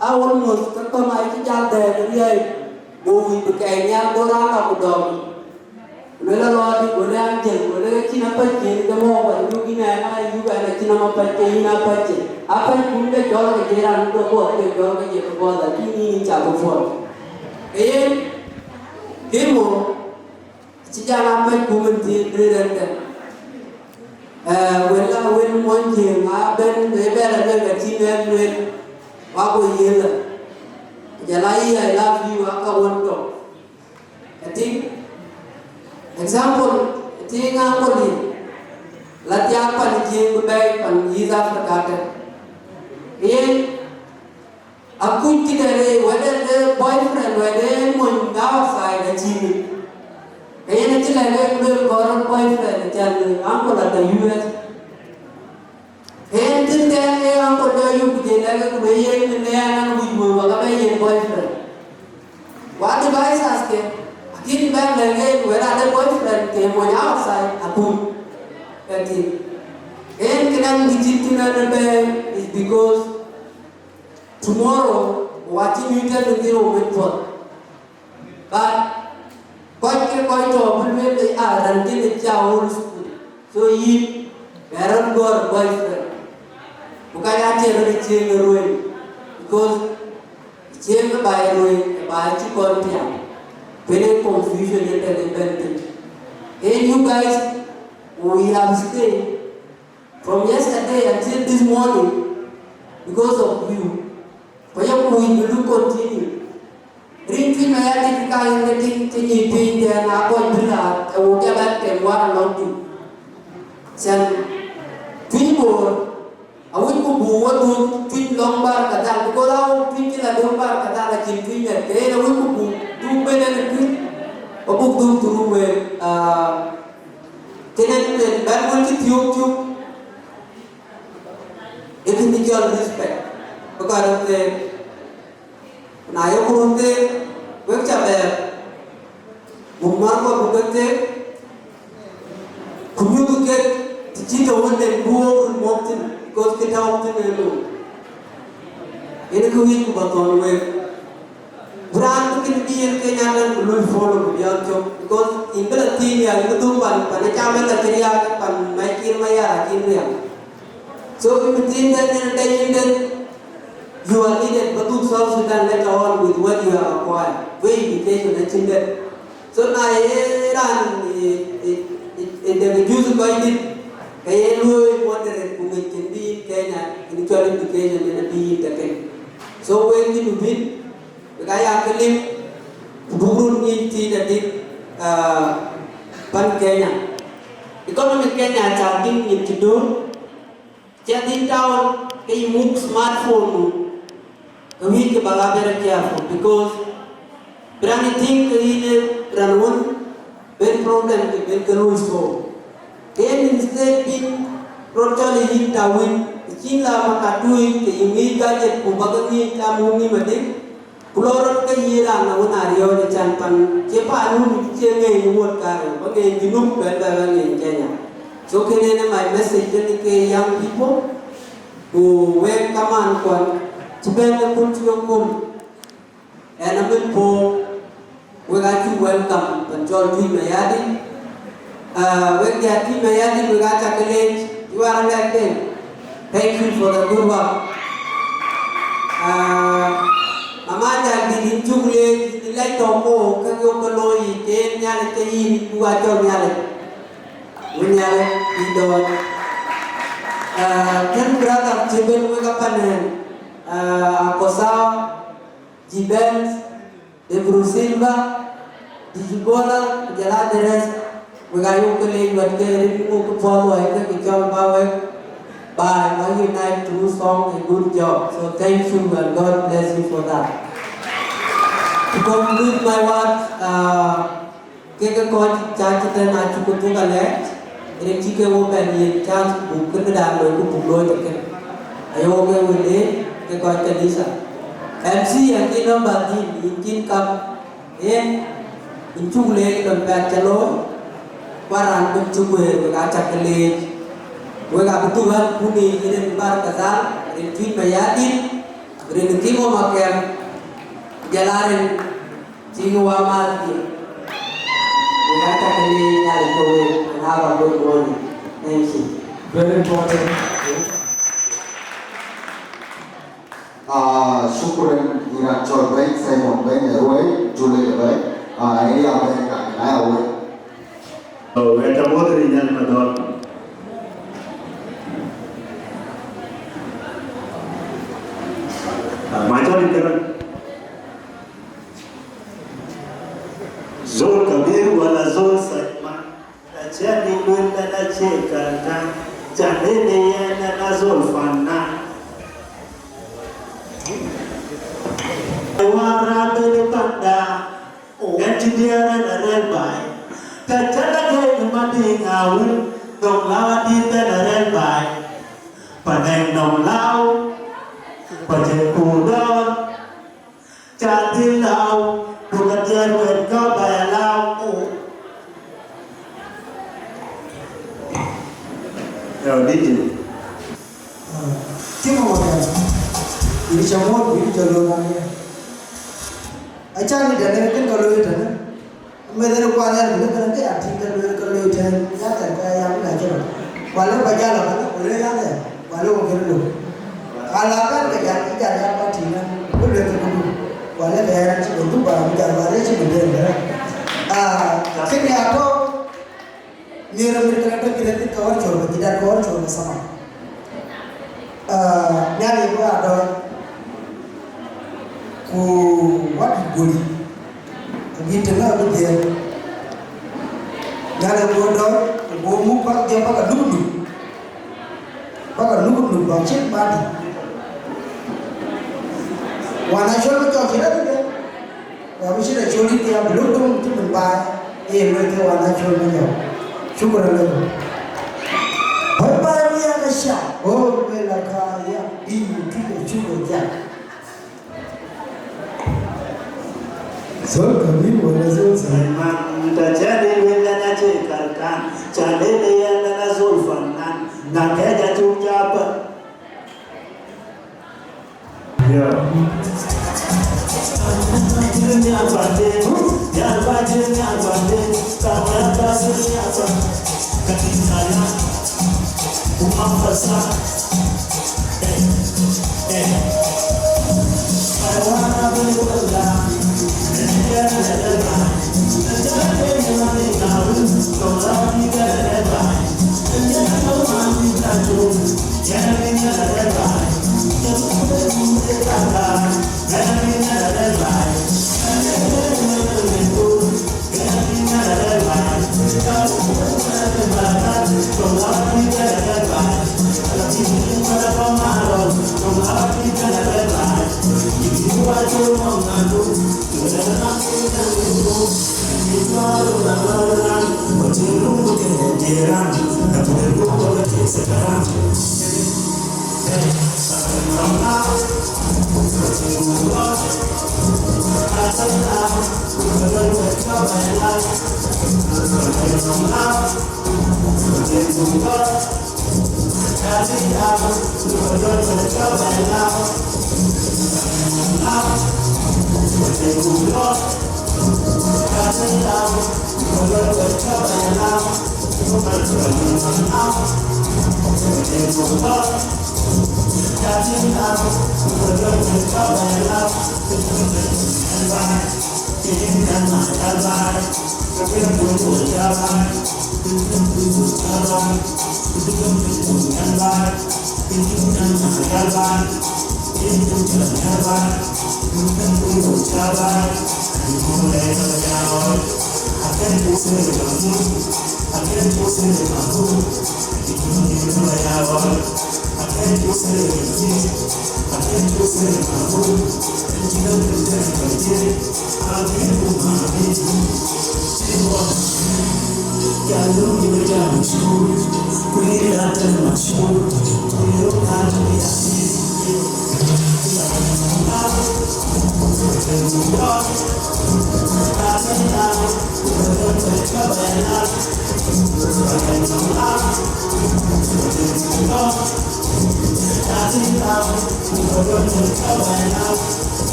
a almost ke kɔ̈m aa cï jal dhɛɛr ë riäi, go wïc bï kɛɛc nhial, go raan lɔ ku dɔm. Ku luel alɔɔdï, go lë an jël, go lë ke cïn apɛ̈c cïn ke mɔ̈u, ku ayuk yïn ɛn, ayuk ɛn acïn nɔm apɛ̈c ke yïn apɛ̈c cïn. Apɛ̈c kun ke cɔl ke jël raan ke buɔɔth, ke cɔl ke jël ke buɔɔth, lakini yïn ca bï puɔl. Ke yen, ke mɔ̈u, cï jal apɛ̈c ku mën thiin rëër ɛn dɛ̈. Ee, wël la wël mony Jiëëŋ aa bɛ̈n, ë bɛ̈n la luel ka cïn ɣɛn luel, wa go yiël la. Jal a yï, I love you, aka wën tɔ̈. I think, example, I think uncle yï, la thiaak pan Jiëëŋ bï bɛ̈ɛ̈i pan East Africa tɛ̈n. Yen, akuc këdɛn ë wɛ̈t de boyfriend, wɛ̈t de mony outside acïn. Ke yen acï lɛ̈k en luel kɔɔr boyfriend, acän uncle at the U S. Ke yen thïn tɛ̈n ë uncle de yuk ku jël lɛ̈k ku luel yen në ɛn an wïc wëu wak abɛ yen boyfriend. Ku advice askë, akïn bɛ̈n lɛ̈k en wɛ̈t ade boyfriend ke mony outside akuc. Ke tïŋ. Ke yen këdɛn bï cït kënë bɛ̈ɛ̈i is because tomorrow, wacï nyuc tɛ̈n në dhil wok wec puɔth. But kɔc ke kɔc tɔ̈ bï lueel aa raan kënë cï a old school. So yïn, bɛ rɔt gɔ̈ɔ̈r boyfriend. Ku ka ya cï rɔt cieŋ ë ruëëny. Because cieŋ ë baai ruëëny, ë baai cï kɔn tiam. Kënë confusion ë tɛ̈n ë bɛ̈n thïn. And you guys, we have stayed from yesterday until this morning because of you. Ku ye kuc bï du continue. Rin Tuic Mayardit ka yen ke tïŋ cï nyic piny tɛ̈n akɔc bï la, ee wok jal a tem war alɔŋ tïŋ. Cän Tuic Bor, awïc ku buk wo dhuk Tuic lɔŋ Bahr el Ghazal, because a wok Tuic cï la dhuk Bahr el Ghazal acïn Tuic nɛt, ke yen awïc ku buk dhuk ben en ë Tuic, ku buk dhuk through wek, aa, kënë luel bɛ̈n wën cï thiöök cök. Ë kën cɔl respect, bï kɔc röt theek. Na ye ku röt theek, wek ca bɛ̈ɛ̈r, buk mär kɔc buk ke theek, ku nyuth kek të cï tɔ̈ wën den bï wok röt mɔ̈k thïn, because kë tɔ̈u thïn ë looi. Yen kë wïc ku ba thɔ̈n wek. Ku raan bï kën bï yen Kenya lɛ̈n ku lui follow ku biäk cök, because yïn bï la thiëëc ya, yïn bï dhuk pan, pan ë cam ënë cï riääk, pan Mac Kiir Mayar acïn riääk. So, yïn bï thiëëc that yen ade yïn den, you are needed, ba dhuk South Sudan later on with what you have acquired. Wek education acïn den. So, na ye raan ë, ë, ë, ë dek juice kɔc dït, ke ye luöi moderate ku ŋic kën bï yïn Kenya, yïn cɔl education yen abï yïn tëkën. So, wek Junubin, wek aa ya ke lim, ku buk röt ŋic tiit adït, aa, pan Kenya. Economy Kenya acä dhil ŋic cï döŋ, cï adhil town ke yï muk smartphone nu, ke wïc ke ba la very careful, because Bï raan ë tïŋ ke yïn ë raan wën ben problem ke ben ke luɔi solve. Ke yen instead bïn rɔt cɔl ë yïn tawin, ë cïn la makatui ke yï ŋic gadget ku ba ke ŋic tam wun nïm adï, ku lɔ rɔt ke yï raan awën a riɔ̈ɔ̈c ë can pan cie pan wun cie ŋeeny wuɔt karou, ba ŋeeny Junub bɛ̈n bɛ bɛ ŋeeny Kenya. So kënë ënë my message tënë ke young people, ku wek kaman kuan cï bɛ̈n ë kun cï wek kum. Ɣɛn amën puɔ̈u, wek aa cuk welcome pan cɔl Tuic Mayardit. Ah, wek diäär Tuic Mayardit, wek aa cak ke leec, you are elected. Thank you for the good work. Ah, Mama Jaldït, yïn cuk leec, yïn lɛc tɔ̈u ke wok ke yok ke looi yic, ke yen Nhialic ke yïn, yïn cuk aa cɔl Nhialic. Wën Nhialic, yïn dɔɔc. Ah, kën brother cï ben wek apanen, ah, Akosa, G-Benz, Ebru Silva, Dijibola, ku jɔl a the rest, wek aa yok ke leec wɛ̈t ke rin ŋuk ke puɔth luɔi ke ke cɔl ba wek baai ba unite through song, a good job. So thank you and God bless you for that. To conclude my words, uh, ke ke kɔc ca cï tɛ̈n acuk ke thök alɛɛc, rin cï ke wo bɛ̈n yen chance buk kënë dan looi ku buk looi tëkën. Aye wo ke wël ë ke kɔc kanitha. M C, yɛn cï nɔm ba dhil, yïn cïn kam, yen, yïn cuk leec lon pɛth ca looi, ku raan bï cï guëër wek aa cak ke leec. Wek abï dhuk ɣän kun yiic rin Bahr el Ghazal, rin Tuic Mayardit, rin King of Makem, ku jɔl a rin Cï wä mäth ye. We aa cak ke leec Nhialic ke wek, and have a good morning. Thank you. Very important. Ah, shukran, yïn raan cɔl Bɛ̈ny Simon Bɛ̈ny Aruei, Jule de Bɛ̈ny. Ah, ë ya Bɛ̈ny ka na ya wek. Oh, we ta modri nyal madol. Ah, ma jɔl in kena. Zol kabir wala zol sagir, ma ta cɛn in luel na na cie karkan, ca nene yɛn na na zol fanan. Wara bene panda, o, yɛn ci diɛɛr ɛn arɛl baai. Ka ca la kɛn ma diŋ awil, nɔm la wa diɛɛr ɛn arɛl baai. Panɛŋ nɔm lau, pa jɛ ku dɔɔr. Ca dhil lau, duka diɛɛr wɛ̈t ka ba ya lau. Yo, D J. Ah, cï ŋö wä yɛn? Yïn cä muɔ̈t, yïn cä lɔ na yɛn. Acä ni dɛn ë kën ka looi tënë. Meth en kuan yɛn, meth en ke ya tïŋ ke looi, ke looi tɛ̈n, ya thɛn ke ya mi na cï rɔt. Kuan lë ba jal ɣɔn, ku le ya thɛn, kuan lë wok kën looi. Ala bɛ̈n ke jal, ke jal ya ba tïŋ, ku le ke kudu. Kuan lë ke ya cï ke du ba, ku jal ba le cï ke den ke. Ah, kën ya tɔ̈, mïr mïr kën tɔ̈ kën thïn ka wär cɔl ba jidat, ka wär cɔl ba sama. Ah, Nhialic bï aa dɔɔc, ku wä dït guöli, abï tënë abï dhiëëth. Nhialic bï dɔɔc, ku bï muk bäk jɔ bäk anuk nuk, bäk anuk nuk bäk cït madï. Wan acɔl bï jɔ cït adï. Wa bï cïn acol yïn ke ya bï lok döŋ cï min baai, ee luel ke wan acol Manyɔk. Shukran lekum. Bye bye, we are the shop. Oh, luel aka ya, bï yïn tïc acuk ë jam. Zol kabir wala zol sagir? Man, ta cɛn in luel na na cie karkan, ca lele ya na na zol fanan, na kɛc acuk ca päl.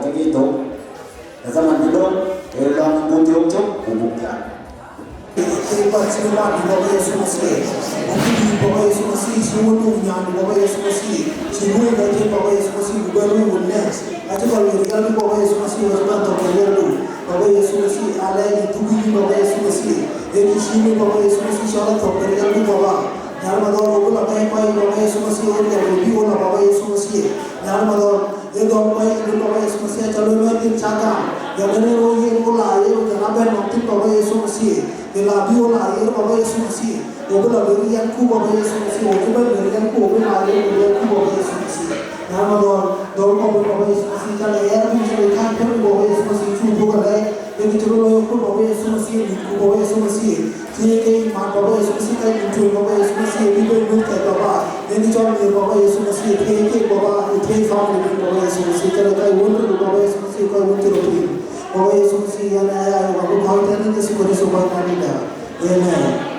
Ŋic thok, ë zaman cï döŋ, ë lɔ̈ŋ buk yök cök ku buk thiaak. Ke bä cï mat Baba Yecu Masiih. Buk dït Baba Yecu Masiih, cï wun nu nyan Baba Yecu Masiih. Cï wun bä cï Baba Yecu Masiih, ku bɛ lu wun nɛ̈k. Acï kɔc wël riɛldu Baba Yecu Masiih, wël bä thɔ̈k riɛldu. Baba Yecu Masiih, alɛɛc yï thuk yïn Baba Yecu Masiih. Ee kë cï nu Baba Yecu Masiih, cɔl athɔ̈k riɛldu Baba. Nyan madhɔl, wo bï la bɛ̈ɛ̈i kɔc Baba Yecu Masiih, wo riɛl ku bï wo la Baba Yecu Masiih. Nyan madhɔl, ee dhɔ̈l kɔc yïn Baba Yecu Masiih, aca lueel wɛ̈t yen ca gam. Yɛn ë rëër wo yen wo la yer, wo jɔl a bɛ̈n nɔm thïn Baba Yecu Masiih. Ke la bï wo la yer Baba Yecu Masiih. Wo bï la bɛ̈n riɛlku Baba Yecu Masiih, wo cï bɛ̈n bɛ̈n riɛlku, wo bï la yer riɛlku Baba Yecu Masiih. Nyan madhɔl, dhɔ̈l kɔc Baba Yecu Masiih, ca la yer ku ca la kan pɛ̈n Baba Yecu Masiih, cu buk alɛɛc. Yen cï rɔt looi ku Baba Yecu Masiih, ku Baba Yecu Masiih. Thiëëc ke yï mat Baba Yecu Masiih, ka yïn tueŋ Baba Yecu Masiih, bï bɛ̈n mïth kɛc Baba. Yen cɔl miëth Baba Yecu Masiih, thiëëc kek Baba, ku thiëëc family bï Baba Yecu Masiih, kënë ka yï wun röt Baba Yecu Masiih, ka yï wun cï röt yïn. Baba Yecu Masiih, yɛn aya yök abï kɔc tɛ̈n ë Yecu Kërtho Bɛ̈nydïtda. Amen.